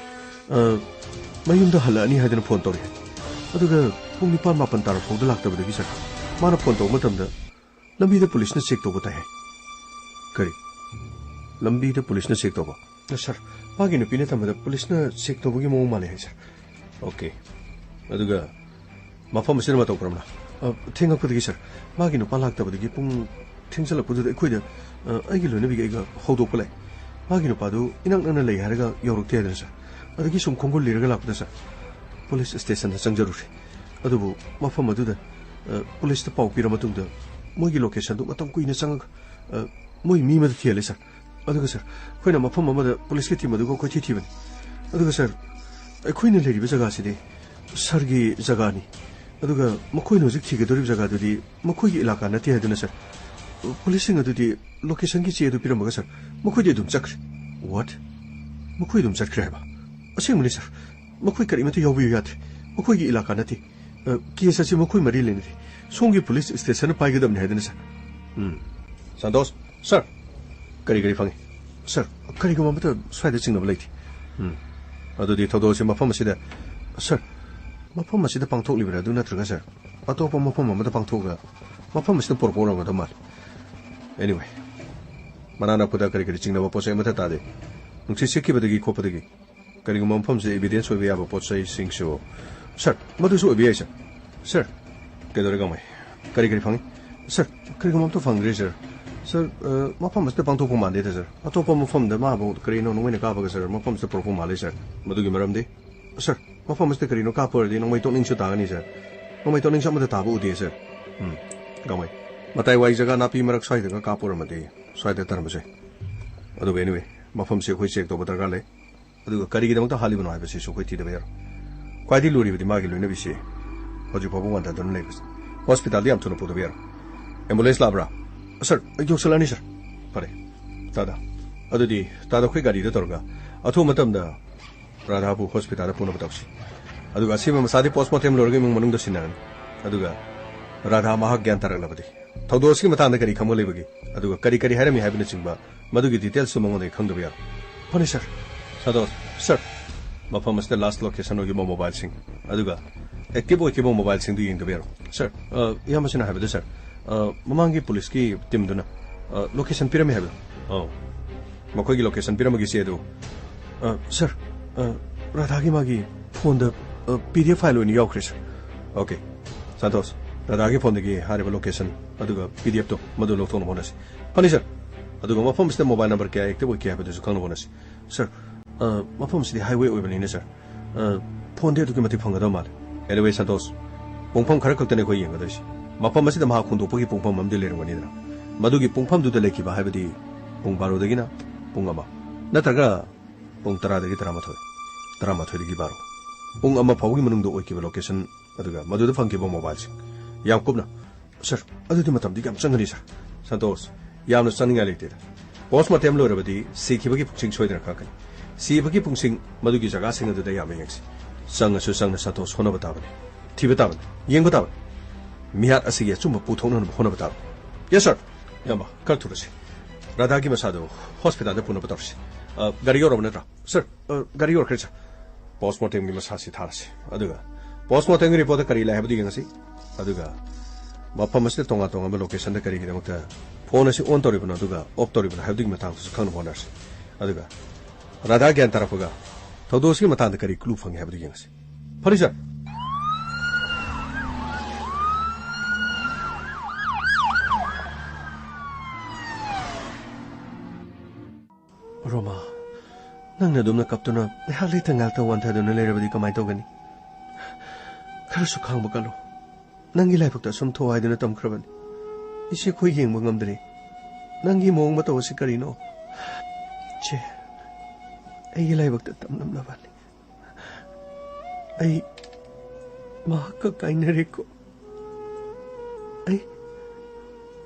ꯑ, ꯃꯌꯨꯝꯗ ꯍꯜꯂꯛꯑꯅꯤ ꯍꯥꯏꯗꯅ ꯐꯣꯟ ꯇꯧꯔꯛꯑꯦ꯫ ꯑꯗꯨꯒ ꯄꯨꯡ ꯅꯤꯄꯥꯟ ꯃꯥꯄꯟ ꯇꯥꯔ ꯐꯥꯎꯗ ꯂꯥꯛꯇꯕꯗꯒꯤ, ꯁꯥꯔ, ꯃꯥꯅ ꯐꯣꯟ ꯇꯧꯕ ꯃꯇꯝꯗ ꯂꯝꯕꯤꯗ ꯄꯨꯂꯤꯁꯅ ꯆꯦꯛ ꯇꯧꯕ ꯇꯥꯏ ꯍꯥꯏ꯫ ꯀꯔꯤ? ꯂꯝꯕꯤꯗ ꯄꯨꯂꯤꯁꯅ ꯆꯦꯛ ꯇꯧꯕ? ꯑ, ꯁꯥꯔ, ꯃꯥꯒꯤ ꯅꯨꯄꯤꯅ ꯇꯝꯕꯗ ꯄꯨꯂꯤꯁꯅ ꯆꯦꯛ ꯇꯧꯕꯒꯤ ꯃꯑꯣꯡ ꯃꯥꯜꯂꯦ ꯍꯥꯏ, ꯁꯥꯔ꯫ ꯑꯣꯀꯦ꯫ ꯑꯗꯨꯒ ꯃꯐꯝ ꯑꯁꯤꯗ ꯃꯇꯧ ꯀꯔꯝꯅ? ꯑ, ꯊꯦꯡꯉꯛꯄꯗꯒꯤ, ꯁꯥꯔ, ꯃꯥꯒꯤ ꯅꯨꯄꯥ ꯂꯥꯛꯇꯕꯗꯒꯤ ꯄꯨꯡ ꯊꯦꯡꯖꯜꯂꯛꯄꯗꯨꯗ ꯑꯩꯈꯣꯏꯗ, ꯑ, ꯑꯩꯒꯤ ꯂꯣꯏꯅꯕꯤꯒ ꯑꯩꯒ ꯍꯧꯗꯣꯛꯄ ꯂꯥꯛꯑꯦ꯫ ꯃꯥꯒꯤ ꯅꯨꯄꯥꯗꯨ ꯏꯅꯛ ꯅꯛꯅ ꯂꯩ ꯍꯥꯏꯔꯒ ꯌꯧꯔꯛꯇꯦ ꯍꯥꯏꯗꯅ, ꯁꯥꯔ꯫ ꯑꯗꯒꯤ ꯁꯨꯝ ꯈꯣꯡꯒꯨꯜ ꯂꯤꯔꯒ ꯂꯥꯛꯄꯗ, ꯁꯥꯔ, ꯄꯨꯂꯤꯁ ꯁ꯭ꯇꯦꯁꯟꯗ ꯆꯪꯖꯔꯨꯔꯦ꯫ ꯑꯗꯨꯕꯨ ꯃꯐꯝ ꯑꯗꯨꯗ, ꯑ, ꯄꯨꯂꯤꯁꯇ ꯄꯥꯎ ꯄꯤꯔ ꯃꯇꯨꯡꯗ ꯃꯣꯏꯒꯤ ꯂꯣꯀꯦꯁꯟꯗꯨ ꯃꯇꯝ ꯀꯨꯏꯅ ꯆꯪꯉꯒ, ꯑ, ꯃꯣꯏ ꯃꯤ ꯑꯃꯗ ꯊꯤꯍꯜꯂꯦ, ꯁꯥꯔ꯫ ꯑꯗꯨꯒ, ꯁꯥꯔ, ꯑꯩꯈꯣꯏꯅ ꯃꯐꯝ ꯑꯃꯗ ꯄꯨꯂꯤꯁꯀꯤ ꯇꯤꯝ ꯑꯗꯨꯒ ꯀꯣꯏꯊꯤ ꯊꯤꯕꯅꯤ꯫ ꯑꯗꯨꯒ, ꯁꯥꯔ, ꯑꯩꯈꯣꯏꯅ ꯂꯩꯔꯤꯕ ꯖꯒꯥꯁꯤꯗꯤ ꯁꯥꯔꯒꯤ ꯖꯒꯥꯅꯤ꯫ ꯑꯗꯨꯒ ꯃꯈꯣꯏꯅ ꯍꯧꯖꯤꯛ ꯊꯤꯒꯗꯧꯔꯤꯕ ꯖꯒꯥꯗꯨꯗꯤ ꯃꯈꯣꯏꯒꯤ ꯏꯂꯥꯀꯥ ꯅꯠꯇꯦ ꯍꯥꯏꯗꯨꯅ, ꯁꯥꯔ, ꯄꯨꯂꯤꯁꯁꯤꯡ ꯑꯗꯨꯗꯤ ꯂꯣꯀꯦꯁꯟꯒꯤ ꯆꯦ ꯑꯗꯨ ꯄꯤꯔꯝꯃꯒ, ꯁꯥꯔ, ꯃꯈꯣꯏꯗꯤ ꯑꯗꯨꯝ ꯆꯠꯈ꯭ꯔꯦ꯫ What? ꯃꯈꯣꯏ ꯑꯗꯨꯝ ꯆꯠꯈ꯭ꯔꯦ ꯍꯥꯏꯕ? ꯑꯁꯦꯡꯕꯅꯤ, ꯁꯥꯔ꯫ ꯃꯈꯣꯏ ꯀꯔꯤꯃꯠꯇ ꯌꯥꯎꯕꯤꯌꯨ ꯌꯥꯗ꯭ꯔꯦ꯫ ꯃꯈꯣꯏꯒꯤ ꯏꯂꯥꯀꯥ ꯅꯠꯇꯦ꯫ ꯑ, ꯀꯦꯁ ꯑꯁꯤ ꯃꯈꯣꯏ ꯃꯔꯤ ꯂꯩꯅꯗꯦ꯫ ꯁꯣꯝꯒꯤ ꯄꯨꯂꯤꯁ ꯁ꯭ꯇꯦꯁꯟꯅ ꯄꯥꯏꯒꯗꯕꯅꯤ ꯍꯥꯏꯗꯅ, ꯁꯥꯔ꯫ ꯎꯝ꯫ ꯁꯟꯇꯣꯁ, ꯁꯥꯔ, ꯀꯔꯤ ꯀꯔꯤ ꯐꯪꯉꯤ? ꯁꯥꯔ, ꯀꯔꯤꯒꯨꯝꯕ ꯑꯃꯠꯇ ꯁ꯭ꯋꯥꯏꯗ ꯆꯤꯡꯅꯕ ꯂꯩꯇꯦ꯫ ꯎꯝ꯫ ꯑꯗꯨꯗꯤ ꯊꯧꯗꯣꯛ ꯑꯁꯤ ꯃꯐꯝ ꯑꯁꯤꯗ, ꯁꯥꯔ, ꯃꯐꯝ ꯑꯁꯤꯗ ꯄꯥꯡꯊꯣꯛꯂꯤꯕ꯭ꯔꯥ, ꯑꯗꯨ ꯅꯠꯇ꯭ꯔꯒ, ꯁꯥꯔ, ꯑꯇꯣꯞꯄ ꯃꯐꯝ ꯑꯃꯗ ꯄꯥꯡꯊꯣꯛꯑꯒ ꯃꯐꯝ ꯑꯁꯤꯗ ꯄꯨꯔꯛꯄ ꯑꯣꯏꯔꯝꯒꯗꯕ ꯃꯥꯜꯂꯤ꯫ Anyway, ꯃꯅꯥꯛ ꯅꯛꯄꯗ ꯀꯔꯤ ꯀꯔꯤ ꯆꯤꯡꯅꯕ ꯄꯣꯠ ꯆꯩ ꯑꯃꯠꯇ ꯇꯥꯗꯦ꯫ ꯅꯨꯡꯁꯤꯠ ꯁꯤꯠꯈꯤꯕꯗꯒꯤ ꯈꯣꯠꯄꯗꯒꯤ ꯀꯔꯤꯒꯨꯝꯕ ꯃꯐꯝꯁꯤꯗ evidence ꯑꯣꯏꯕ ꯌꯥꯕ ꯄꯣꯠ ꯆꯩꯁꯤꯡꯁꯨ꯫ ꯁꯥꯔ, ꯃꯗꯨꯁꯨ ꯑꯣꯏꯕ ꯌꯥꯏ, ꯁꯥꯔ꯫ ꯁꯥꯔ, ꯀꯩꯗꯧꯔꯦ, ꯒꯥꯡꯃꯩ? ꯀꯔꯤ ꯀꯔꯤ ꯐꯪꯉꯤ? ꯁꯥꯔ, ꯀꯔꯤꯒꯨꯝꯕ ꯑꯝꯇ ꯐꯪꯗ꯭ꯔꯤ, ꯁꯥꯔ꯫ ꯁꯥꯔ, ꯑ, ꯃꯐꯝ ꯑꯁꯤꯗ ꯄꯥꯡꯊꯣꯛꯄ ꯃꯥꯟꯗꯦꯗ, ꯁꯥꯔ꯫ ꯑꯇꯣꯞꯄ ꯃꯐꯝꯗ ꯃꯥꯕꯨ ꯀꯔꯤꯅꯣ ꯅꯣꯡꯃꯩꯅ ꯀꯥꯞꯄꯒ, ꯁꯥꯔ, ꯃꯐꯝꯁꯤꯗ ꯄꯨꯔꯛꯄ ꯃꯥꯜꯂꯦ, ꯁꯥꯔ꯫ ꯃꯗꯨꯒꯤ ꯃꯔꯝꯗꯤ? ꯁꯥꯔ, ꯃꯐꯝ ꯑꯁꯤꯗ ꯀꯔꯤꯅꯣ ꯀꯥꯞꯄ ꯑꯣꯏꯔꯗꯤ ꯅꯣꯡꯃꯩ ꯇꯣꯛꯅꯤꯡꯁꯨ ꯇꯥꯒꯅꯤ, ꯁꯥꯔ꯫ ꯅꯣꯡꯃꯩ ꯇꯣꯛꯅꯤꯡꯁꯨ ꯑꯃꯠꯇ ꯇꯥꯕ ꯎꯗꯦ, ꯁꯥꯔ꯫ ꯎꯝ, ꯒꯥꯡꯃꯩ, ꯃꯇꯥꯏ ꯋꯥꯏ ꯖꯒꯥ ꯅꯥꯄꯤ ꯃꯔꯛ ꯁ꯭ꯋꯥꯏꯗꯒ ꯀꯥꯞꯄ ꯑꯣꯏꯔꯝꯃꯗꯤ ꯁ꯭ꯋꯥꯏꯗ ꯇꯥꯔꯝꯕꯁꯨ ꯌꯥꯏ꯫ ꯑꯗꯨꯕꯨ anyway, ꯃꯐꯝꯁꯤ ꯑꯩꯈꯣꯏ check ꯇꯧꯕ ꯗꯔꯀꯥꯔ ꯂꯩ꯫ ꯑꯗꯨꯒ ꯀꯔꯤꯒꯤꯗꯃꯛꯇ ꯍꯥꯠꯂꯤꯕꯅꯣ ꯍꯥꯏꯕꯁꯤꯁꯨ ꯑꯩꯈꯣꯏ ꯊꯤꯗꯕ ꯌꯥꯔꯣꯏ꯫ ꯈ꯭ꯋꯥꯏꯗꯒꯤ ꯂꯨꯔꯤꯕꯗꯤ ꯃꯥꯒꯤ ꯂꯣꯏꯅꯕꯤꯁꯤ ꯍꯧꯖꯤꯛ ꯐꯥꯎꯕ ꯋꯥꯟꯊꯗꯨꯅ ꯂꯩꯕꯁꯤ꯫ ꯍꯣꯁꯄꯤꯇꯥꯜꯗ ꯌꯥꯝ ꯊꯨꯅ ꯄꯨꯗꯕ ꯌꯥꯔꯣꯏ꯫ ꯑꯦꯝꯕꯨꯂꯦꯟꯁ ꯂꯥꯛꯑꯕ꯭ꯔꯥ? ꯁꯥꯔ, ꯑꯩ ꯌꯧꯁꯜꯂꯛꯑꯅꯤ, ꯁꯥꯔ꯫ ꯐꯔꯦ, ꯇꯥꯗ꯫ ꯑꯗꯨꯗꯤ ꯇꯥꯗ, ꯑꯩꯈꯣꯏ ꯒꯥꯔꯤꯗ ꯇꯧꯔꯒ ꯑꯊꯨꯕ ꯃꯇꯝꯗ ꯔꯥꯙꯥꯕꯨ ꯍꯣꯁꯄꯤꯇꯥꯜꯗ ꯄꯨꯅꯕ ꯇꯧꯁꯤ꯫ ꯑꯗꯨꯒ ꯑꯁꯤꯕ ꯃꯆꯥꯗꯤ ꯄꯣꯁꯃꯣꯔꯇꯦꯝ ꯂꯣꯏꯔꯒ ꯏꯃꯨꯡ ꯃꯅꯨꯡꯗ ꯁꯤꯟꯅꯔꯅꯤ꯫ ꯑꯗꯨꯒ ꯔꯥꯙꯥ ꯃꯍꯥꯛ ꯒ꯭ꯌꯥꯟ ꯇꯥꯔꯛꯂꯕꯗꯤ, ꯊꯧꯗꯣꯛ ꯑꯁꯤꯒꯤ ꯃꯇꯥꯡꯗ ꯀꯔꯤ ꯈꯪꯕ ꯂꯩꯕꯒꯦ? ꯑꯗꯨꯒ ꯀꯔꯤ ꯀꯔꯤ ꯍꯥꯏꯔꯝꯃꯤ ꯍꯥꯏꯕꯅꯆꯤꯡꯕ ꯃꯗꯨꯒꯤ details ꯁꯨ ꯃꯉꯣꯟꯗꯒꯤ ꯈꯪꯗꯕ ꯌꯥꯔꯣꯏ꯫ ꯐꯅꯤ, ꯁꯥꯔ꯫ ꯁꯟꯇꯣꯁ, ꯁꯥꯔ, ꯃꯐꯝ ꯑꯁꯤꯗ last location ꯑꯣꯏꯈꯤꯕ ꯃꯣꯕꯥꯏꯜꯁꯤꯡ, ꯑꯗꯨꯒ active ꯑꯣꯏꯈꯤꯕ ꯃꯣꯕꯥꯏꯜꯁꯤꯡꯗꯨ ꯌꯦꯡꯗꯕ ꯌꯥꯔꯣꯏ꯫ ꯁꯥꯔ, ꯑ, ꯏꯌꯥꯝꯕꯁꯤꯅ ꯍꯥꯏꯕꯗ, ꯁꯥꯔ, ꯑ, ꯃꯃꯥꯡꯒꯤ ꯄꯨꯂꯤꯁꯀꯤ ꯇꯤꯝꯗꯨꯅ, ꯑ, location ꯄꯤꯔꯝꯃꯤ ꯍꯥꯏꯕꯗꯣ? ꯑꯧ꯫ ꯃꯈꯣꯏꯒꯤ location ꯄꯤꯔꯝꯕꯒꯤ ꯆꯦ ꯑꯗꯨ? ꯑ, ꯁꯥꯔ, ꯑ, ꯔꯥꯙꯥꯒꯤ ꯃꯥꯒꯤ ꯐꯣꯟꯗ, ꯑ, PDF file ꯑꯣꯏꯅ ꯌꯥꯎꯈ꯭ꯔꯦ, ꯁꯥꯔ꯫ Okay꯫ ꯁꯟꯇꯣꯁ, ꯔꯥꯙꯥꯒꯤ ꯐꯣꯟꯗꯒꯤ ꯍꯥꯏꯔꯤꯕ location ꯑꯗꯨꯒ PDF ꯇꯣ ꯃꯗꯨ ꯂꯧꯊꯣꯛꯅꯕ ꯍꯣꯠꯅꯁꯤ꯫ ꯐꯅꯤ, ꯁꯥꯔ꯫ ꯑꯗꯨꯒ ꯃꯐꯝ ꯑꯁꯤꯗ ꯃꯣꯕꯥꯏꯜ ꯅꯝꯕꯔ ꯀꯌꯥ active ꯑꯣꯏꯈꯤ ꯍꯥꯏꯕꯗꯨꯁꯨ ꯈꯪꯅꯕ ꯍꯣꯠꯅꯁꯤ꯫ ꯁꯥꯔ, ꯑ, ꯃꯐꯝ ꯑꯁꯤꯗꯤ highway ꯑꯣꯏꯕꯅꯤꯅ, ꯁꯥꯔ, ꯑ, ꯐꯣꯟꯗꯤ ꯑꯗꯨꯛꯀꯤ ꯃꯇꯤꯛ ꯐꯪꯒꯗꯕ ꯃꯥꯜꯂꯤ꯫ Anyway, ꯁꯟꯇꯣꯁ, ꯄꯨꯡꯐꯝ ꯈꯔ ꯈꯛꯇꯅꯤ ꯑꯩꯈꯣꯏ ꯌꯦꯡꯒꯗꯣꯏꯁꯤ꯫ ꯃꯐꯝ ꯑꯁꯤꯗ ꯃꯍꯥꯛ ꯍꯣꯡꯗꯣꯛꯄꯒꯤ ꯄꯨꯡꯐꯝ ꯑꯃꯗꯤ ꯂꯩꯔꯝꯒꯅꯤꯗꯅ꯫ ꯃꯗꯨꯒꯤ ꯄꯨꯡꯐꯝꯗꯨꯗ ꯂꯩꯈꯤꯕ ꯍꯥꯏꯕꯗꯤ ꯄꯨꯡ ꯕꯥꯔꯣꯗꯒꯤꯅ ꯄꯨꯡ ꯑꯃ, ꯅꯠꯇ꯭ꯔꯒ ꯄꯨꯡ ꯇꯔꯥꯗꯒꯤ ꯇꯔꯥꯃꯥꯊꯣꯏ, ꯇꯔꯥꯃꯥꯊꯣꯏꯗꯒꯤ ꯕꯥꯔꯣ, ꯄꯨꯡ ꯑꯃ ꯐꯥꯎꯕꯒꯤ ꯃꯅꯨꯡꯗ ꯑꯣꯏꯈꯤꯕ location, ꯑꯗꯨꯒ ꯃꯗꯨꯗ ꯐꯪꯈꯤꯕ ꯃꯣꯕꯥꯏꯜꯁꯤꯡ꯫ ꯌꯥꯝ ꯀꯨꯞꯅ꯫ ꯁꯥꯔ, ꯑꯗꯨꯗꯤ ꯃꯇꯝꯗꯤ ꯌꯥꯝ ꯆꯪꯒꯅꯤ, ꯁꯥꯔ꯫ ꯁꯟꯇꯣꯁ, ꯌꯥꯝꯅ ꯆꯪꯅꯤꯡꯉꯥꯏ ꯂꯩꯇꯦꯗ꯫ ꯄꯣꯁꯃꯣꯔꯇꯦꯝ ꯂꯣꯏꯔꯕꯗꯤ ꯁꯤꯈꯤꯕꯒꯤ ꯄꯨꯡꯁꯤꯡ ꯁꯣꯏꯗꯅ ꯈꯪꯉꯛꯀꯅꯤ꯫ ꯁꯤꯕꯒꯤ ꯄꯨꯡꯁꯤꯡ ꯃꯗꯨꯒꯤ ꯖꯒꯥꯁꯤꯡ ꯑꯗꯨꯗ ꯌꯥꯝꯅ ꯌꯦꯡꯁꯤ꯫ ꯆꯪꯉꯁꯨ ꯆꯪꯅ ꯁꯟꯇꯣꯁ ꯍꯣꯠꯅꯕ ꯇꯥꯕꯅꯤ꯫ ꯊꯤꯕ ꯇꯥꯕꯅꯤ꯫ ꯌꯦꯡꯕ ꯇꯥꯕꯅꯤ꯫ ꯃꯤꯍꯥꯠ ꯑꯁꯤꯒꯤ ꯑꯆꯨꯝꯕ ꯄꯨꯊꯣꯛꯅꯅꯕ ꯍꯣꯠꯅꯕ ꯇꯥꯕꯅꯤ꯫ ꯌꯦꯁ, ꯁꯥꯔ꯫ ꯏꯌꯥꯝꯕ, ꯈꯔ ꯊꯨꯔꯁꯤ꯫ ꯔꯥꯙꯥꯒꯤ ꯃꯁꯥꯗꯣ ꯍꯣꯁꯄꯤꯇꯥꯜꯗ ꯄꯨꯅꯕ ꯇꯧꯔꯁꯤ꯫ ꯑ, ꯒꯥꯔꯤ ꯌꯧꯔꯕ ꯅꯠꯇ꯭ꯔꯥ? ꯁꯥꯔ, ꯑ, ꯒꯥꯔꯤ ꯌꯧꯔꯛꯈ꯭ꯔꯦ, ꯁꯥꯔ꯫ ꯄꯣꯁꯃꯣꯔꯇꯦꯝꯒꯤ ꯃꯁꯥꯁꯤ ꯊꯥꯔꯁꯤ꯫ ꯑꯗꯨꯒ ꯄꯣꯁꯃꯣꯔꯇꯦꯝꯒꯤ ꯔꯤꯄꯣꯔꯠꯇ ꯀꯔꯤ ꯂꯥꯛꯑꯦ ꯍꯥꯏꯕꯗꯨ ꯌꯦꯡꯉꯁꯤ꯫ ꯑꯗꯨꯒ ꯃꯐꯝ ꯑꯁꯤꯗ ꯇꯣꯉꯥꯟ ꯇꯣꯉꯥꯟꯕ ꯂꯣꯀꯦꯁꯟꯗ ꯀꯔꯤꯒꯤꯗꯃꯛꯇ ꯐꯣꯟ ꯑꯁꯤ ꯑꯣꯟ ꯇꯧꯔꯤꯕꯅꯣ ꯑꯗꯨꯒ ꯑꯣꯐ ꯇꯧꯔꯤꯕꯅꯣ ꯍꯥꯏꯕꯗꯨꯒꯤ ꯃꯇꯥꯡꯗꯁꯨ ꯈꯪꯅꯕ ꯍꯣꯠꯅꯔꯁꯤ꯫ ꯑꯗꯨꯒ ꯔꯥꯙꯥ ꯒ꯭ꯌꯥꯟ ꯇꯥꯔꯛꯄꯒ ꯊꯧꯗꯣꯛ ꯑꯁꯤꯒꯤ ꯃꯇꯥꯡꯗ ꯀꯔꯤ ꯀ꯭ꯂꯨ ꯐꯪꯉꯦ ꯍꯥꯏꯕꯗꯨ ꯌꯦꯡꯉꯁꯤ꯫ ꯐꯅꯤ, ꯁꯥꯔ꯫ ꯔꯣꯃꯥ, ꯅꯪꯅ ꯑꯗꯨꯝꯅ ꯀꯞꯇꯨꯅ ꯉꯥꯏꯍꯥꯛ ꯂꯩꯇ ꯉꯥꯏꯍꯥꯛꯇ ꯋꯥꯟꯊꯗꯨꯅ ꯂꯩꯔꯕꯗꯤ ꯀꯃꯥꯏꯅ ꯇꯧꯒꯅꯤ? ꯈꯔꯁꯨ ꯈꯥꯡꯕ ꯀꯜꯂꯨ꯫ ꯅꯪꯒꯤ ꯂꯥꯏꯕꯛꯇ ꯑꯁꯨꯝ ꯊꯣꯛꯑꯣ ꯍꯥꯏꯗꯨꯅ ꯇꯝꯈ꯭ꯔꯕꯅꯤ꯫ ꯏꯆꯦ, ꯑꯩꯈꯣꯏ ꯌꯦꯡꯕ ꯉꯝꯗ꯭ꯔꯦ꯫ ꯅꯪꯒꯤ ꯃꯑꯣꯡ ꯃꯇꯧ ꯑꯁꯤ ꯀꯔꯤꯅꯣ? ꯆꯦ, ꯑꯩꯒꯤ ꯂꯥꯏꯕꯛꯇ ꯇꯝꯂꯝꯂꯕꯅꯤ꯫ ꯑꯩ ꯃꯍꯥꯛꯀ ꯀꯥꯏꯅꯔꯦꯀꯣ꯫ ꯑꯩ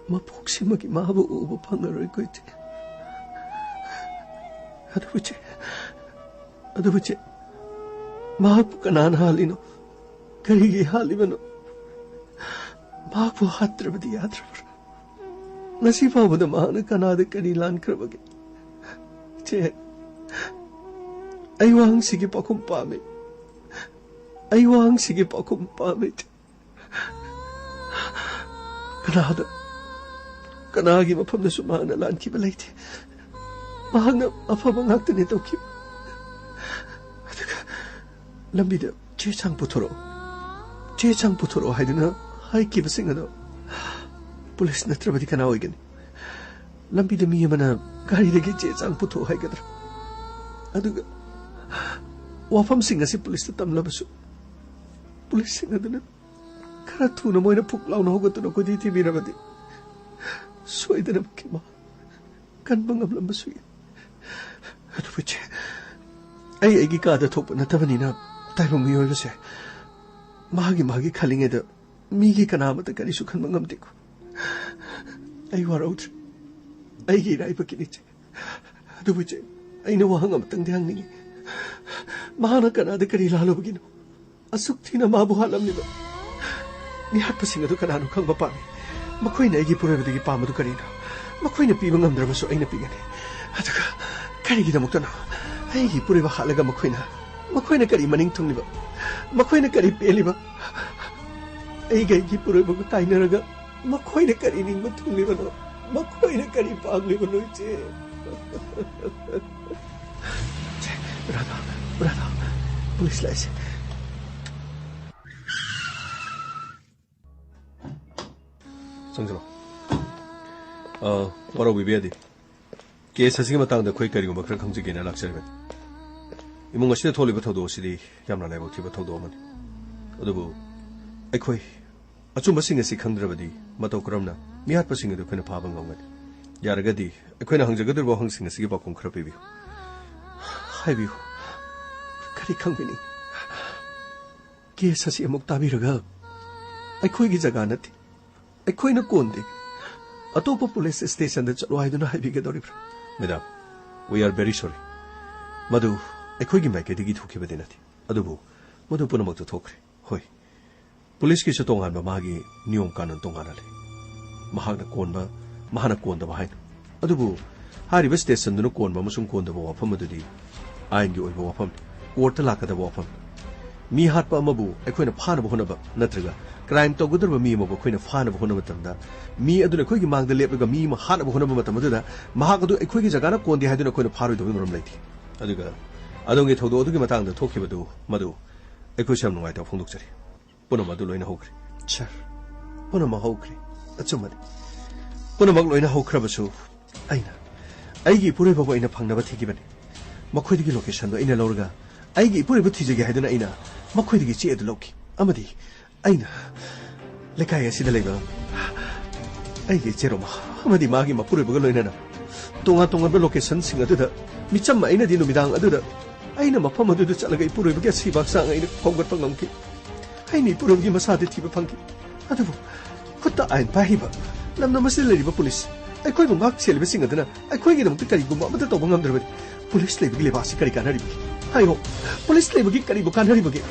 ꯃꯄꯣꯛꯁꯤꯃꯒꯤ ꯃꯥꯕꯨ ꯎꯕ ꯐꯪꯉꯔꯣꯏꯀꯣ, ꯏꯆꯦ꯫ ꯑꯗꯨꯕꯨ ꯏꯆꯦ, ꯑꯗꯨꯕꯨ ꯏꯆꯦ, ꯃꯍꯥꯛꯄꯨ ꯀꯅꯥꯅ ꯍꯥꯠꯂꯤꯅꯣ? ꯀꯔꯤꯒꯤ ꯍꯥꯠꯂꯤꯕꯅꯣ? ꯃꯍꯥꯛꯄꯨ ꯍꯥꯠꯇ꯭ꯔꯕꯗꯤ ꯌꯥꯗ꯭ꯔꯕ꯭ꯔꯥ? ꯉꯁꯤ ꯐꯥꯎꯕꯗ ꯃꯍꯥꯛꯅ ꯀꯅꯥꯗ ꯀꯔꯤ ꯂꯥꯟꯈ꯭ꯔꯕꯒꯦ? ꯏꯆꯦ, ꯑꯩ ꯋꯥꯍꯪꯁꯤꯒꯤ ꯄꯥꯎꯈꯨꯝ ꯄꯥꯝꯃꯤ꯫ ꯑꯩ ꯋꯥꯍꯪꯁꯤꯒꯤ ꯄꯥꯎꯈꯨꯝ ꯄꯥꯝꯃꯤ, ꯏꯆꯦ꯫ ꯀꯅꯥꯗ, ꯀꯅꯥꯒꯤ ꯃꯐꯝꯗꯁꯨ ꯃꯍꯥꯛꯅ ꯂꯥꯟꯈꯤꯕ ꯂꯩꯇꯦ꯫ ꯃꯍꯥꯛꯅ ꯑꯐꯕ ꯉꯥꯛꯇꯅꯤ ꯇꯧꯈꯤꯕ꯫ ꯑꯗꯨꯒ ꯂꯝꯕꯤꯗ "ꯆꯦ ꯆꯥꯡ ꯄꯨꯊꯣꯔꯛꯑꯣ, ꯆꯦ ꯆꯥꯡ ꯄꯨꯊꯣꯔꯛꯑꯣ" ꯍꯥꯏꯗꯨꯅ ꯍꯥꯏꯈꯤꯕꯁꯤꯡ ꯑꯗꯣ ꯄꯨꯂꯤꯁ ꯅꯠꯇ꯭ꯔꯕꯗꯤ ꯀꯅꯥ ꯑꯣꯏꯒꯅꯤ? ꯂꯝꯕꯤꯗ ꯃꯤ ꯑꯃꯅ ꯒꯥꯔꯤꯗꯒꯤ "ꯆꯦ ꯆꯥꯡ ꯄꯨꯊꯣꯛꯑꯣ" ꯍꯥꯏꯒꯗ꯭ꯔꯥ? ꯑꯗꯨꯒ ꯋꯥꯐꯝꯁꯤꯡ ꯑꯁꯤ ꯄꯨꯂꯤꯁꯇ ꯇꯝꯂꯕꯁꯨ, ꯄꯨꯂꯤꯁꯁꯤꯡ ꯑꯗꯨꯅ ꯈꯔ ꯊꯨꯅ ꯃꯣꯏꯅ ꯐꯨꯛ ꯂꯥꯎꯅ ꯍꯧꯒꯠꯇꯨꯅ ꯀꯣꯏꯊꯤ ꯊꯤꯕꯤꯔꯕꯗꯤ ꯁꯣꯏꯗꯅꯃꯛꯀꯤ ꯃꯥ ꯀꯟꯕ ꯉꯝꯂꯝꯕꯁꯨ ꯌꯥꯏ꯫ ꯑꯗꯨꯕꯨ ꯏꯆꯦ, ꯑꯩ ꯑꯩꯒꯤ ꯀꯥꯗ ꯊꯣꯛꯄ ꯅꯠꯇꯕꯅꯤꯅ ꯇꯥꯏꯕꯪ ꯃꯤꯑꯣꯏꯕꯁꯦ ꯃꯥꯒꯤ ꯃꯥꯒꯤ ꯈꯜꯂꯤꯉꯩꯗ ꯃꯤꯒꯤ ꯀꯅꯥ ꯑꯃꯠꯇ ꯀꯔꯤꯁꯨ ꯈꯟꯕ ꯉꯝꯗꯦꯀꯣ꯫ ꯑꯩ ꯋꯥꯔꯧꯗ꯭ꯔꯦ꯫ ꯑꯩꯒꯤ ꯏꯔꯥꯏꯕꯛꯀꯤꯅꯤ, ꯏꯆꯦ꯫ ꯑꯗꯨꯕꯨ ꯏꯆꯦ, ꯑꯩꯅ ꯋꯥꯍꯪ ꯑꯃꯇꯪꯗꯤ ꯍꯪꯅꯤꯡꯉꯤ꯫ ꯃꯍꯥꯛꯅ ꯀꯅꯥꯗ ꯀꯔꯤ ꯂꯥꯜꯂꯨꯕꯒꯤꯅꯣ ꯑꯁꯨꯛ ꯊꯤꯅ ꯃꯥꯕꯨ ꯍꯥꯠꯂꯝꯂꯤꯕ? ꯃꯤꯍꯥꯠꯄꯁꯤꯡ ꯑꯗꯨ ꯀꯅꯥꯅꯣ ꯈꯪꯕ ꯄꯥꯝꯃꯤ꯫ ꯃꯈꯣꯏꯅ ꯑꯩꯒꯤ ꯏꯄꯨꯔꯣꯏꯕꯗꯒꯤ ꯄꯥꯝꯕꯗꯨ ꯀꯔꯤꯅꯣ? ꯃꯈꯣꯏꯅ ꯄꯤꯕ ꯉꯝꯗ꯭ꯔꯕꯁꯨ ꯑꯩꯅ ꯄꯤꯒꯅꯤ꯫ ꯑꯗꯨꯒ ꯀꯔꯤꯒꯤꯗꯃꯛꯇꯅꯣ ꯑꯩꯒꯤ ꯏꯄꯨꯔꯣꯏꯕ ꯍꯥꯠꯂꯒ ꯃꯈꯣꯏꯅ, ꯃꯈꯣꯏꯅ ꯀꯔꯤ ꯃꯅꯤꯡ ꯊꯨꯡꯂꯤꯕ? ꯃꯈꯣꯏꯅ ꯀꯔꯤ ꯄꯦꯜꯂꯤꯕ? ꯑꯩꯒ ꯑꯩꯒꯤ ꯏꯄꯨꯔꯣꯏꯕꯒ ꯀꯥꯏꯅꯔꯒ ꯃꯈꯣꯏꯅ ꯀꯔꯤ ꯅꯤꯡꯕ ꯊꯨꯡꯂꯤꯕꯅꯣ? ꯃꯈꯣꯏꯅ ꯀꯔꯤ ꯄꯥꯝꯂꯤꯕꯅꯣ, ꯏꯆꯦ? ꯔꯥꯙꯥ, ꯔꯥꯙꯥ, ꯄꯨꯂꯤꯁ ꯂꯥꯛꯏꯁꯦ꯫ ꯆꯪꯁꯤꯜꯂꯣ꯫ ꯑ, ꯋꯥꯔꯧꯕꯤꯕ ꯌꯥꯗꯦ꯫ ꯀꯦꯁ ꯑꯁꯤꯒꯤ ꯃꯇꯥꯡꯗ ꯑꯩꯈꯣꯏ ꯀꯔꯤꯒꯨꯝꯕ ꯈꯔ ꯈꯪꯖꯒꯦꯅ ꯂꯥꯛꯆꯔꯤꯕꯅꯤ꯫ ꯏꯃꯨꯡ ꯑꯁꯤꯗ ꯊꯣꯛꯂꯤꯕ ꯊꯧꯗꯣꯛ ꯑꯁꯤꯗꯤ ꯌꯥꯝꯅ ꯂꯥꯏꯕꯛ ꯊꯤꯕ ꯊꯧꯗꯣꯛ ꯑꯃꯅꯤ꯫ ꯑꯗꯨꯕꯨ ꯑꯩꯈꯣꯏ ꯑꯆꯨꯝꯕꯁꯤꯡ ꯑꯁꯤ ꯈꯪꯗ꯭ꯔꯕꯗꯤ ꯃꯇꯧ ꯀꯔꯝꯅ ꯃꯤꯍꯥꯠꯄꯁꯤꯡ ꯑꯗꯨ ꯑꯩꯈꯣꯏꯅ ꯐꯥꯕ ꯉꯝꯒꯅꯤ? ꯌꯥꯔꯒꯗꯤ ꯑꯩꯈꯣꯏꯅ ꯍꯪꯖꯒꯗꯧꯔꯤꯕ ꯋꯥꯍꯪꯁꯤꯡ ꯑꯁꯤꯒꯤ ꯄꯥꯎꯈꯨꯝ ꯈꯔ ꯄꯤꯕꯤꯌꯨ꯫ ꯍꯥꯏꯕꯤꯌꯨ꯫ ꯀꯔꯤ ꯈꯪꯕꯤꯅꯤꯡ? ꯀꯦꯁ ꯑꯁꯤ ꯑꯃꯨꯛ ꯇꯥꯕꯤꯔꯒ ꯑꯩꯈꯣꯏꯒꯤ ꯖꯒꯥ ꯅꯠꯇꯦ, ꯑꯩꯈꯣꯏꯅ ꯀꯣꯟꯗꯦ, ꯑꯇꯣꯞꯄ ꯄꯨꯂꯤꯁ ꯁ꯭ꯇꯦꯁꯟꯗ ꯆꯠꯂꯣ ꯍꯥꯏꯗꯨꯅ ꯍꯥꯏꯕꯤꯒꯗꯧꯔꯤꯕ꯭ꯔꯥ? Madam, we are very sorry. ꯃꯗꯨ ꯑꯩꯈꯣꯏꯒꯤ ꯃꯥꯏꯀꯩꯗꯒꯤ ꯊꯣꯛꯈꯤꯕꯗꯤ ꯅꯠꯇꯦ, ꯑꯗꯨꯕꯨ ꯃꯗꯨ ꯄꯨꯝꯅꯃꯛꯇ ꯊꯣꯛꯈ꯭ꯔꯦ꯫ ꯍꯣꯏ, ꯄꯨꯂꯤꯁꯀꯤꯁꯨ ꯇꯣꯉꯥꯟꯕ ꯃꯥꯒꯤ ꯅꯤꯌꯣꯝ ꯀꯥꯅꯨꯟ ꯇꯣꯉꯥꯟꯅ ꯂꯩ꯫ ꯃꯍꯥꯛꯅ ꯀꯣꯟꯕ, ꯃꯍꯥꯛꯅ ꯀꯣꯟꯗꯕ ꯍꯥꯏꯅ꯫ ꯑꯗꯨꯕꯨ ꯍꯥꯏꯔꯤꯕ ꯁ꯭ꯇꯦꯁꯟꯗꯨꯅ ꯀꯣꯟꯕ ꯑꯃꯁꯨꯡ ꯀꯣꯟꯗꯕ ꯋꯥꯐꯝ ꯑꯗꯨꯗꯤ ꯑꯥꯏꯟꯒꯤ ꯑꯣꯏꯕ ꯋꯥꯐꯝꯅꯤ, ꯀꯣꯔꯠꯇ ꯂꯥꯛꯀꯗꯕ ꯋꯥꯐꯝꯅꯤ꯫ ꯃꯤ ꯍꯥꯠꯄ ꯑꯃꯕꯨ ꯑꯩꯈꯣꯏꯅ ꯐꯥꯅꯕ ꯍꯣꯠꯅꯕ ꯅꯠꯇ꯭ꯔꯒ ꯀ꯭ꯔꯥꯏꯝ ꯇꯧꯒꯗꯧꯔꯕ ꯃꯤ ꯑꯃꯕꯨ ꯑꯩꯈꯣꯏꯅ ꯐꯥꯅꯕ ꯍꯣꯠꯅꯕ ꯃꯇꯝꯗ, ꯃꯤ ꯑꯗꯨꯅ ꯑꯩꯈꯣꯏꯒꯤ ꯃꯥꯡꯗ ꯂꯦꯞꯂꯒ ꯃꯤ ꯑꯃ ꯍꯥꯠꯅꯕ ꯍꯣꯠꯅꯕ ꯃꯇꯝ ꯑꯗꯨꯗ ꯃꯍꯥꯛ ꯑꯗꯨ ꯑꯩꯈꯣꯏꯒꯤ ꯖꯒꯥꯅ ꯀꯣꯟꯗꯦ ꯍꯥꯏꯗꯨꯅ ꯑꯩꯈꯣꯏꯅ ꯐꯥꯔꯣꯏꯗꯕꯒꯤ ꯃꯔꯝ ꯂꯩꯇꯦ꯫ ꯑꯗꯨꯒ ꯑꯗꯣꯝꯒꯤ ꯊꯧꯗꯣꯛ ꯑꯗꯨꯒꯤ ꯃꯇꯥꯡꯗ ꯊꯣꯛꯈꯤꯕꯗꯨ, ꯃꯗꯨ ꯑꯩꯈꯣꯏꯁꯨ ꯌꯥꯝ ꯅꯨꯡꯉꯥꯏꯇꯕ ꯐꯣꯡꯗꯣꯛꯆꯔꯤ꯫ ꯄꯨꯝꯅꯃꯛ ꯑꯗꯨ ꯂꯣꯏꯅ ꯍꯧꯈ꯭ꯔꯦ꯫ ꯁꯥꯔ, ꯄꯨꯝꯅꯃꯛ ꯍꯧꯈ꯭ꯔꯦ꯫ ꯑꯆꯨꯝꯕꯅꯤ꯫ ꯄꯨꯝꯅꯃꯛ ꯂꯣꯏꯅ ꯍꯧꯈ꯭ꯔꯕꯁꯨ ꯑꯩꯅ ꯑꯩꯒꯤ ꯏꯄꯨꯔꯣꯏꯕꯕꯨ ꯑꯩꯅ ꯐꯪꯅꯕ ꯊꯤꯈꯤꯕꯅꯤ꯫ ꯃꯈꯣꯏꯗꯒꯤ ꯂꯣꯀꯦꯁꯟꯗꯨ ꯑꯩꯅ ꯂꯧꯔꯒ ꯑꯩꯒꯤ ꯏꯄꯨꯔꯣꯏꯕ ꯊꯤꯖꯒꯦ ꯍꯥꯏꯗꯨꯅ ꯑꯩꯅ ꯃꯈꯣꯏꯗꯒꯤ ꯆꯦ ꯑꯗꯨ ꯂꯧꯈꯤ꯫ ꯑꯃꯗꯤ ꯑꯩꯅ ꯂꯩꯀꯥꯏ ꯑꯁꯤꯗ ꯂꯩꯕ ꯑꯩꯒꯤ ꯏꯆꯦ ꯔꯣꯃꯥ ꯑꯃꯗꯤ ꯃꯥꯒꯤ ꯃꯄꯨꯔꯣꯏꯕꯒ ꯂꯣꯏꯅꯅ ꯇꯣꯉꯥꯟ ꯇꯣꯉꯥꯟꯕ ꯂꯣꯀꯦꯁꯟꯁꯤꯡ ꯑꯗꯨꯗ ꯃꯤꯆꯝ ꯑꯩꯅꯗꯤ ꯅꯨꯃꯤꯗꯥꯡ ꯑꯗꯨꯗ ꯑꯩꯅ ꯃꯐꯝ ꯑꯗꯨꯗ ꯆꯠꯂꯒ ꯏꯄꯨꯔꯣꯏꯕꯒꯤ ꯑꯁꯤꯕ ꯍꯛꯆꯥꯡ ꯑꯩꯅ ꯈꯣꯝꯒꯠꯄ ꯉꯝꯈꯤ꯫ ꯑꯩꯅ ꯏꯄꯨꯔꯣꯏꯕꯒꯤ ꯃꯁꯥꯗꯤ ꯊꯤꯕ ꯐꯪꯈꯤ, ꯑꯗꯨꯕꯨ ꯈꯨꯠꯇ ꯑꯥꯏꯟ ꯄꯥꯏꯔꯤꯕ ꯂꯝꯗꯝ ꯑꯁꯤꯗ ꯂꯩꯔꯤꯕ ꯄꯨꯂꯤꯁ, ꯑꯩꯈꯣꯏꯕꯨ ꯉꯥꯛ ꯁꯦꯜꯂꯤꯕꯁꯤꯡ ꯑꯗꯨꯅ ꯑꯩꯈꯣꯏꯒꯤꯗꯃꯛꯇ ꯀꯔꯤꯒꯨꯝꯕ ꯑꯃꯠꯇ ꯇꯧꯕ ꯉꯝꯗ꯭ꯔꯕꯗꯤ ꯄꯨꯂꯤꯁ ꯂꯩꯕꯒꯤ ꯂꯩꯕꯥꯛ ꯑꯁꯤ ꯀꯔꯤ ꯀꯥꯟꯅꯔꯤꯕꯒꯦ? ꯍꯥꯏꯌꯣ, ꯄꯨꯂꯤꯁ ꯂꯩꯕꯒꯤ ꯀꯔꯤꯕꯨ ꯀꯥꯟꯅꯔꯤꯕꯒꯦ?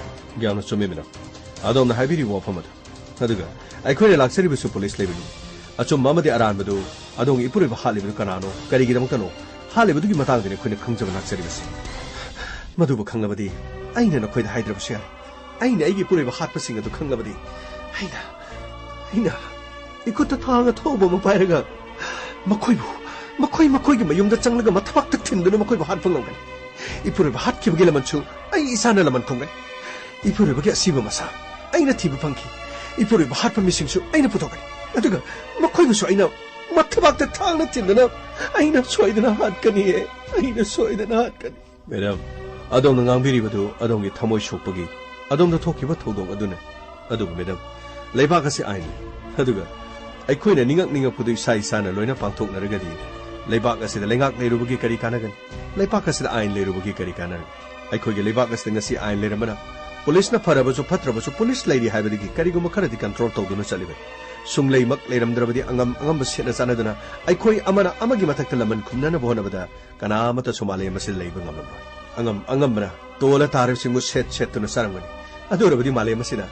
ꯌꯥꯝꯅ ꯆꯨꯝꯃꯤ, ꯃꯦꯗꯥꯝ꯫ ꯑꯗꯣꯝꯅ ꯍꯥꯏꯕꯤꯔꯤꯕ ꯋꯥꯐꯝ ꯑꯗꯨ꯫ ꯑꯗꯨꯒ ꯑꯩꯈꯣꯏꯅ ꯂꯥꯛꯆꯔꯤꯕꯁꯨ ꯄꯨꯂꯤꯁ ꯂꯩꯕꯒꯤ꯫ ꯑꯆꯨꯝꯕ ꯑꯃꯗꯤ ꯑꯔꯥꯟꯕꯗꯨ ꯑꯗꯣꯝꯒꯤ ꯏꯄꯨꯔꯣꯏꯕ ꯍꯥꯠꯂꯤꯕꯗꯨ ꯀꯅꯥꯅꯣ, ꯀꯔꯤꯒꯤꯗꯃꯛꯇꯅꯣ ꯍꯥꯠꯂꯤꯕꯗꯨꯒꯤ ꯃꯇꯥꯡꯗꯅꯤ ꯑꯩꯈꯣꯏꯅ ꯈꯪꯖꯕ ꯂꯥꯛꯆꯔꯤꯕꯁꯤ꯫ ꯃꯗꯨꯕꯨ ꯈꯪꯂꯕꯗꯤ ꯑꯩꯅ ꯅꯈꯣꯏꯗ ꯍꯥꯏꯗ꯭ꯔꯕꯁꯨ ꯌꯥꯔꯦ꯫ ꯑꯩꯅ ꯑꯩꯒꯤ ꯏꯄꯨꯔꯣꯏꯕ ꯍꯥꯠꯄꯁꯤꯡ ꯑꯗꯨ ꯈꯪꯂꯕꯗꯤ ꯑꯩꯅ, ꯑꯩꯅ ꯏꯈꯨꯠꯇ ꯊꯥꯡ ꯑꯊꯧꯕ ꯑꯃ ꯄꯥꯏꯔꯒ ꯃꯈꯣꯏꯕꯨ, ꯃꯈꯣꯏ ꯃꯈꯣꯏꯒꯤ ꯃꯌꯨꯝꯗ ꯆꯪꯂꯒ ꯃꯊꯕꯥꯛꯇ ꯊꯤꯟꯗꯨꯅ ꯃꯈꯣꯏꯕꯨ ꯍꯥꯠꯄ ꯉꯝꯒꯅꯤ꯫ ꯏꯄꯨꯔꯣꯏꯕ ꯍꯥꯠꯈꯤꯕꯒꯤ ꯂꯃꯟꯁꯨ ꯑꯩ ꯏꯁꯥꯅ ꯂꯃꯟ ꯈꯨꯝꯒꯅꯤ꯫ ꯏꯄꯨꯔꯣꯏꯕꯒꯤ ꯑꯁꯤꯕ ꯃꯁꯥ ꯑꯩꯅ ꯊꯤꯕ ꯐꯪꯈꯤ꯫ ꯏꯄꯨꯔꯣꯏꯕ ꯍꯥꯠꯄ ꯃꯤꯁꯤꯡꯁꯨ ꯑꯩꯅ ꯄꯨꯊꯣꯛꯀꯅꯤ꯫ ꯑꯗꯨꯒ ꯃꯈꯣꯏꯕꯨꯁꯨ ꯑꯩꯅ ꯃꯊꯕꯥꯛꯇ ꯊꯥꯡꯅ ꯊꯤꯟꯗꯨꯅ ꯑꯩꯅ ꯁꯣꯏꯗꯅ ꯍꯥꯠꯀꯅꯤꯌꯦ꯫ ꯑꯩꯅ ꯁꯣꯏꯗꯅ ꯍꯥꯠꯀꯅꯤ꯫ ꯃꯦꯗꯥꯝ, ꯑꯗꯣꯝꯅ ꯉꯥꯡꯕꯤꯔꯤꯕꯗꯨ ꯑꯗꯣꯝꯒꯤ ꯊꯃꯣꯏ ꯁꯣꯛꯄꯒꯤ, ꯑꯗꯣꯝꯗ ꯊꯣꯛꯈꯤꯕ ꯊꯧꯗꯣꯛ ꯑꯗꯨꯅ꯫ ꯑꯗꯨꯕꯨ ꯃꯦꯗꯥꯝ, ꯂꯩꯕꯥꯛ ꯑꯁꯤ ꯑꯥꯏꯟꯅꯤ꯫ ꯑꯗꯨꯒ ꯑꯩꯈꯣꯏꯅ ꯅꯤꯡꯉꯛ ꯅꯤꯡꯉꯛꯄꯗꯨ ꯏꯁꯥ ꯏꯁꯥꯅ ꯂꯣꯏꯅ ꯄꯥꯡꯊꯣꯛꯅꯔꯒꯗꯤ ꯂꯩꯕꯥꯛ ꯑꯁꯤꯗ ꯂꯩꯉꯥꯛ ꯂꯩꯔꯨꯕꯒꯤ ꯀꯔꯤ ꯀꯥꯟꯅꯒꯅꯤ? ꯂꯩꯕꯥꯛ ꯑꯁꯤꯗ ꯑꯥꯏꯟ ꯂꯩꯔꯨꯕꯒꯤ ꯀꯔꯤ ꯀꯥꯟꯅꯔꯅꯤ? ꯑꯩꯈꯣꯏꯒꯤ ꯂꯩꯕꯥꯛ ꯑꯁꯤꯗ ꯉꯁꯤ ꯑꯥꯏꯟ ꯂꯩꯔꯝꯕꯅ ꯄꯨꯂꯤꯁꯅ ꯐꯔꯕꯁꯨ ꯐꯠꯇ꯭ꯔꯕꯁꯨ ꯄꯨꯂꯤꯁ ꯂꯩꯔꯤ ꯍꯥꯏꯕꯗꯒꯤ ꯀꯔꯤꯒꯨꯝꯕ ꯈꯔꯗꯤ ꯀꯟꯇ꯭ꯔꯣꯜ ꯇꯧꯗꯨꯅ ꯆꯠꯂꯤꯕꯅꯤ꯫ ꯁꯨꯡꯂꯩꯃꯛ ꯂꯩꯔꯝꯗ꯭ꯔꯕꯗꯤ ꯑꯉꯝ ꯑꯉꯝꯕ ꯁꯦꯠꯅ ꯆꯥꯅꯗꯨꯅ ꯑꯩꯈꯣꯏ ꯑꯃꯅ ꯑꯃꯒꯤ ꯃꯊꯛꯇ ꯂꯃꯟ ꯈꯨꯝꯅꯅꯕ ꯍꯣꯠꯅꯕꯗ ꯀꯅꯥ ꯑꯃꯠꯇꯁꯨ ꯃꯥꯂꯦꯝ ꯑꯁꯤꯗ ꯂꯩꯕ ꯉꯝꯂꯝꯂꯣꯏ꯫ ꯑꯉꯝ ꯑꯉꯝꯕꯅ ꯇꯣꯜꯂ ꯇꯥꯔꯤꯕꯁꯤꯡꯕꯨ ꯁꯦꯠ ꯁꯦꯠꯇꯨꯅ ꯆꯥꯔꯝꯒꯅꯤ꯫ ꯑꯗꯨ ꯑꯣꯏꯔꯕꯗꯤ ꯃꯥꯂꯦꯝ ꯑꯁꯤꯗ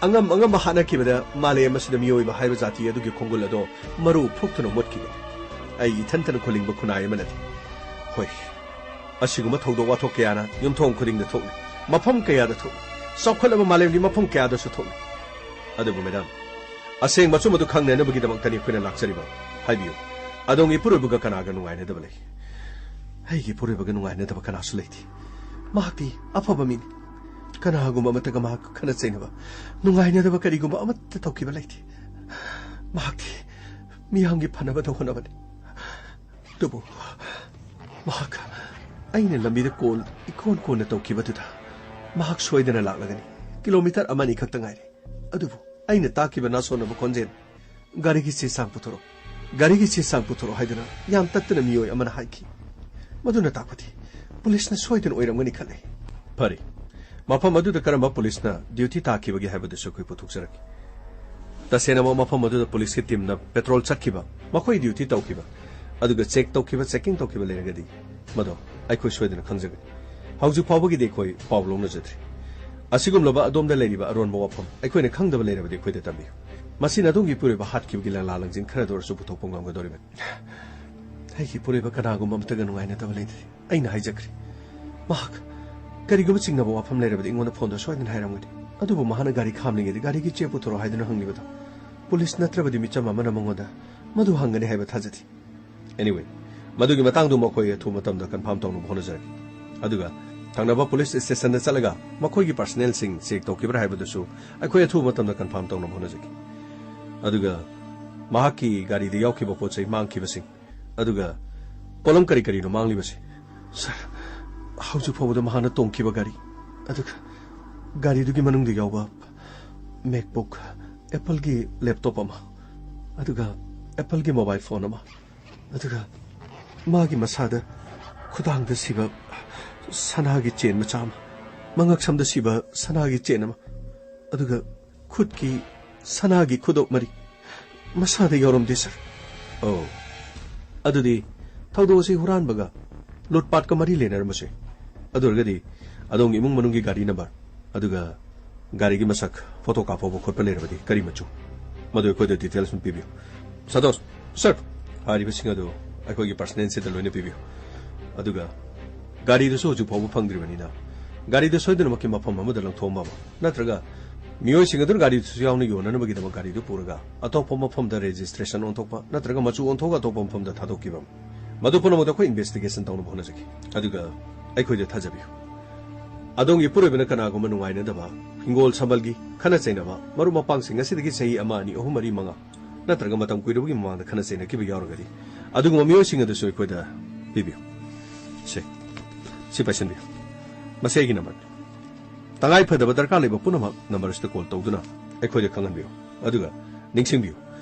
ꯑꯉꯝ ꯑꯉꯝꯕ ꯍꯥꯠꯅꯈꯤꯕꯗ ꯃꯥꯂꯦꯝ ꯑꯁꯤꯗ ꯃꯤꯑꯣꯏꯕ ꯍꯥꯏꯕ ꯖꯥꯇꯤ ꯑꯗꯨꯒꯤ ꯈꯣꯡꯒꯨꯜ ꯑꯗꯣ ꯃꯔꯨ ꯐꯨꯛꯇꯨꯅ ꯃꯨꯠꯈꯤꯒꯅꯤ꯫ ꯑꯩ ꯏꯊꯟꯇꯅ ꯈꯨꯂꯤꯡꯕ ꯈꯨꯟꯅꯥꯏ ꯑꯃ ꯅꯠꯇꯦ꯫ ꯍꯣꯏ, ꯑꯁꯤꯒꯨꯝꯕ ꯊꯧꯗꯣꯛ ꯋꯥꯊꯣꯛ ꯀꯌꯥꯅ ꯌꯨꯝꯊꯣꯡ ꯈꯨꯗꯤꯡꯗ ꯊꯣꯛꯂꯤ, ꯃꯐꯝ ꯀꯌꯥꯗ ꯊꯣꯛꯂꯤ, ꯆꯥꯎꯈꯠꯂꯕ ꯃꯥꯂꯦꯝꯒꯤ ꯃꯐꯝ ꯀꯌꯥꯗꯁꯨ ꯊꯣꯛꯂꯤ꯫ ꯑꯗꯨꯕꯨ ꯃꯦꯗꯥꯝ, ꯑꯁꯦꯡꯕ ꯑꯆꯨꯝꯕꯗꯨ ꯈꯪꯅꯅꯕꯒꯤꯗꯃꯛꯇꯅꯤ ꯑꯩꯈꯣꯏꯅ ꯂꯥꯛꯆꯔꯤꯕ꯫ ꯍꯥꯏꯕꯤꯌꯨ, ꯑꯗꯣꯝꯒꯤ ꯏꯄꯨꯔꯣꯏꯕꯒ ꯀꯅꯥꯒ ꯅꯨꯡꯉꯥꯏꯅꯗꯕ ꯂꯩ? ꯑꯩꯒꯤ ꯏꯄꯨꯔꯣꯏꯕꯒ ꯅꯨꯡꯉꯥꯏꯅꯗꯕ ꯀꯅꯥꯁꯨ ꯂꯩꯇꯦ꯫ ꯃꯍꯥꯛꯇꯤ ꯑꯐꯕ ꯃꯤꯅꯤ꯫ ꯀꯅꯥꯒꯨꯝꯕ ꯑꯃꯠꯇꯒ ꯃꯍꯥꯛ ꯈꯠꯅ ꯆꯩꯅꯕ, ꯅꯨꯡꯉꯥꯏꯅꯗꯕ ꯀꯔꯤꯒꯨꯝꯕ ꯑꯃꯠꯇ ꯇꯧꯈꯤꯕ ꯂꯩꯇꯦ꯫ ꯃꯍꯥꯛꯇꯤ ꯃꯤꯌꯥꯝꯒꯤ ꯐꯅꯕꯗ ꯍꯣꯠꯅꯕꯅꯤ꯫ ꯑꯗꯨꯕꯨ ꯃꯍꯥꯛ ꯑꯩꯅ ꯂꯝꯕꯤꯗ ꯀꯣꯜ ꯏꯀꯣꯟ ꯀꯣꯟꯅ ꯇꯧꯈꯤꯕꯗꯨꯗ ꯃꯍꯥꯛ ꯁꯣꯏꯗꯅ ꯂꯥꯛꯂꯒꯅꯤ꯫ ꯀꯤꯂꯣꯃꯤꯇꯔ ꯑꯃꯅꯤ ꯈꯛꯇ ꯉꯥꯏꯔꯦ꯫ ꯑꯗꯨꯕꯨ ꯑꯩꯅ ꯇꯥꯈꯤꯕ ꯅꯥꯁꯣꯟꯅꯕ ꯈꯣꯟꯖꯦꯜ, "ꯒꯥꯔꯤꯒꯤ ꯆꯦ ꯆꯥꯡ ꯄꯨꯊꯣꯔꯛꯑꯣ, ꯒꯥꯔꯤꯒꯤ ꯆꯦ ꯆꯥꯡ ꯄꯨꯊꯣꯔꯛꯑꯣ" ꯍꯥꯏꯗꯨꯅ ꯌꯥꯝ ꯇꯠꯇꯅ ꯃꯤꯑꯣꯏ ꯑꯃꯅ ꯍꯥꯏꯈꯤ꯫ ꯃꯗꯨꯅ ꯇꯥꯛꯄꯗꯤ ꯄꯨꯂꯤꯁꯅ ꯁꯣꯏꯗꯅ ꯑꯣꯏꯔꯝꯒꯅꯤ ꯈꯜꯂꯦ꯫ ꯐꯔꯦ, ꯃꯐꯝ ꯑꯗꯨꯗ ꯀꯔꯝꯕ ꯄꯨꯂꯤꯁꯅ ꯗ꯭ꯌꯨꯇꯤ ꯇꯥꯈꯤꯕꯒꯦ ꯍꯥꯏꯕꯗꯨꯁꯨ ꯑꯩꯈꯣꯏ ꯄꯨꯊꯣꯛꯆꯔꯛꯀꯦ꯫ ꯇꯁꯦꯡꯅꯃꯛ ꯃꯐꯝ ꯑꯗꯨꯗ ꯄꯨꯂꯤꯁꯀꯤ ꯇꯤꯝꯅ ꯄꯦꯇ꯭ꯔꯣꯜ ꯆꯠꯈꯤꯕ, ꯃꯈꯣꯏ ꯗ꯭ꯌꯨꯇꯤ ꯇꯧꯈꯤꯕ, ꯑꯗꯨꯒ ꯆꯦꯛ ꯇꯧꯈꯤꯕ, ꯆꯦꯛꯀꯤꯡ ꯇꯧꯈꯤꯕ ꯂꯩꯔꯒꯗꯤ ꯃꯗꯣ ꯑꯩꯈꯣꯏ ꯁꯣꯏꯗꯅ ꯈꯪꯖꯒꯅꯤ꯫ ꯍꯧꯖꯤꯛ ꯐꯥꯎꯕꯒꯤꯗꯤ ꯑꯩꯈꯣꯏ ꯄꯥꯎ ꯂꯧꯅꯖꯗ꯭ꯔꯤ꯫ ꯑꯁꯤꯒꯨꯝꯂꯕ ꯑꯗꯣꯝꯗ ꯂꯩꯔꯤꯕ ꯑꯔꯣꯟꯕ ꯋꯥꯐꯝ ꯑꯩꯈꯣꯏꯅ ꯈꯪꯗꯕ ꯂꯩꯔꯕꯗꯤ ꯑꯩꯈꯣꯏꯗ ꯇꯝꯕꯤꯌꯨ꯫ ꯃꯁꯤꯅ ꯑꯗꯣꯝꯒꯤ ꯏꯄꯨꯔꯣꯏꯕ ꯍꯥꯠꯈꯤꯕꯒꯤ ꯂꯪꯂꯥ ꯂꯪꯖꯤꯟ ꯈꯔꯗ ꯑꯣꯏꯔꯁꯨ ꯄꯨꯊꯣꯛꯄ ꯉꯝꯒꯗꯧꯔꯤꯕꯅꯤ꯫ ꯑꯩꯒꯤ ꯏꯄꯨꯔꯣꯏꯕ ꯀꯅꯥꯒꯨꯝꯕ ꯑꯃꯠꯇꯒ ꯅꯨꯡꯉꯥꯏꯅꯗꯕ ꯂꯩꯇ꯭ꯔꯤ꯫ ꯑꯩꯅ ꯍꯥꯏꯖꯈ꯭ꯔꯦ꯫ ꯃꯍꯥꯛ ꯀꯔꯤꯒꯨꯝꯕ ꯆꯤꯡꯅꯕ ꯋꯥꯐꯝ ꯂꯩꯔꯕꯗꯤ ꯑꯩꯉꯣꯟꯗ ꯐꯣꯟꯗ ꯁꯣꯏꯗꯅ ꯍꯥꯏꯔꯝꯒꯅꯤ꯫ ꯑꯗꯨꯕꯨ ꯃꯍꯥꯛꯅ ꯒꯥꯔꯤ ꯈꯥꯝꯂꯤꯉꯩꯗ ꯒꯥꯔꯤꯒꯤ ꯆꯦ ꯄꯨꯊꯣꯔꯛꯑꯣ ꯍꯥꯏꯗꯨꯅ ꯍꯪꯂꯤꯕꯗꯣ ꯄꯨꯂꯤꯁ ꯅꯠꯇ꯭ꯔꯕꯗꯤ ꯃꯤꯆꯝ ꯑꯃꯅ ꯃꯉꯣꯟꯗ ꯃꯗꯨ ꯍꯪꯒꯅꯤ ꯍꯥꯏꯕ ꯊꯥꯖꯗꯦ꯫ Anyway, ꯃꯗꯨꯒꯤ ꯃꯇꯥꯡꯗꯨ ꯃꯈꯣꯏ ꯑꯊꯨꯕ ꯃꯇꯝꯗ ꯀꯟꯐꯥꯔꯝ ꯇꯧꯅꯕ ꯍꯣꯠꯅꯖꯔꯒꯦ꯫ ꯑꯗꯨꯒ ꯊꯪꯅꯕ ꯄꯨꯂꯤꯁ ꯁ꯭ꯇꯦꯁꯟꯗ ꯆꯠꯂꯒ ꯃꯈꯣꯏꯒꯤ ꯄꯔꯁꯅꯦꯜꯁꯤꯡ ꯆꯦꯛ ꯇꯧꯈꯤꯕ꯭ꯔꯥ ꯍꯥꯏꯕꯗꯨꯁꯨ ꯑꯩꯈꯣꯏ ꯑꯊꯨꯕ ꯃꯇꯝꯗ ꯀꯟꯐꯥꯔꯝ ꯇꯧꯅꯕ ꯍꯣꯠꯅꯖꯒꯦ꯫ ꯑꯗꯨꯒ ꯃꯍꯥꯛꯀꯤ ꯒꯥꯔꯤꯗ ꯌꯥꯎꯈꯤꯕ ꯄꯣꯠ ꯆꯩ ꯃꯥꯡꯈꯤꯕꯁꯤꯡ, ꯑꯗꯨꯒ ꯄꯣꯠꯂꯝ ꯀꯔꯤ ꯀꯔꯤꯅꯣ ꯃꯥꯡꯂꯤꯕꯁꯦ? ꯁꯥꯔ, ꯍꯧꯖꯤꯛ ꯐꯥꯎꯕꯗ ꯃꯍꯥꯛꯅ ꯇꯣꯡꯈꯤꯕ ꯒꯥꯔꯤ, ꯑꯗꯨꯒ ꯒꯥꯔꯤꯗꯨꯒꯤ ꯃꯅꯨꯡꯗ ꯌꯥꯎꯕ MacBook, ꯑꯦꯄꯜꯒꯤ ꯂꯦꯞꯇꯣꯞ ꯑꯃ, ꯑꯗꯨꯒ ꯑꯦꯄꯜꯒꯤ ꯃꯣꯕꯥꯏꯜ ꯐꯣꯟ ꯑꯃ, ꯑꯗꯨꯒ ꯃꯥꯒꯤ ꯃꯁꯥꯗ ꯈꯨꯗꯥꯡꯗ ꯁꯤꯕ ꯁꯅꯥꯒꯤ ꯆꯦꯟ ꯃꯆꯥ ꯑꯃ, ꯃꯉꯛꯁꯝꯗ ꯁꯤꯕ ꯁꯅꯥꯒꯤ ꯆꯦꯟ ꯑꯃ, ꯑꯗꯨꯒ ꯈꯨꯠꯀꯤ ꯁꯅꯥꯒꯤ ꯈꯨꯗꯣꯞ ꯃꯔꯤ ꯃꯁꯥꯗ ꯌꯥꯎꯔꯝꯗꯦ, ꯁꯥꯔ꯫ ꯑꯣ, ꯑꯗꯨꯗꯤ ꯊꯧꯗꯣꯛ ꯑꯁꯤ ꯍꯨꯔꯥꯟꯕꯒ ꯂꯨꯠꯄꯥꯠꯀ ꯃꯔꯤ ꯂꯩꯅꯔꯝꯕꯁꯦ꯫ ꯑꯗꯨ ꯑꯣꯏꯔꯒꯗꯤ ꯑꯗꯣꯝꯒꯤ ꯏꯃꯨꯡ ꯃꯅꯨꯡꯒꯤ ꯒꯥꯔꯤ ꯅꯝꯕꯔ, ꯑꯗꯨꯒ ꯒꯥꯔꯤꯒꯤ ꯃꯁꯛ ꯐꯣꯇꯣ ꯀꯥꯞꯍꯧꯕ ꯈꯣꯠꯄ ꯂꯩꯔꯕꯗꯤ ꯀꯔꯤ ꯃꯆꯨ, ꯃꯗꯨ ꯑꯩꯈꯣꯏꯗ ꯗꯤꯇꯦꯜꯁ ꯑꯃ ꯄꯤꯕꯤꯌꯨ꯫ ꯁꯟꯇꯣꯁ, ꯁꯥꯔ, ꯍꯥꯏꯔꯤꯕꯁꯤꯡ ꯑꯗꯨ ꯑꯩꯈꯣꯏꯒꯤ ꯄꯔꯁꯅꯦꯜꯁꯤꯗ ꯂꯣꯏꯅ ꯄꯤꯕꯤꯌꯨ꯫ ꯑꯗꯨꯒ ꯒꯥꯔꯤꯗꯨꯁꯨ ꯍꯧꯖꯤꯛ ꯐꯥꯎꯕ ꯐꯪꯗ꯭ꯔꯤꯕꯅꯤꯅ, ꯒꯥꯔꯤꯗꯨ ꯁꯣꯏꯗꯅꯃꯛꯀꯤ ꯃꯐꯝ ꯑꯃꯗ ꯂꯪꯊꯣꯛꯑꯝꯕ ꯑꯃ, ꯅꯠꯇ꯭ꯔꯒ ꯃꯤꯑꯣꯏꯁꯤꯡ ꯑꯗꯨꯅ ꯒꯥꯔꯤꯗꯨꯁꯨ ꯌꯥꯎꯅ ꯌꯣꯟꯅꯅꯕꯒꯤꯗꯃꯛ ꯒꯥꯔꯤꯗꯨ ꯄꯨꯔꯒ ꯑꯇꯣꯞꯄ ꯃꯐꯝꯗ ꯔꯦꯖꯤꯁꯇ꯭ꯔꯦꯁꯟ ꯑꯣꯟꯊꯣꯛꯄ ꯅꯠꯇ꯭ꯔꯒ ꯃꯆꯨ ꯑꯣꯟꯊꯣꯛꯑꯒ ꯑꯇꯣꯞꯄ ꯃꯐꯝꯗ ꯊꯥꯗꯣꯛꯈꯤꯕ ꯑꯃ, ꯃꯗꯨ ꯄꯨꯝꯅꯃꯛꯇ ꯑꯩꯈꯣꯏ ꯏꯟꯚꯦꯁꯇꯤꯒꯦꯁꯟ ꯇꯧꯅꯕ ꯍꯣꯠꯅꯖꯒꯦ꯫ ꯑꯗꯨꯒ ꯑꯩꯈꯣꯏꯗ ꯊꯥꯖꯕꯤꯌꯨ꯫ ꯑꯗꯣꯝꯒꯤ ꯏꯄꯨꯔꯣꯏꯕꯅ ꯀꯅꯥꯒꯨꯝꯕ ꯅꯨꯡꯉꯥꯏꯅꯗꯕ, ꯍꯤꯡꯒꯣꯜ ꯁꯝꯕꯜꯒꯤ ꯈꯠꯅ ꯆꯩꯅꯕ, ꯃꯔꯨꯞ ꯃꯄꯥꯡꯁꯤꯡ ꯑꯁꯤꯗꯒꯤ ꯆꯍꯤ ꯑꯃ, ꯑꯅꯤ, ꯑꯍꯨꯝ, ꯃꯔꯤ, ꯃꯉꯥ ꯅꯠꯇ꯭ꯔꯒ ꯃꯇꯝ ꯀꯨꯏꯔꯕꯒꯤ ꯃꯃꯥꯡꯗ ꯈꯠꯅ ꯆꯩꯅꯈꯤꯕ ꯌꯥꯎꯔꯒꯗꯤ, ꯑꯗꯨꯒꯨꯝꯕ ꯃꯤꯑꯣꯏꯁꯤꯡ ꯑꯗꯨꯁꯨ ꯑꯩꯈꯣꯏꯗ ꯄꯤꯕꯤꯌꯨ꯫ ꯁꯦ, ꯁꯤ ꯄꯥꯏꯁꯤꯟꯕꯤꯌꯨ꯫ ꯃꯁꯤ ꯑꯩꯒꯤ ꯅꯝꯕꯔꯅꯤ꯫ ꯇꯉꯥꯏ ꯐꯗꯕ ꯗꯔꯀꯥꯔ ꯂꯩꯕ ꯄꯨꯝꯅꯃꯛ ꯅꯝꯕꯔ ꯑꯁꯤꯗ ꯀꯣꯜ ꯇꯧꯗꯨꯅ ꯑꯩꯈꯣꯏꯗ ꯈꯪꯍꯟꯕꯤꯌꯨ꯫ ꯑꯗꯨꯒ ꯅꯤꯡꯁꯤꯡꯕꯤꯌꯨ,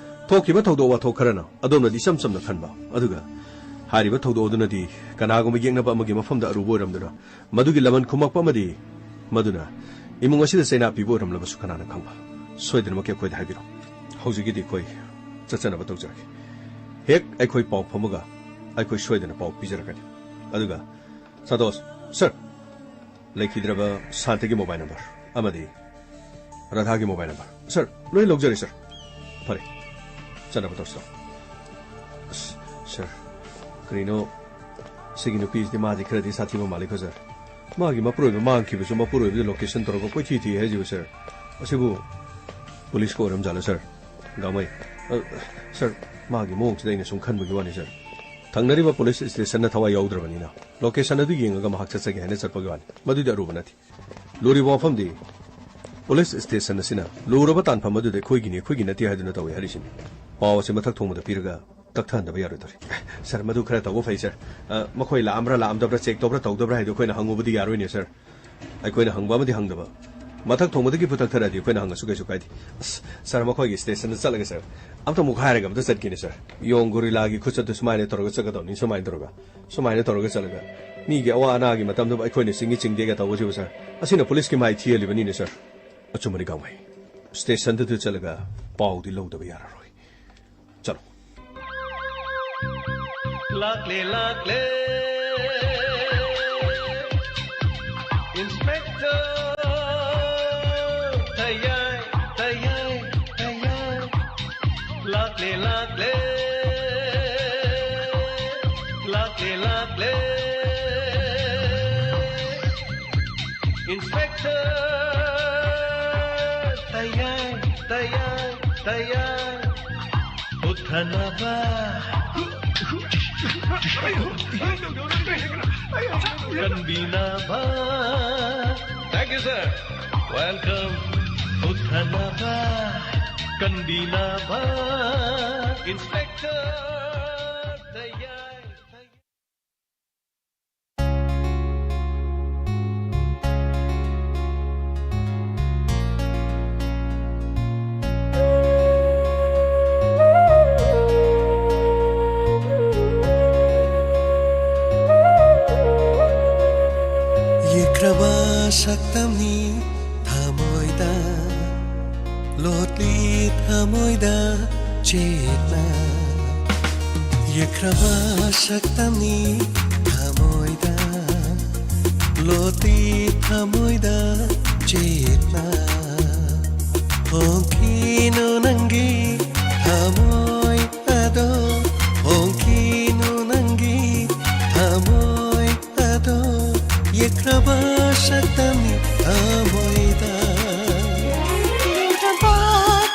ꯊꯣꯛꯈꯤꯕ ꯊꯧꯗꯣꯛ ꯋꯥꯊꯣꯛ ꯈꯔꯅ ꯑꯗꯣꯝꯅꯗꯤ ꯏꯆꯝ ꯆꯝꯅ ꯈꯟꯕ, ꯑꯗꯨꯒ ꯍꯥꯏꯔꯤꯕ ꯊꯧꯗꯣꯛ ꯑꯗꯨꯅꯗꯤ ꯀꯅꯥꯒꯨꯝꯕ ꯌꯦꯛꯅꯕ ꯑꯃꯒꯤ ꯃꯐꯝꯗ ꯑꯔꯨꯕ ꯑꯣꯏꯔꯝꯗꯨꯅ ꯃꯗꯨꯒꯤ ꯂꯃꯟ ꯈꯨꯝꯃꯛꯄ ꯑꯃꯗꯤ ꯃꯗꯨꯅ ꯏꯃꯨꯡ ꯑꯁꯤꯗ ꯆꯩꯅꯥ ꯄꯤꯕ ꯑꯣꯏꯔꯝꯂꯕꯁꯨ ꯀꯅꯥꯅ ꯈꯪꯕ? ꯁꯣꯏꯗꯅꯃꯛꯀꯤ ꯑꯩꯈꯣꯏꯗ ꯍꯥꯏꯕꯤꯔꯛꯎ꯫ ꯍꯧꯖꯤꯛꯀꯤꯗꯤ ꯑꯩꯈꯣꯏ ꯆꯠꯆꯅꯕ ꯇꯧꯖꯔꯒꯦ꯫ ꯍꯦꯛ ꯑꯩꯈꯣꯏ ꯄꯥꯎ ꯐꯝꯃꯒ ꯑꯩꯈꯣꯏ ꯁꯣꯏꯗꯅ ꯄꯥꯎ ꯄꯤꯖꯔꯛꯀꯅꯤ꯫ ꯑꯗꯨꯒ ꯁꯟꯇꯣꯁ, ꯁꯥꯔ, ꯂꯩꯈꯤꯗ꯭ꯔꯕ ꯁꯥꯟꯇꯒꯤ ꯃꯣꯕꯥꯏꯜ ꯅꯝꯕꯔ ꯑꯃꯗꯤ ꯔꯥꯙꯥꯒꯤ ꯃꯣꯕꯥꯏꯜ ꯅꯝꯕꯔ꯫ ꯁꯥꯔ, ꯂꯣꯏ ꯂꯧꯖꯔꯦ, ꯁꯥꯔ꯫ ꯐꯔꯦ, ꯆꯠꯅꯕ ꯇꯧꯁꯤ, ꯂꯥꯛꯑꯣ꯫ ꯑꯁ, ꯁꯥꯔ, ꯀꯔꯤꯅꯣ, ꯁꯤꯒꯤ ꯅꯨꯄꯤꯁꯤꯗꯤ, ꯃꯥꯗꯤ ꯈꯔꯗꯤ ꯁꯥꯊꯤꯕ ꯃꯥꯜꯂꯤꯀꯣ, ꯁꯥꯔ꯫ ꯃꯥꯒꯤ ꯃꯄꯨꯔꯣꯏꯕ ꯃꯥꯡꯈꯤꯕꯁꯨ ꯃꯄꯨꯔꯣꯏꯕꯗꯨ ꯂꯣꯀꯦꯁꯟ ꯇꯧꯔꯒ ꯀꯣꯏꯊꯤ ꯊꯤ ꯍꯥꯏꯁꯤꯕꯨ, ꯁꯥꯔ꯫ ꯑꯁꯤꯕꯨ ꯄꯨꯂꯤꯁꯀ ꯑꯣꯏꯔꯝꯖꯥꯠꯂꯣ, ꯁꯥꯔ? ꯒꯥꯡꯃꯩ, ꯑ, ꯁꯥꯔ, ꯃꯥꯒꯤ ꯃꯑꯣꯡꯁꯤꯗ ꯑꯩꯅ ꯁꯨꯝ ꯈꯟꯕꯒꯤ ꯋꯥꯅꯤ, ꯁꯥꯔ꯫ ꯊꯪꯅꯔꯤꯕ ꯄꯨꯂꯤꯁ ꯁ꯭ꯇꯦꯁꯟꯅ ꯊꯋꯥꯏ ꯌꯥꯎꯗ꯭ꯔꯕꯅꯤꯅ ꯂꯣꯀꯦꯁꯟ ꯑꯗꯨ ꯌꯦꯡꯉꯒ ꯃꯍꯥꯛ ꯆꯠꯆꯒꯦ ꯍꯥꯏꯅ ꯆꯠꯄꯒꯤ ꯋꯥꯅꯤ꯫ ꯃꯗꯨꯗꯤ ꯑꯔꯨꯕ ꯅꯠꯇꯦ꯫ ꯂꯨꯔꯤꯕ ꯋꯥꯐꯝꯗꯤ ꯄꯨꯂꯤꯁ ꯁ꯭ꯇꯦꯁꯟ ꯑꯁꯤꯅ ꯂꯨꯔꯕ ꯇꯥꯟꯐꯝ ꯑꯗꯨꯗ ꯑꯩꯈꯣꯏꯒꯤꯅꯤ, ꯑꯩꯈꯣꯏꯒꯤ ꯅꯠꯇꯦ ꯍꯥꯏꯗꯨꯅ ꯇꯧꯏ ꯍꯥꯏꯔꯤꯁꯤꯅꯤ꯫ ꯄꯥꯎ ꯑꯁꯤ ꯃꯊꯛ ꯊꯣꯡꯕꯗ ꯄꯤꯔꯒ ꯇꯛꯊꯍꯟꯗꯕ ꯌꯥꯔꯣꯏꯗꯧꯔꯤ꯫ ꯁꯥꯔ, ꯃꯗꯨ ꯈꯔ ꯇꯧꯕ ꯐꯩ, ꯁꯥꯔ꯫ ꯑ, ꯃꯈꯣꯏ ꯂꯥꯛꯑꯝꯕ꯭ꯔꯥ ꯂꯥꯛꯑꯝꯗꯕ꯭ꯔꯥ ꯆꯦꯛ ꯇꯧꯕ꯭ꯔꯥ ꯇꯧꯗꯕ꯭ꯔꯥ ꯍꯥꯏꯗꯨ ꯑꯩꯈꯣꯏꯅ ꯍꯪꯉꯨꯕꯗꯤ ꯌꯥꯔꯣꯏꯅꯦ, ꯁꯥꯔ꯫ ꯑꯩꯈꯣꯏꯅ ꯍꯪꯕ ꯑꯃꯗꯤ ꯍꯪꯗꯕ, ꯃꯊꯛ ꯊꯣꯡꯕꯗꯒꯤ ꯄꯨꯊꯛꯊꯔꯛꯑꯗꯤ ꯑꯩꯈꯣꯏꯅ ꯍꯪꯉꯁꯨ ꯀꯩꯁꯨ ꯀꯥꯏꯗꯦ꯫ ꯑꯁ, ꯁꯥꯔ, ꯃꯈꯣꯏꯒꯤ ꯁ꯭ꯇꯦꯁꯟꯗ ꯆꯠꯂꯒ, ꯁꯥꯔ, ꯑꯝꯇ ꯃꯨꯛꯈꯥꯏꯔꯒ ꯑꯝꯇ ꯆꯠꯀꯦꯅꯦ, ꯁꯥꯔ꯫ ꯌꯣꯡ ꯒꯣꯔꯤꯂꯥꯒꯤ ꯈꯨꯆꯠꯇꯨ ꯁꯨꯃꯥꯏꯅ ꯇꯧꯔꯒ ꯆꯠꯀꯗꯧꯅꯤ, ꯁꯨꯃꯥꯏꯅ ꯇꯧꯔꯒ꯫ ꯁꯨꯃꯥꯏꯅ ꯇꯧꯔꯒ ꯆꯠꯂꯒ ꯃꯤꯒꯤ ꯑꯋꯥ ꯑꯅꯥꯒꯤ ꯃꯇꯝꯗꯨ ꯑꯩꯈꯣꯏꯅ ꯆꯤꯡꯏ ꯆꯤꯡꯗꯦꯒ ꯇꯧꯕꯁꯤꯕꯨ, ꯁꯥꯔ, ꯑꯁꯤꯅ ꯄꯨꯂꯤꯁꯀꯤ ꯃꯥꯏ ꯊꯤꯍꯜꯂꯤꯕꯅꯤꯅꯦ, ꯁꯥꯔ꯫ ꯑꯆꯨꯝꯕꯅꯤ, ꯒꯥꯡꯃꯩ꯫ ꯁ꯭ꯇꯦꯁꯟꯗꯨꯗ ꯆꯠꯂꯒ ꯄꯥꯎꯗꯤ ꯂꯧꯗꯕ ꯌꯥꯔꯔꯣꯏ꯫ ꯆꯠꯂꯣ꯫ ꯂꯥꯛꯂꯦ, ꯂꯥꯛꯂꯦ, ꯏꯟꯁꯄꯦꯛꯇꯔ꯫ ꯇꯌꯥꯏ, ꯇꯌꯥꯏ, ꯇꯌꯥꯏ꯫ ꯂꯥꯛꯂꯦ, ꯂꯥꯛꯂꯦ, ꯂꯥꯛꯂꯦ, ꯂꯥꯛꯂꯦ꯫ ꯏꯟꯁꯄꯦꯛꯇꯔ꯫ ꯇꯌꯥꯏ, ꯇꯌꯥꯏ, ꯇꯌꯥꯏ꯫ ꯎꯠꯊꯅꯕ, ꯀꯟꯕꯤꯅꯕ꯫ Thank you, sir. Welcome. ꯎꯠꯊꯅꯕ, ꯀꯟꯕꯤꯅꯕ, ꯏꯟꯁꯄꯦꯛꯇꯔ ꯇꯌꯥꯏ꯫ ꯌꯦꯛꯈ꯭ꯔꯕ ꯁꯛꯇꯝꯅꯤ ꯊꯃꯣꯏꯗ, ꯂꯣꯠꯂꯤ ꯊꯃꯣꯏꯗ ꯆꯦꯠꯅ꯫ ꯌꯦꯛꯈ꯭ꯔꯕ ꯁꯛꯇꯝꯅꯤ ꯊꯃꯣꯏꯗ, ꯂꯣꯇꯤ ꯊꯃꯣꯏꯗ ꯆꯦꯠꯅ ꯍꯣꯡꯈꯤꯅꯨ ꯅꯪꯒꯤ ꯊꯃꯣꯏ ꯑꯗꯣ, ꯍꯣꯡꯈꯤꯅꯨ ꯅꯪꯒꯤ ꯊꯃꯣꯏ ꯑꯗꯣ, ꯌꯦꯛꯈ꯭ꯔꯕ ꯁꯛꯇꯝꯅꯤ ꯊꯃꯣꯏꯗ꯫ ꯂꯦꯡꯗ꯭ꯔꯕ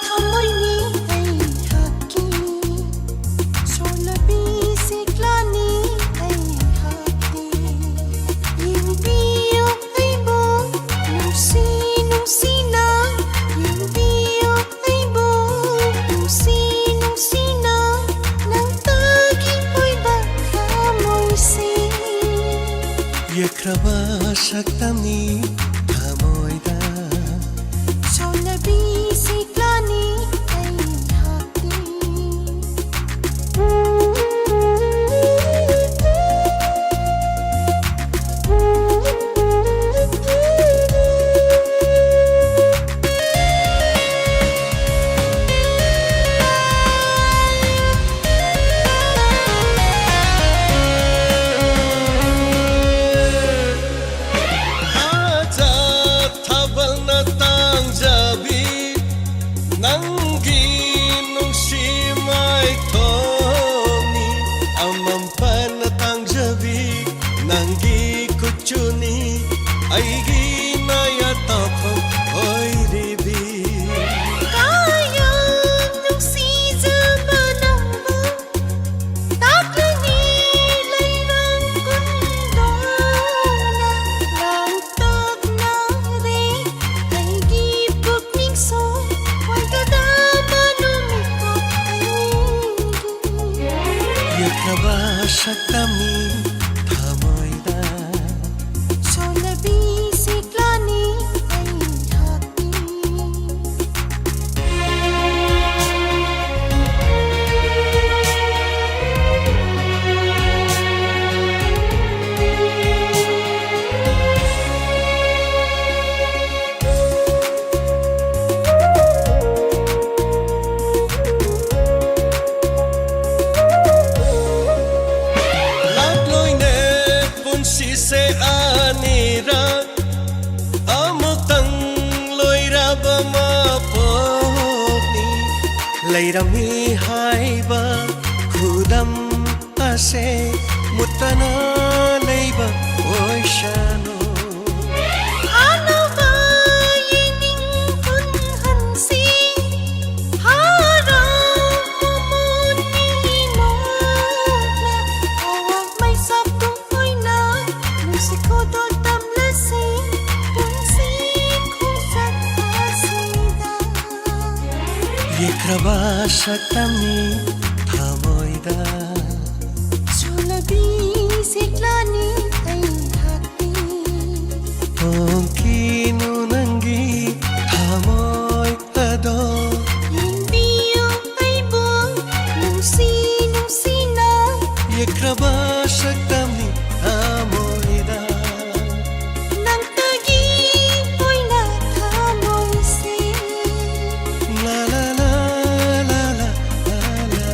ꯊꯃꯣꯏꯅꯤ ꯑꯩꯍꯥꯛꯀꯤ, ꯁꯣꯜꯂꯕꯤ ꯁꯤꯛꯂꯥꯅꯤ ꯑꯩꯍꯥꯛꯀꯤ꯫ ꯌꯦꯡꯕꯤꯌꯨ ꯑꯩꯕꯨ ꯅꯨꯡꯁꯤ ꯅꯨꯡꯁꯤꯅ, ꯌꯦꯡꯕꯤꯌꯨ ꯑꯩꯕꯨ ꯅꯨꯡꯁꯤ ꯅꯨꯡꯁꯤꯅ, ꯅꯪꯇꯒꯤ ꯑꯣꯏꯕ ꯊꯃꯣꯏꯁꯤ꯫ ꯌꯦꯛꯈ꯭ꯔꯕ ꯁꯛꯇꯝꯅꯤ ꯊꯃꯣꯏꯗ꯫ ꯁꯣꯜꯂꯕꯤ ꯁꯤꯛꯂꯥꯅꯤ ꯑꯩꯍꯥꯛꯇꯤ꯫ ꯊꯥꯖ ꯊꯥꯕꯜꯅ ꯇꯥꯡꯖꯕꯤ ꯅꯪꯒꯤ ꯅꯨꯡꯁꯤ ꯃꯥꯏꯊꯣꯡꯅꯤ, ꯑꯃꯝꯄꯅ ꯇꯥꯡꯖꯕꯤ ꯅꯪꯒꯤ ꯀꯨꯆꯨꯅꯤ, ꯑꯩꯒꯤ ꯅꯌꯥ ꯇꯥꯐꯝ ꯑꯣꯏꯔꯤꯕꯤ꯫ ꯀꯌꯥꯝ ꯅꯨꯡꯁꯤꯖꯕ ꯅꯪꯕꯨ ꯇꯥꯛꯂꯅꯤ ꯂꯩꯔꯥꯡ ꯀꯨꯟꯗꯣꯅ ꯂꯥꯡꯇꯛꯅꯔꯦ ꯑꯩꯒꯤ ꯄꯨꯛꯅꯤꯡꯁꯨ꯫ ꯑꯣꯏꯒꯗꯕ ꯅꯨꯃꯤꯠꯇꯣ ꯑꯩꯒꯤ꯫ ꯌꯦꯛꯈ꯭ꯔꯕ ꯁꯛꯇꯝꯅꯤ ꯊꯃꯣꯏꯗ꯫ ꯁꯣꯜꯂꯕꯤ ꯁꯤꯛꯂꯥꯅꯤ ꯑꯩꯍꯥꯛꯀꯤ꯫ ꯂꯥꯛꯂꯣꯏ ꯂꯩꯔꯝꯃꯤ ꯍꯥꯏꯕ ꯈꯨꯗꯝ ꯑꯁꯦ ꯃꯨꯠꯇꯅ ꯂꯩꯕ ꯑꯣꯏꯁꯅꯨ꯫ ꯍꯥꯟꯅꯕ ꯌꯦꯡꯅꯤꯡ ꯍꯨꯟꯍꯟꯁꯤ, ꯍꯔꯥꯎ ꯃꯃꯣꯟ ꯃꯤꯅꯣꯛꯅ ꯑꯋꯥꯡ ꯃꯩꯁꯥ ꯄꯨꯡ ꯑꯣꯏꯅ ꯅꯨꯡꯁꯤ ꯈꯨꯗꯣꯜ ꯇꯝꯂꯁꯤ ꯄꯨꯟꯁꯤ ꯈꯣꯡꯆꯠ ꯑꯁꯤꯗ꯫ ꯌꯦꯛꯈ꯭ꯔꯕ ꯁꯛꯇꯝꯅꯤ ꯊꯃꯣꯏꯗ꯫ ꯆꯨꯅꯕꯤ ꯁꯦꯛꯂꯥꯅꯤ ꯑꯩꯍꯥꯛꯀꯤ꯫ ꯍꯣꯡꯈꯤꯅꯨ ꯅꯪꯒꯤ ꯊꯃꯣꯏ ꯑꯗꯣ꯫ ꯌꯦꯡꯕꯤꯌꯨ ꯑꯩꯕꯨ ꯅꯨꯡꯁꯤ ꯅꯨꯡꯁꯤꯅ꯫ ꯌꯦꯛꯈ꯭ꯔꯕ ꯁꯛꯇꯝꯅꯤ ꯊꯃꯣꯏꯗ꯫ ꯅꯪꯇꯒꯤ ꯑꯣꯏꯅ ꯊꯃꯣꯏꯁꯦ꯫ ꯂꯥ ꯂꯥ ꯂꯥ ꯂꯥ ꯂꯥ ꯂꯥ ꯂꯥ ꯂꯥ꯫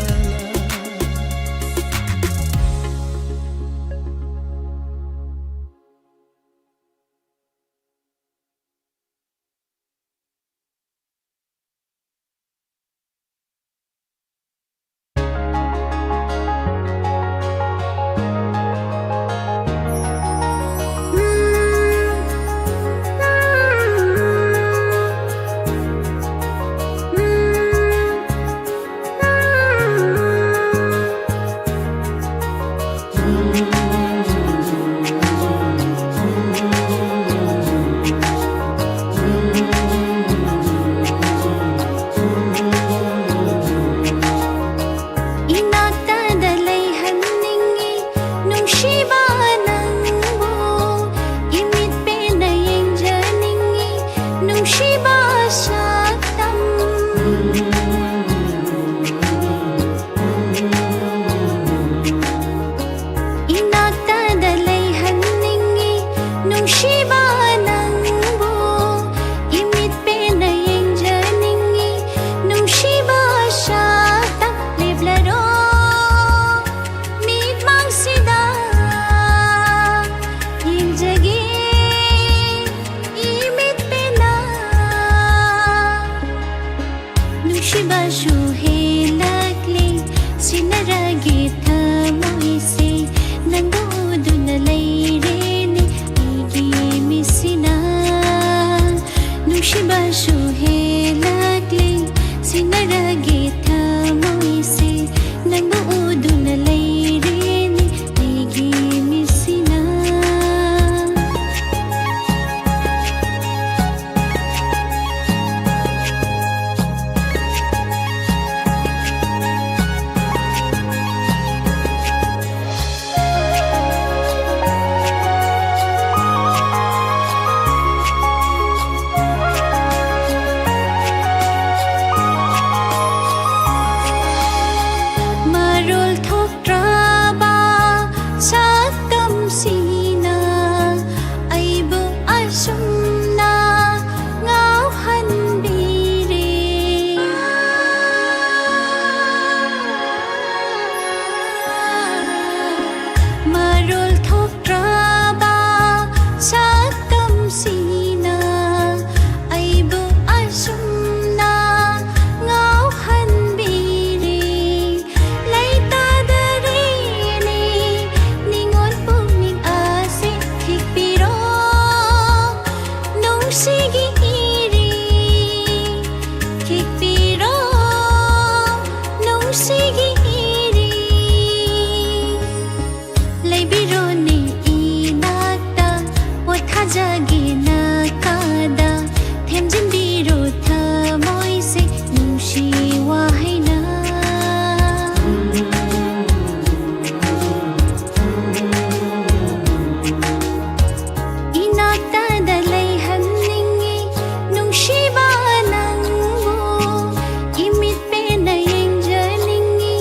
ꯁꯤꯒꯤ ꯏꯔꯤ ꯂꯩꯕꯤꯔꯣꯅꯦ ꯏꯅꯥꯛꯇ, ꯄꯣꯊꯥꯖꯒꯦ ꯅꯥꯀꯥꯗ, ꯊꯦꯝꯖꯤꯟꯕꯤꯔꯣ ꯊꯃꯣꯏꯁꯦ ꯅꯨꯡꯁꯤ ꯋꯥꯍꯩꯅ꯫ ꯏꯅꯥꯛꯇꯗ ꯂꯩꯍꯟꯅꯤꯡꯉꯤ ꯅꯨꯡꯁꯤꯕ ꯅꯪꯕꯨ, ꯏꯃꯤꯠ ꯄꯦꯟꯅ ꯌꯦꯡꯖꯅꯤꯡꯉꯤ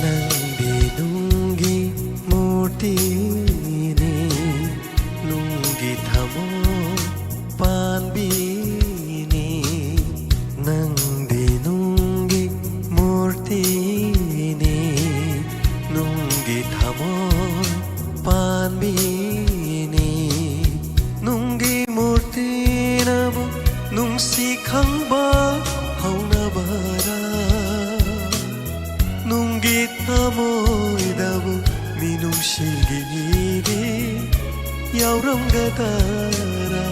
ꯅꯪꯗꯤ ꯅꯨꯡꯒꯤ ꯃꯨꯔꯇꯤꯅꯤ, ꯅꯨꯡꯒꯤ ꯊꯃꯣꯏ ꯄꯥꯟꯕꯤꯅꯤ꯫ ꯅꯪꯗꯤ ꯅꯨꯡꯒꯤ ꯃꯨꯔꯇꯤꯅꯤ, ꯅꯨꯡꯒꯤ ꯊꯃꯣꯏ ꯄꯥꯟꯕꯤꯅꯤ꯫ ꯅꯨꯡꯒꯤ ꯃꯨꯔꯇꯤꯅꯕꯨ ꯅꯨꯡꯁꯤ ꯈꯪꯕ ꯍꯧꯅꯕꯔꯥ? ꯅꯨꯡꯒꯤ ꯊꯃꯣꯏꯗꯕꯨ ꯃꯤꯅꯨꯡꯁꯤꯒꯤ ꯏꯔꯤ ꯌꯥꯎꯔꯝꯒꯗꯔꯥ?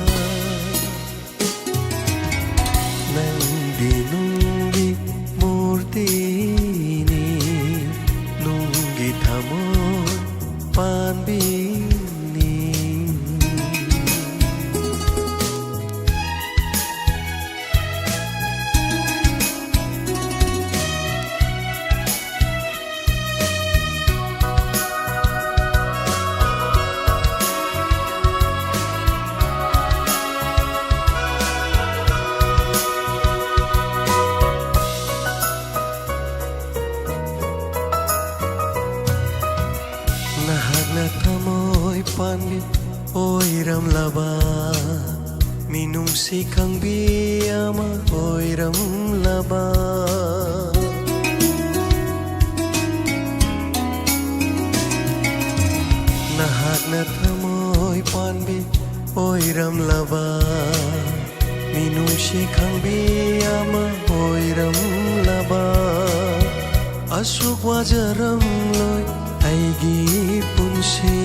ꯅꯪꯗꯤ ꯅꯨꯡꯒꯤ ꯃꯨꯔꯇꯤꯅꯤ, ꯅꯨꯡꯒꯤ ꯊꯃꯣꯏ ꯄꯥꯟꯕꯤꯅꯤ꯫ ꯅꯍꯥꯛꯅ ꯊꯃꯣꯏ ꯄꯥꯟꯕꯤ ꯑꯣꯏꯔꯝꯂꯕ, ꯃꯤꯅꯨꯡꯁꯤ ꯈꯪꯕꯤ ꯑꯃ ꯑꯣꯏꯔꯝꯂꯕ꯫ ꯅꯍꯥꯛꯅ ꯊꯃꯣꯏ ꯄꯥꯟꯕꯤ ꯑꯣꯏꯔꯝꯂꯕ, ꯃꯤꯅꯨꯡꯁꯤ ꯈꯪꯕꯤ ꯑꯃ ꯑꯣꯏꯔꯝꯂꯕ꯫ ꯑꯁꯨꯛ ꯋꯥꯖꯔꯝꯂꯣꯏ ꯑꯩꯒꯤ ꯄꯨꯟꯁꯤ,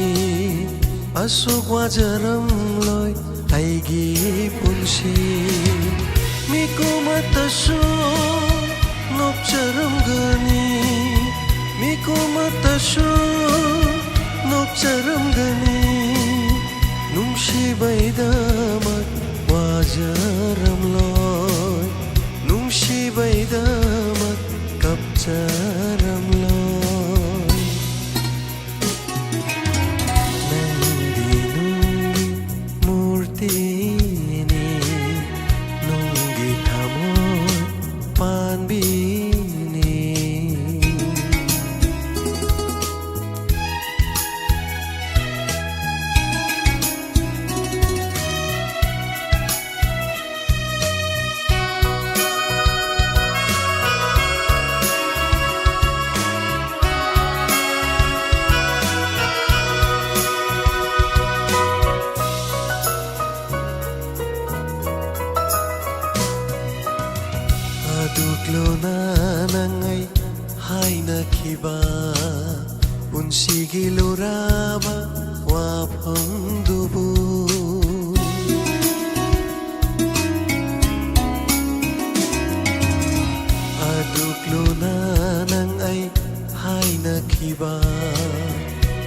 ꯑꯁꯨꯛ ꯋꯥꯖꯔꯝꯂꯣꯏ ꯑꯩꯒꯤ ꯄꯨꯟꯁꯤ꯫ ꯃꯤꯀꯨꯝ ꯑꯃꯠꯇꯁꯨ ꯅꯣꯛꯆꯔꯝꯒꯅꯤ, ꯃꯤꯀꯨꯝ ꯑꯃꯠꯇꯁꯨ ꯅꯣꯛꯆꯔꯝꯒꯅꯤ꯫ ꯅꯨꯡꯁꯤꯕꯩꯗꯃꯛ ꯋꯥꯖꯔꯝꯂꯣꯏ, ꯅꯨꯡꯁꯤꯕꯩꯗꯃꯛ ꯀꯞꯆꯔꯝꯂꯣꯏ꯫ ꯈꯤꯕ ꯄꯨꯟꯁꯤꯒꯤ ꯂꯨꯔꯕ ꯋꯥꯐꯝꯗꯨꯕꯨ꯫ ꯑꯗꯨꯛ ꯂꯨꯅ ꯅꯪ ꯑꯩ ꯍꯥꯏꯅꯈꯤꯕ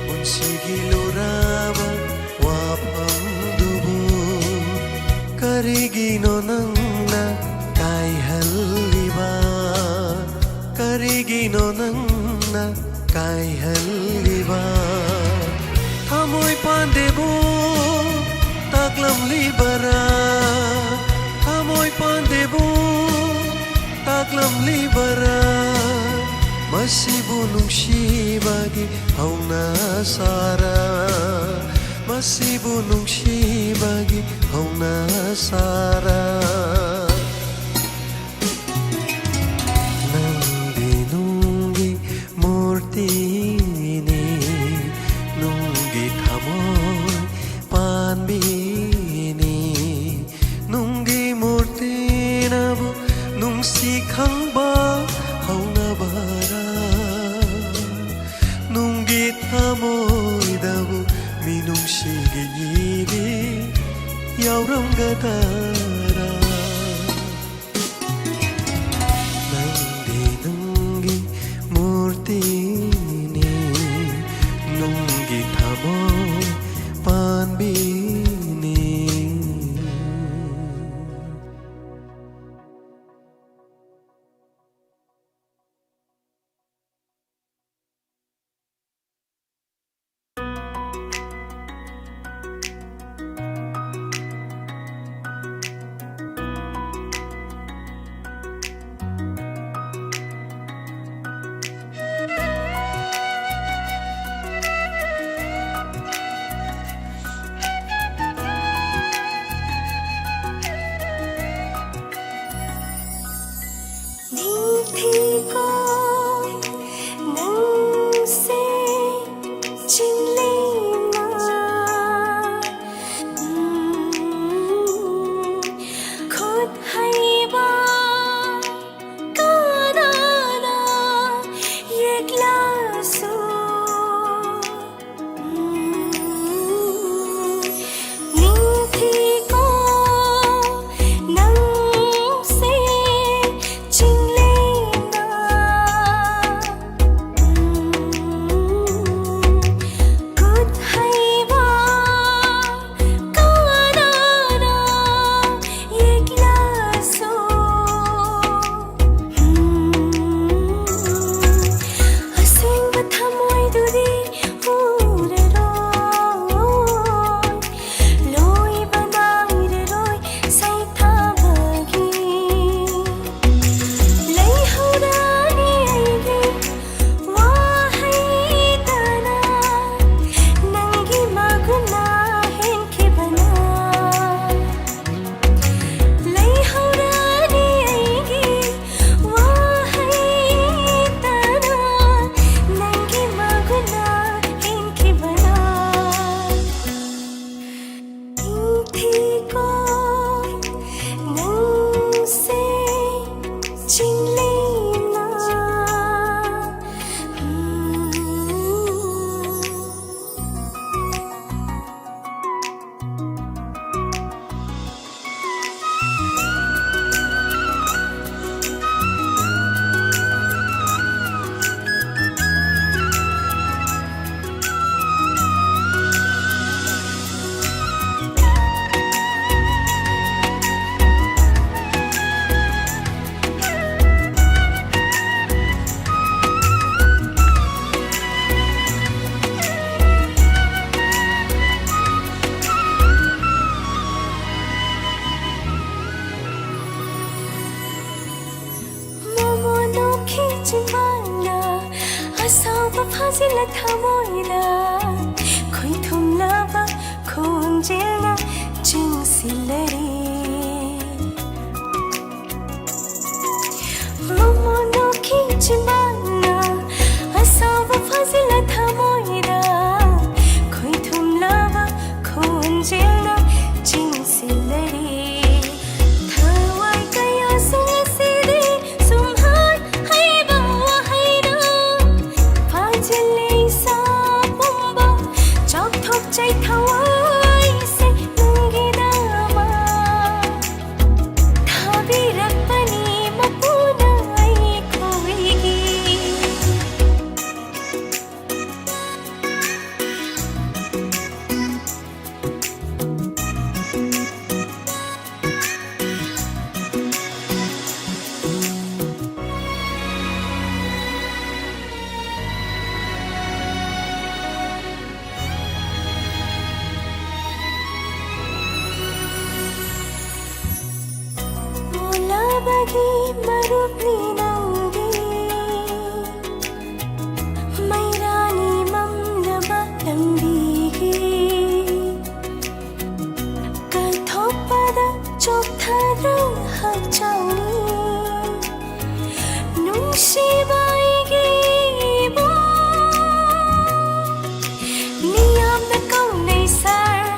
ꯄꯨꯟꯁꯤꯒꯤ ꯂꯨꯔꯕ ꯋꯥꯐꯝꯗꯨꯕꯨ ꯀꯔꯤꯒꯤꯅꯣ ꯅꯪꯅ ꯀꯥꯏꯍꯜꯂꯤꯕ? ꯀꯔꯤꯒꯤꯅꯣ ꯅꯪꯅ ꯀꯥꯏꯍꯜꯂꯤꯕ? ꯊꯃꯣꯏ ꯄꯥꯟꯗꯦꯕꯨ ꯇꯥꯛꯂꯝꯂꯤꯕꯔꯥ? ꯊꯃꯣꯏ ꯄꯥꯟꯗꯦꯕꯨ ꯇꯥꯛꯂꯝꯂꯤꯕꯔꯥ? ꯃꯁꯤꯕꯨ ꯅꯨꯡꯁꯤꯕꯒꯤ ꯍꯧꯅꯁꯥꯔꯥ? ꯃꯁꯤꯕꯨ ꯅꯨꯡꯁꯤꯕꯒꯤ ꯍꯧꯅꯁꯥꯔꯥ? ꯅꯪꯗꯤ ꯅꯨꯡꯒꯤ ꯃꯨꯔꯇꯤꯅꯤ, ꯅꯨꯡꯒꯤ ꯊꯃꯣꯏ ꯄꯥꯟꯕꯤꯅꯤ꯫ ꯅꯨꯡꯒꯤ ꯃꯨꯔꯇꯤꯅꯕꯨ ꯅꯨꯡꯁꯤ ꯈꯪꯕ ꯍꯧꯅꯕꯔꯥ? ꯅꯨꯡꯒꯤ ꯊꯃꯣꯏꯗꯕꯨ ꯃꯤꯅꯨꯡꯁꯤꯒꯤ ꯏꯗꯤ ꯌꯥꯎꯔꯝꯒꯗꯔꯥ? ꯅꯪꯗꯤ ꯅꯨꯡꯒꯤ ꯃꯨꯔꯇꯤꯅꯤ, ꯅꯨꯡꯒꯤ ꯊꯃꯣꯏ ꯄꯥꯟꯕꯤꯅꯤ꯫ ꯂꯥꯁꯨ, ꯎꯝ, ꯅꯤꯡꯊꯤꯀꯣ ꯅꯪꯁꯦ ꯆꯤꯡꯂꯦꯝꯅ, ꯎꯝ, ꯈꯨꯠ ꯍꯩꯕ ꯀꯅꯥꯅ ꯌꯦꯛꯂꯁꯨ, ꯎꯝ, ꯑꯁꯦꯡꯕ ꯊꯃꯣꯏꯗꯨꯗꯤ ꯎꯔꯔꯣꯏ, ꯂꯣꯏꯕ ꯅꯥꯏꯔꯔꯣꯏ ꯁꯩꯊꯥꯕꯒꯤ꯫ ꯂꯩꯍꯧꯔꯅꯤ ꯑꯩꯒꯤ ꯋꯥꯍꯩꯇꯅ, ꯅꯪꯒꯤ ꯃꯒꯨꯟꯅ ꯍꯦꯟꯈꯤꯕꯅ꯫ ꯂꯩꯍꯧꯔꯅꯤ ꯑꯩꯒꯤ ꯋꯥꯍꯩꯇꯅ, ꯅꯪꯒꯤ ꯃꯒꯨꯟꯅ ꯍꯦꯟꯈꯤꯕꯅ꯫ ꯅꯤꯡꯊꯤꯀꯣ ꯅꯪꯁꯦ ꯆꯤꯡꯂꯦꯝꯅ꯫ ꯃꯃꯣꯟ ꯅꯣꯛꯈꯤ ꯆꯤꯝꯕꯥꯜꯅ, ꯑꯁꯥꯎꯕ ꯐꯥꯖꯤꯜꯂ ꯊꯃꯣꯏꯗ, ꯈꯣꯏꯊꯨꯝꯂꯕ ꯈꯣꯟꯖꯦꯜꯅ ꯆꯤꯡꯁꯤꯜꯂꯔꯦ꯫ ꯃꯃꯣꯟ ꯅꯣꯛꯈꯤ ꯆꯤꯝꯕꯥꯜꯅ, ꯑꯁꯥꯎꯕ ꯐꯥꯖꯤꯜꯂ ꯊꯃꯣꯏꯗ, ꯈꯣꯏꯊꯨꯝꯂꯕ ꯈꯣꯟꯖꯦꯜꯅ ꯆꯤꯡꯁꯤꯜꯂꯔꯦ꯫ ꯊꯋꯥꯏ ꯀꯌꯥꯁꯨ ꯉꯁꯤꯗꯤ ꯁꯨꯝꯍꯠ ꯍꯩꯕ ꯋꯥꯍꯩꯅ ꯆꯩꯊꯋꯥꯏꯁꯦ ꯅꯨꯡꯒꯤꯗꯃꯛ ꯊꯥꯕꯤꯔꯛꯄꯅꯤ ꯃꯄꯨꯅ ꯑꯩꯈꯣꯏꯒꯤ꯫ ꯑꯣꯂꯕꯒꯤ ꯃꯔꯨꯞꯅꯤ ꯅꯪꯗꯤ, ꯃꯩꯔꯥꯅꯤ ꯃꯝꯂꯕ ꯂꯝꯕꯤꯒꯤ꯫ ꯀꯠꯊꯣꯛꯄꯗ ꯆꯣꯛꯊꯗ꯭ꯔ ꯍꯛꯆꯥꯡꯅꯤ, ꯅꯨꯡꯁꯤꯕ ꯑꯩꯒꯤ ꯏꯕꯨꯡ꯫ ꯃꯤꯌꯥꯝꯅ ꯀꯧꯅꯩ ꯁꯥꯔ,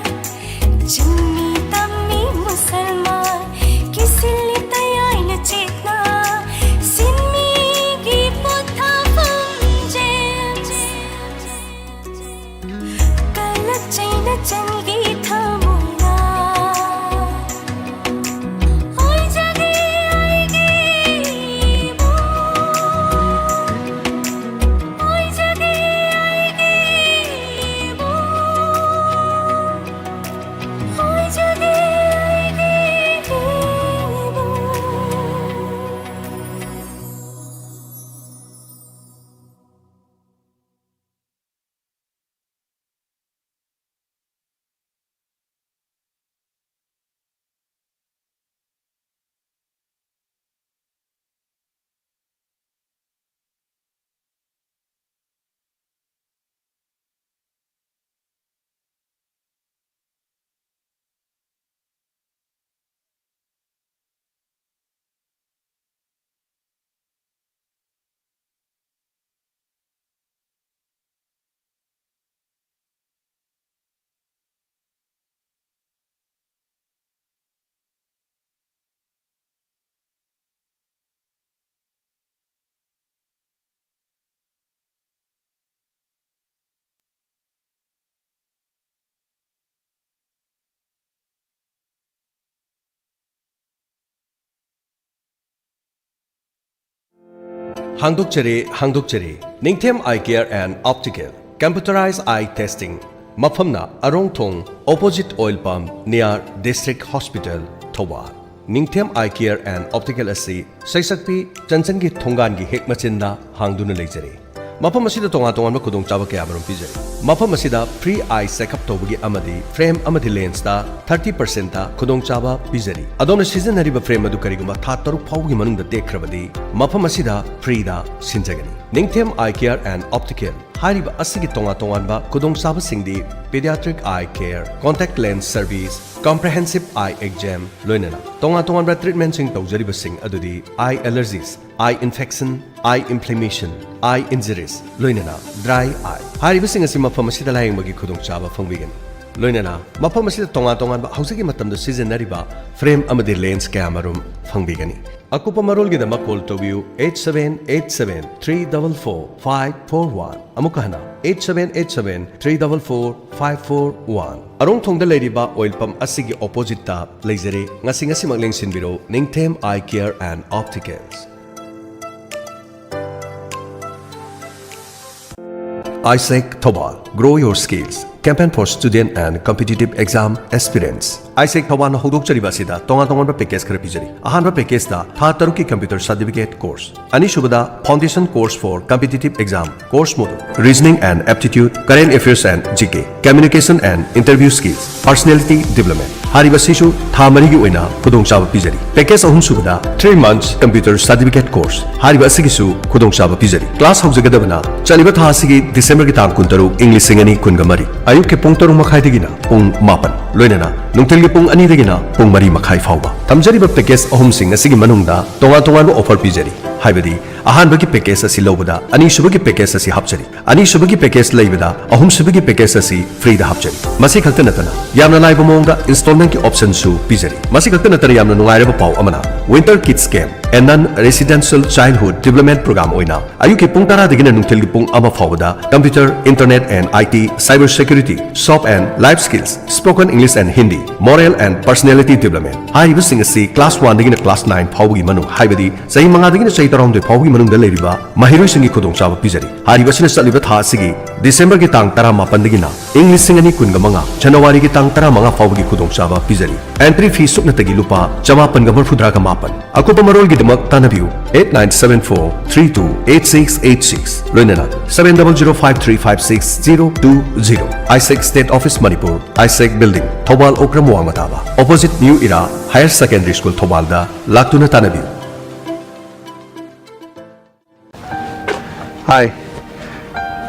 ꯆꯤꯡꯃꯤ ꯇꯝꯃꯤ ꯃꯨꯁꯜꯃꯥꯟ, ꯀꯤꯁꯤꯜꯂꯤ ꯇꯌꯥꯏꯅ ꯆꯦꯠꯅ, ꯁꯤ ꯍꯥꯡꯗꯣꯛꯆꯔꯤ, ꯍꯥꯡꯗꯣꯛꯆꯔꯤ꯫ ꯅꯤꯡꯊꯦꯝ Eye Care and Optical, Computerized Eye Testing꯫ ꯃꯐꯝꯅ ꯑꯔꯣꯡꯊꯣꯡ, opposite oil pump, near District Hospital, Thoubal. ꯅꯤꯡꯊꯦꯝ Eye Care and Optical ꯑꯁꯤ ꯁꯩꯁꯛꯄꯤ ꯆꯟꯆꯟꯒꯤ ꯊꯣꯡꯒꯥꯟꯒꯤ ꯍꯦꯛ ꯃꯆꯤꯟꯗ ꯍꯥꯡꯗꯨꯅ ꯂꯩꯖꯔꯤ꯫ ꯃꯐꯝ ꯑꯁꯤꯗ ꯇꯣꯉꯥꯟ ꯇꯣꯉꯥꯟꯕ ꯈꯨꯗꯣꯡꯆꯥꯕ ꯀꯌꯥꯃꯔꯨꯝ ꯄꯤꯖꯔꯤ꯫ ꯃꯐꯝ ꯑꯁꯤꯗ free eye checkup ꯇꯧꯕꯒꯤ ꯑꯃꯗꯤ frame ꯑꯃꯗꯤ lensꯇ thirty percentꯇ ꯈꯨꯗꯣꯡꯆꯥꯕ ꯄꯤꯖꯔꯤ꯫ ꯑꯗꯣꯝꯅ ꯁꯤꯖꯤꯟꯅꯔꯤꯕ frame ꯑꯗꯨ ꯀꯔꯤꯒꯨꯝꯕ ꯊꯥ ꯇꯔꯨꯛ ꯐꯥꯎꯕꯒꯤ ꯃꯅꯨꯡꯗ ꯇꯦꯛꯈ꯭ꯔꯕꯗꯤ, ꯃꯐꯝ ꯑꯁꯤꯗ freeꯗ ꯁꯤꯟꯖꯒꯅꯤ꯫ ꯅꯤꯡꯊꯦꯝ Eye Care and Optical ꯍꯥꯏꯔꯤꯕ ꯑꯁꯤꯒꯤ ꯇꯣꯉꯥꯟ ꯇꯣꯉꯥꯟꯕ ꯈꯨꯗꯣꯡꯆꯥꯕꯁꯤꯡꯗꯤ pediatric eye care, contact lens service, comprehensive eye exam, ꯂꯣꯏꯅꯅ ꯇꯣꯉꯥꯟ ꯇꯣꯉꯥꯟꯕ treatmentꯁꯤꯡ ꯇꯧꯖꯔꯤꯕꯁꯤꯡ ꯑꯗꯨꯗꯤ eye allergies, eye infection, eye inflammation, eye injuries, ꯂꯣꯏꯅꯅ dry eye꯫ ꯍꯥꯏꯔꯤꯕꯁꯤꯡ ꯑꯁꯤ ꯃꯐꯝ ꯑꯁꯤꯗ ꯂꯥꯌꯦꯡꯕꯒꯤ ꯈꯨꯗꯣꯡꯆꯥꯕ ꯐꯪꯕꯤꯒꯅꯤ꯫ ꯂꯣꯏꯅꯅ ꯃꯐꯝ ꯑꯁꯤꯗ ꯇꯣꯉꯥꯟ ꯇꯣꯉꯥꯟꯕ ꯍꯧꯖꯤꯛꯀꯤ ꯃꯇꯝꯗ ꯁꯤꯖꯤꯟꯅꯔꯤꯕ frame ꯑꯃꯗꯤ lens ꯀꯌꯥꯃꯔꯨꯝ ꯐꯪꯕꯤꯒꯅꯤ꯫ ꯑꯀꯨꯞꯄ ꯃꯔꯣꯜꯒꯤꯗꯃꯛ call ꯇꯧꯕꯤꯌꯨ eight seven eight seven three double four five four one꯫ ꯑꯃꯨꯛꯀ ꯍꯟꯅ, eight seven eight seven three double four five four one꯫ ꯑꯔꯣꯡꯊꯣꯡꯗ ꯂꯩꯔꯤꯕ oil pump ꯑꯁꯤꯒꯤ oppositeꯇ ꯂꯩꯖꯔꯦ꯫ ꯉꯁꯤ ꯉꯁꯤꯃꯛ ꯂꯦꯡꯁꯤꯟꯕꯤꯔꯣ ꯅꯤꯡꯊꯦꯝ Eye Care and Opticals꯫ Eyesec Thoubal, grow your skills, campaign for student and competitive exam aspirants꯫ Eyesec ꯊꯧꯕꯥꯜꯅ ꯍꯧꯗꯣꯛꯆꯔꯤꯕ ꯑꯁꯤꯗ ꯇꯣꯉꯥꯟ ꯇꯣꯉꯥꯟꯕ package ꯈꯔ ꯄꯤꯖꯔꯤ꯫ ꯑꯍꯥꯟꯕ packageꯇ ꯊꯥ ꯇꯔꯨꯛꯀꯤ computer certificate course, ꯑꯅꯤꯁꯨꯕꯗ foundation course for competitive exam course module, reasoning and aptitude, current affairs and G K, communication and interview skills, personality development꯫ ꯍꯥꯏꯔꯤꯕꯁꯤꯁꯨ ꯊꯥ ꯃꯔꯤꯒꯤ ꯑꯣꯏꯅ ꯈꯨꯗꯣꯡꯆꯥꯕ ꯄꯤꯖꯔꯤ꯫ Package ꯑꯍꯨꯝꯁꯨꯕꯗ three months computer certificate course, ꯍꯥꯏꯔꯤꯕ ꯑꯁꯤꯒꯤꯁꯨ ꯈꯨꯗꯣꯡꯆꯥꯕ ꯄꯤꯖꯔꯤ꯫ Class ꯍꯧꯖꯒꯗꯕꯅ ꯆꯠꯂꯤꯕ ꯊꯥ ꯑꯁꯤꯒꯤ Decemberꯒꯤ ꯇꯥꯡ ꯀꯨꯟꯇꯔꯨꯛ, ꯏꯪ ꯂꯤꯁꯤꯡ ꯑꯅꯤ ꯀꯨꯟꯒ ꯃꯔꯤ, ꯑꯌꯨꯛꯀꯤ ꯄꯨꯡ ꯇꯔꯨꯛ ꯃꯈꯥꯏꯗꯒꯤꯅ ꯄꯨꯡ ꯃꯥꯄꯟ, ꯂꯣꯏꯅꯅ ꯅꯨꯡꯊꯤꯜꯒꯤ ꯄꯨꯡ ꯑꯅꯤꯗꯒꯤꯅ ꯄꯨꯡ ꯃꯔꯤ ꯃꯈꯥꯏ ꯐꯥꯎꯕ꯫ ꯇꯝꯖꯔꯤꯕ package ꯑꯍꯨꯝꯁꯤꯡ ꯑꯁꯤꯒꯤ ꯃꯅꯨꯡꯗ ꯇꯣꯉꯥꯟ ꯇꯣꯉꯥꯟꯕ offer ꯄꯤꯖꯔꯤ, ꯍꯥꯏꯕꯗꯤ ꯑꯍꯥꯟꯕꯒꯤ package ꯑꯁꯤ ꯂꯧꯕꯗ ꯑꯅꯤꯁꯨꯕꯒꯤ package ꯑꯁꯤ ꯍꯥꯞꯆꯔꯤ, ꯑꯅꯤꯁꯨꯕꯒꯤ package ꯂꯩꯕꯗ ꯑꯍꯨꯝꯁꯨꯕꯒꯤ package ꯑꯁꯤ freeꯗ ꯍꯥꯞꯆꯔꯤ꯫ ꯃꯁꯤ ꯈꯛꯇ ꯅꯠꯇꯅ ꯌꯥꯝꯅ ꯂꯥꯏꯕ ꯃꯑꯣꯡꯗ installmentꯀꯤ optionꯁꯨ ꯄꯤꯖꯔꯤ꯫ ꯃꯁꯤ ꯈꯛꯇ ꯅꯠꯇꯅ ꯌꯥꯝꯅ ꯅꯨꯡꯉꯥꯏꯔꯕ ꯄꯥꯎ ꯑꯃꯅ, winter kids camp, and Non-Residential Childhood Development Program ꯑꯣꯏꯅ ꯑꯌꯨꯛꯀꯤ ꯄꯨꯡ ꯇꯔꯥꯗꯒꯤꯅ ꯅꯨꯡꯊꯤꯜꯒꯤ ꯄꯨꯡ ꯑꯃ ꯐꯥꯎꯕꯗ Computer, Internet and I T, Cyber Security, Soft and Life Skills, Spoken English and Hindi, Moral and Personality Development ꯍꯥꯏꯔꯤꯕꯁꯤꯡ ꯑꯁꯤ class one ꯗꯒꯤꯅ class nine ꯐꯥꯎꯕꯒꯤ ꯃꯅꯨꯡ, ꯍꯥꯏꯕꯗꯤ ꯆꯍꯤ ꯃꯉꯥꯗꯒꯤꯅ ꯆꯍꯤ ꯇꯔꯥꯍꯨꯝꯗꯣꯏ ꯐꯥꯎꯕꯒꯤ ꯃꯅꯨꯡꯗ ꯂꯩꯔꯤꯕ ꯃꯍꯩꯔꯣꯏꯁꯤꯡꯒꯤ ꯈꯨꯗꯣꯡꯆꯥꯕ ꯄꯤꯖꯔꯤ꯫ ꯍꯥꯏꯔꯤꯕ ꯑꯁꯤꯅ ꯆꯠꯂꯤꯕ ꯊꯥ ꯑꯁꯤꯒꯤ ꯗꯤꯁꯦꯝꯕꯔꯒꯤ ꯇꯥꯡ ꯇꯔꯥꯃꯥꯄꯟꯗꯒꯤꯅ ꯏꯪ ꯂꯤꯁꯤꯡ ꯑꯅꯤ ꯀꯨꯟꯒ ꯃꯉꯥ ꯖꯅꯋꯥꯔꯤꯒꯤ ꯇꯥꯡ ꯇꯔꯥꯃꯉꯥ ꯐꯥꯎꯕꯒꯤ ꯈꯨꯗꯣꯡꯆꯥꯕ ꯄꯤꯖꯔꯤ꯫ Entry fee ꯁꯨꯞꯅꯇꯒꯤ ꯂꯨꯄꯥ ꯆꯃꯥꯄꯟꯒ ꯃꯔꯤꯐꯨꯇꯔꯥꯒ ꯃꯥꯄꯟ꯫ ꯑꯀꯨꯞꯄ ꯃꯔꯣꯜꯒꯤꯗꯃꯛ ꯇꯥꯟꯅꯕꯤꯌꯨ eight nine seven four three two eight six eight six, ꯂꯣꯏꯅꯅ seven double zero five three five six zero two zero꯫ ISEC State Office Manipur, ISEC Building, Thoubal Okram ꯋꯥꯡꯃ ꯇꯥꯕ, opposite New Era Higher Secondary School, ꯊꯧꯕꯥꯜꯗ ꯂꯥꯛꯇꯨꯅ ꯇꯥꯟꯅꯕꯤꯌꯨ꯫ ꯍꯥꯏ,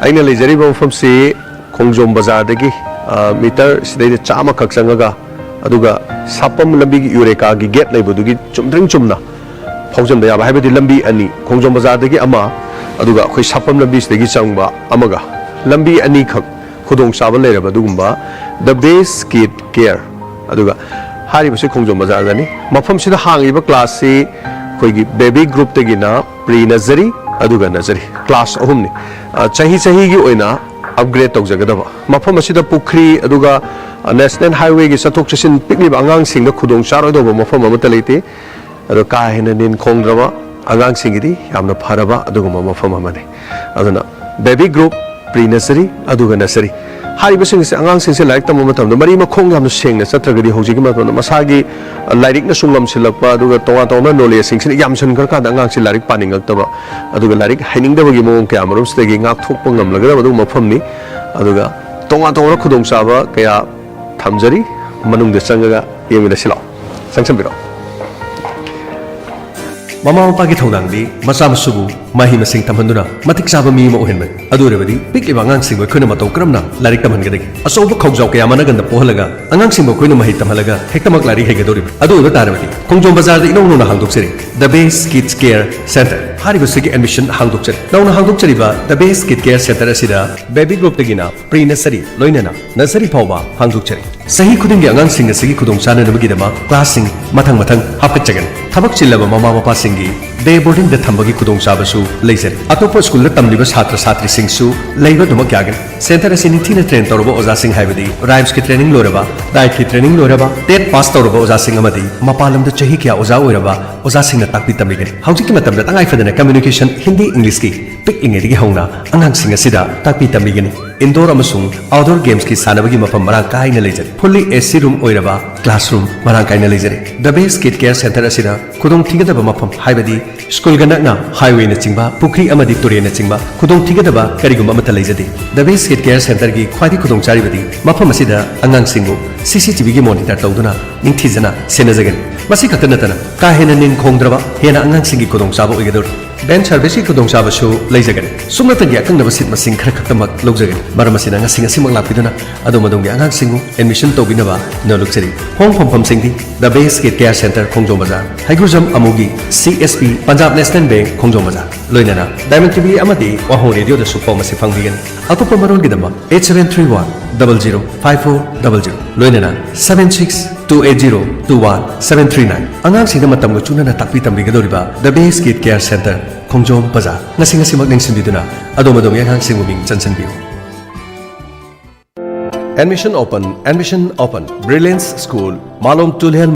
ꯑꯩꯅ ꯂꯩꯖꯔꯤꯕ ꯃꯐꯝꯁꯤ ꯈꯣꯡꯖꯣꯝ ꯕꯖꯥꯔꯗꯒꯤ, ꯑ, ꯃꯤꯇꯔ ꯁꯤꯗꯩꯗ ꯆꯥꯝꯃꯈꯛ ꯆꯪꯉꯒ, ꯑꯗꯨꯒ ꯁꯥꯄꯝ ꯂꯝꯕꯤꯒꯤ ꯌꯨꯔꯦꯀꯥꯒꯤ ꯒꯦꯠ ꯂꯩꯕꯗꯨꯒꯤ ꯆꯨꯝꯗ꯭ꯔꯤꯡ ꯆꯨꯝꯅ ꯐꯥꯎꯖꯟꯕ ꯌꯥꯕ, ꯍꯥꯏꯕꯗꯤ ꯂꯝꯕꯤ ꯑꯅꯤ, ꯈꯣꯡꯖꯣꯝ ꯕꯖꯥꯔꯗꯒꯤ ꯑꯃ, ꯑꯗꯨꯒ ꯑꯩꯈꯣꯏ ꯁꯥꯄꯝ ꯂꯝꯕꯤꯁꯤꯗꯒꯤ ꯆꯪꯕ ꯑꯃꯒ, ꯂꯝꯕꯤ ꯑꯅꯤꯈꯛ ꯈꯨꯗꯣꯡꯆꯥꯕ ꯂꯩꯔꯕ ꯑꯗꯨꯒꯨꯝꯕ The Best Kid Care, ꯑꯗꯨꯒ ꯍꯥꯏꯔꯤꯕꯁꯤ ꯈꯣꯡꯖꯣꯝ ꯕꯖꯥꯔꯗꯅꯤ꯫ ꯃꯐꯝꯁꯤꯗ ꯍꯥꯡꯉꯤꯕ classꯁꯤ ꯑꯩꯈꯣꯏꯒꯤ baby groupꯇꯒꯤꯅ pre nursery ꯑꯗꯨꯒ nursery class ꯑꯍꯨꯝꯅꯤ꯫ ꯑ, ꯆꯍꯤ ꯆꯍꯤꯒꯤ ꯑꯣꯏꯅ upgrade ꯇꯧꯖꯒꯗꯕ꯫ ꯃꯐꯝ ꯑꯁꯤꯗ ꯄꯨꯈ꯭ꯔꯤ ꯑꯗꯨꯒ, ꯑ, National Highwayꯒꯤ ꯆꯠꯊꯣꯛ ꯆꯠꯁꯤꯟ ꯄꯤꯛꯂꯤꯕ ꯑꯉꯥꯡꯁꯤꯡꯗ ꯈꯨꯗꯣꯡ ꯆꯥꯔꯣꯏꯗꯧꯕ ꯃꯐꯝ ꯑꯃꯠꯇ ꯂꯩꯇꯦ꯫ ꯑꯗꯣ ꯀꯥ ꯍꯦꯟꯅ ꯅꯤꯟ ꯈꯣꯡꯗ꯭ꯔꯕ, ꯑꯉꯥꯡꯁꯤꯡꯒꯤꯗꯤ ꯌꯥꯝꯅ ꯐꯔꯕ ꯑꯗꯨꯒꯨꯝꯕ ꯃꯐꯝ ꯑꯃꯅꯤ꯫ ꯑꯗꯨꯅ baby group, pre nursery ꯑꯗꯨꯒ nursery ꯍꯥꯏꯔꯤꯕꯁꯤꯡ ꯑꯁꯤ ꯑꯉꯥꯡꯁꯤꯡꯁꯦ ꯂꯥꯏꯔꯤꯛ ꯇꯝꯕ ꯃꯇꯝꯗ ꯃꯔꯤ ꯃꯈꯣꯡ ꯌꯥꯝꯅ ꯁꯦꯡꯅ ꯆꯠꯇ꯭ꯔꯒꯗꯤ ꯍꯧꯖꯤꯛꯀꯤ ꯃꯇꯝꯗ ꯃꯁꯥꯒꯤ, ꯑ, ꯂꯥꯏꯔꯤꯛꯅꯁꯨ ꯉꯝꯁꯤꯜꯂꯛꯄ, ꯑꯗꯨꯒ ꯇꯣꯉꯥꯟ ꯇꯣꯉꯥꯟꯕ knowledgeꯁꯤꯡꯁꯤꯅ ꯌꯥꯝꯁꯤꯟꯈ꯭ꯔꯀꯥꯟꯗ ꯑꯉꯥꯡꯁꯤ ꯂꯥꯏꯔꯤꯛ ꯄꯥꯅꯤꯡꯉꯛꯇꯕ, ꯑꯗꯨꯒ ꯂꯥꯏꯔꯤꯛ ꯍꯩꯅꯤꯡꯗꯕꯒꯤ ꯃꯑꯣꯡ ꯀꯌꯥ ꯃꯔꯨꯝꯁꯤꯗꯒꯤ ꯉꯥꯛꯊꯣꯛꯄ ꯉꯝꯂꯒꯗꯕ ꯑꯗꯨꯒꯨꯝꯕ ꯃꯐꯝꯅꯤ꯫ ꯑꯗꯨꯒ ꯇꯣꯉꯥꯟ ꯇꯣꯉꯥꯟꯕ ꯈꯨꯗꯣꯡꯆꯥꯕ ꯀꯌꯥ ꯊꯝꯖꯔꯤ꯫ ꯃꯅꯨꯡꯗ ꯆꯪꯉꯒ ꯌꯦꯡꯃꯤꯟꯅꯁꯤ ꯂꯥꯛꯑꯣ꯫ ꯆꯪꯁꯟꯕꯤꯔꯛꯑꯣ꯫ ꯃꯃꯥ ꯃꯄꯥꯒꯤ ꯊꯧꯗꯥꯡꯗꯤ ꯃꯆꯥ ꯃꯁꯨꯕꯨ ꯃꯍꯩ ꯃꯁꯤꯡ ꯇꯝꯍꯟꯗꯨꯅ ꯃꯇꯤꯛ ꯆꯥꯕ ꯃꯤ ꯑꯃ ꯑꯣꯏꯍꯟꯕꯅꯤ꯫ ꯑꯗꯨ ꯑꯣꯏꯔꯕꯗꯤ ꯄꯤꯛꯂꯤꯕ ꯑꯉꯥꯡꯁꯤꯡꯕꯨ ꯑꯩꯈꯣꯏꯅ ꯃꯇꯧ ꯀꯔꯝꯅ ꯂꯥꯏꯔꯤꯛ ꯇꯝꯍꯟꯒꯗꯒꯦ? ꯑꯆꯧꯕ ꯈꯧꯖꯥꯎ ꯀꯌꯥ ꯃꯅꯒꯟꯗ ꯄꯣꯛꯍꯜꯂꯒ ꯑꯉꯥꯡꯁꯤꯡꯕꯨ ꯑꯩꯈꯣꯏꯅ ꯃꯍꯩ ꯇꯝꯍꯜꯂꯒ ꯍꯦꯛꯇꯃꯛ ꯂꯥꯏꯔꯤꯛ ꯍꯩꯒꯗꯧꯔꯤꯕ꯭ꯔꯥ? ꯑꯗꯨ ꯑꯣꯏꯕ ꯇꯥꯔꯕꯗꯤ ꯈꯣꯡꯖꯣꯝ ꯕꯖꯥꯔꯗ ꯏꯅꯧ ꯅꯧꯅ ꯍꯥꯡꯗꯣꯛꯆꯔꯤ The Best Kids Care Center꯫ ꯍꯥꯏꯔꯤꯕꯁꯤꯒꯤ ꯑꯦꯗꯃꯤꯁꯟ ꯍꯥꯡꯗꯣꯛꯆꯔꯤ꯫ ꯅꯧꯅ ꯍꯥꯡꯗꯣꯛꯆꯔꯤꯕ the best kids care centre ꯑꯁꯤꯗ ꯕꯦꯕꯤ ꯒ꯭ꯔꯨꯞꯇꯒꯤꯅ ꯄ꯭ꯔꯤ ꯅꯁꯔꯤ ꯂꯣꯏꯅꯅ ꯅꯁꯔꯤ ꯐꯥꯎꯕ ꯍꯥꯡꯗꯣꯛꯆꯔꯤ꯫ ꯆꯍꯤ ꯈꯨꯗꯤꯡꯒꯤ ꯑꯉꯥꯡꯁꯤꯡ ꯑꯁꯤꯒꯤ ꯈꯨꯗꯣꯡꯆꯥꯅꯅꯕꯒꯤꯗꯃꯛ ꯀ꯭ꯂꯥꯁꯁꯤꯡ ꯃꯊꯪ ꯃꯊꯪ ꯍꯥꯞꯀꯠꯆꯒꯅꯤ꯫ ꯊꯕꯛ ꯆꯤꯜꯂꯕ ꯃꯃꯥ ꯃꯄꯥꯁꯤꯡꯒꯤ ꯗꯦ ꯕꯣꯔꯗꯤꯡꯗ ꯊꯝꯕꯒꯤ ꯈꯨꯗꯣꯡꯆꯥꯕꯁꯨ ꯂꯩꯖꯔꯤ꯫ ꯑꯇꯣꯞꯄ ꯁ꯭ꯀꯨꯜꯗ ꯇꯝꯂꯤꯕ ꯁꯥꯇ꯭ꯔ ꯁꯥꯇ꯭ꯔꯤꯁꯤꯡꯁꯨ ꯂꯩꯕ ꯑꯗꯨꯃꯛ ꯌꯥꯒꯅꯤ꯫ ꯁꯦꯟꯇꯔ ꯑꯁꯤ ꯅꯤꯡꯊꯤꯅ ꯇ꯭ꯔꯦꯟ ꯇꯧꯔꯕ ꯑꯣꯖꯥꯁꯤꯡ, ꯍꯥꯏꯕꯗꯤ ꯔꯥꯏꯝꯁꯀꯤ ꯇ꯭ꯔꯦꯅꯤꯡ ꯂꯣꯏꯔꯕ, ꯗꯥꯏꯠꯀꯤ ꯇ꯭ꯔꯦꯅꯤꯡ ꯂꯣꯏꯔꯕ, ꯇꯦꯠ ꯄꯥꯁ ꯇꯧꯔꯕ ꯑꯣꯖꯥꯁꯤꯡ ꯑꯃꯗꯤ ꯃꯄꯥꯟ ꯂꯝꯗ ꯆꯍꯤ ꯀꯌꯥ ꯑꯣꯖꯥ ꯑꯣꯏꯔꯕ ꯑꯣꯖꯥꯁꯤꯡꯅ ꯇꯥꯛꯄꯤ ꯇꯝꯕꯤꯒꯅꯤ꯫ ꯍꯧꯖꯤꯛꯀꯤ ꯃꯇꯝꯗ ꯇꯉꯥꯏ ꯐꯗꯅ ꯀꯝꯃ꯭ꯌꯨꯅꯤꯀꯦꯁꯟ ꯍꯤꯟꯗꯤ, ꯏꯪꯂꯤꯁꯀꯤ ꯄꯤꯛꯂꯤꯉꯩꯗꯒꯤ ꯍꯧꯅ ꯑꯉꯥꯡꯁꯤꯡ ꯑꯁꯤꯗ ꯇꯥꯛꯄꯤ ꯇꯝꯕꯤꯒꯅꯤ꯫ ꯏꯟꯗꯣꯔ ꯑꯃꯁꯨꯡ ꯑꯥꯎꯠꯗꯣꯔ ꯒꯦꯝꯁꯀꯤ ꯁꯥꯟꯅꯕꯒꯤ ꯃꯐꯝ ꯃꯔꯥꯡ ꯀꯥꯏꯅ ꯂꯩꯖꯔꯤ꯫ ꯐꯨꯜꯂꯤ ꯑꯦ ꯁꯤ ꯔꯨꯝ ꯑꯣꯏꯔꯕ ꯀ꯭ꯂꯥꯁꯔꯨꯝ ꯃꯔꯥꯡ ꯀꯥꯏꯅ ꯂꯩꯖꯔꯤ꯫ ꯗ ꯕꯦꯁ ꯀꯤꯠ ꯀꯦꯌꯔ ꯁꯦꯟꯇꯔ ꯑꯁꯤꯗ ꯈꯨꯗꯣꯡꯊꯤꯒꯗꯕ ꯃꯐꯝ, ꯍꯥꯏꯕꯗꯤ ꯁ꯭ꯀꯨꯜꯒ ꯅꯛꯅ ꯍꯥꯏꯋꯦꯅꯆꯤꯡꯕ, ꯄꯨꯈ꯭ꯔꯤ ꯑꯃꯗꯤ ꯇꯨꯔꯦꯜꯅꯆꯤꯡꯕ ꯈꯨꯗꯣꯡꯊꯤꯒꯗꯕ ꯀꯔꯤꯒꯨꯝꯕ ꯑꯃꯠꯇ ꯂꯩꯖꯗꯦ꯫ ꯗ ꯕꯦꯁ ꯀꯤꯠ ꯀꯦꯌꯔ ꯁꯦꯟꯇꯔꯒꯤ ꯈ꯭ꯋꯥꯏꯗꯒꯤ ꯈꯨꯗꯣꯡꯆꯥꯔꯤꯕꯗꯤ ꯃꯐꯝ ꯑꯁꯤꯗ ꯑꯉꯥꯡꯁꯤꯡꯕꯨ ꯁꯤ ꯁꯤ ꯇꯤ ꯚꯤꯒꯤ ꯃꯣꯅꯤꯇꯔ ꯇꯧꯗꯨꯅ ꯅꯤꯡꯊꯤꯖꯅ ꯁꯦꯟꯅꯖꯒꯅꯤ꯫ ꯃꯁꯤ ꯈꯛꯇ ꯅꯠꯇꯅ ꯀꯥ ꯍꯦꯟꯅ ꯅꯤꯟ ꯈꯣꯡꯗ꯭ꯔꯕ ꯍꯦꯟꯅ ꯑꯉꯥꯡꯁꯤꯡꯒꯤ ꯈꯨꯗꯣꯡꯆꯥꯕ ꯑꯣꯏꯒꯗꯧꯔꯤ꯫ ꯚꯦꯟ ꯁꯔꯚꯤꯁꯀꯤ ꯈꯨꯗꯣꯡꯆꯥꯕꯁꯨ ꯂꯩꯖꯒꯅꯤ꯫ ꯁꯨꯞꯅꯇꯒꯤ ꯑꯀꯛꯅꯕ ꯁꯤꯠ ꯃꯁꯤꯡ ꯈꯔ ꯈꯛꯇꯃꯛ ꯂꯧꯖꯒꯅꯤ꯫ ꯃꯔꯝ ꯑꯁꯤꯅ ꯉꯁꯤ ꯉꯁꯤꯃꯛ ꯂꯥꯛꯄꯤꯗꯨꯅ ꯑꯗꯣꯝ ꯑꯗꯣꯝꯒꯤ ꯑꯉꯥꯡꯁꯤꯡꯕꯨ ꯑꯦꯗꯃꯤꯁꯟ ꯇꯧꯕꯤꯅꯕ ꯅꯣꯜꯂꯨꯛꯆꯔꯤ꯫ ꯍꯣꯡ ꯐꯝꯐꯝꯁꯤꯡꯗꯤ the best kids care centre, Khongjom Bazar, Heigrujam ꯑꯃꯨꯒꯤ C S P, Punjab national bank, Khongjom Bazar, ꯂꯣꯏꯅꯅ ꯗꯥꯏꯃꯟ ꯇꯤ ꯚꯤ ꯑꯃꯗꯤ ꯋꯥꯍꯣꯡ ꯔꯦꯗꯤꯑꯣꯗꯁꯨ ꯄꯥꯎ ꯑꯁꯤ ꯐꯪꯕꯤꯒꯅꯤ꯫ ꯑꯀꯨꯞꯄ ꯃꯔꯣꯜꯒꯤꯗꯃꯛ eight seven three one double zero five four double zero, ꯂꯣꯏꯅꯅ seven six two eight zero two one seven three nine꯫ ꯑꯉꯥꯡꯁꯤꯡꯗ ꯃꯇꯝꯒ ꯆꯨꯅꯅ ꯇꯥꯛꯄꯤ ꯇꯝꯕꯤꯒꯗꯧꯔꯤꯕ ꯗ best kids care centre, Khongjom ꯕꯖꯥꯔ꯫ ꯉꯁꯤ ꯉꯁꯤꯃꯛ ꯅꯤꯡꯁꯤꯡꯕꯤꯗꯨꯅ ꯑꯗꯣꯝ ꯑꯗꯣꯝꯒꯤ ꯑꯉꯥꯡꯁꯤꯡꯕꯨ ꯃꯤꯡ ꯆꯟꯁꯤꯟꯕꯤꯌꯨ꯫ Admission open, admission open. Brilliance School, ꯃꯥꯂꯣꯝ ꯇꯨꯂꯦꯜ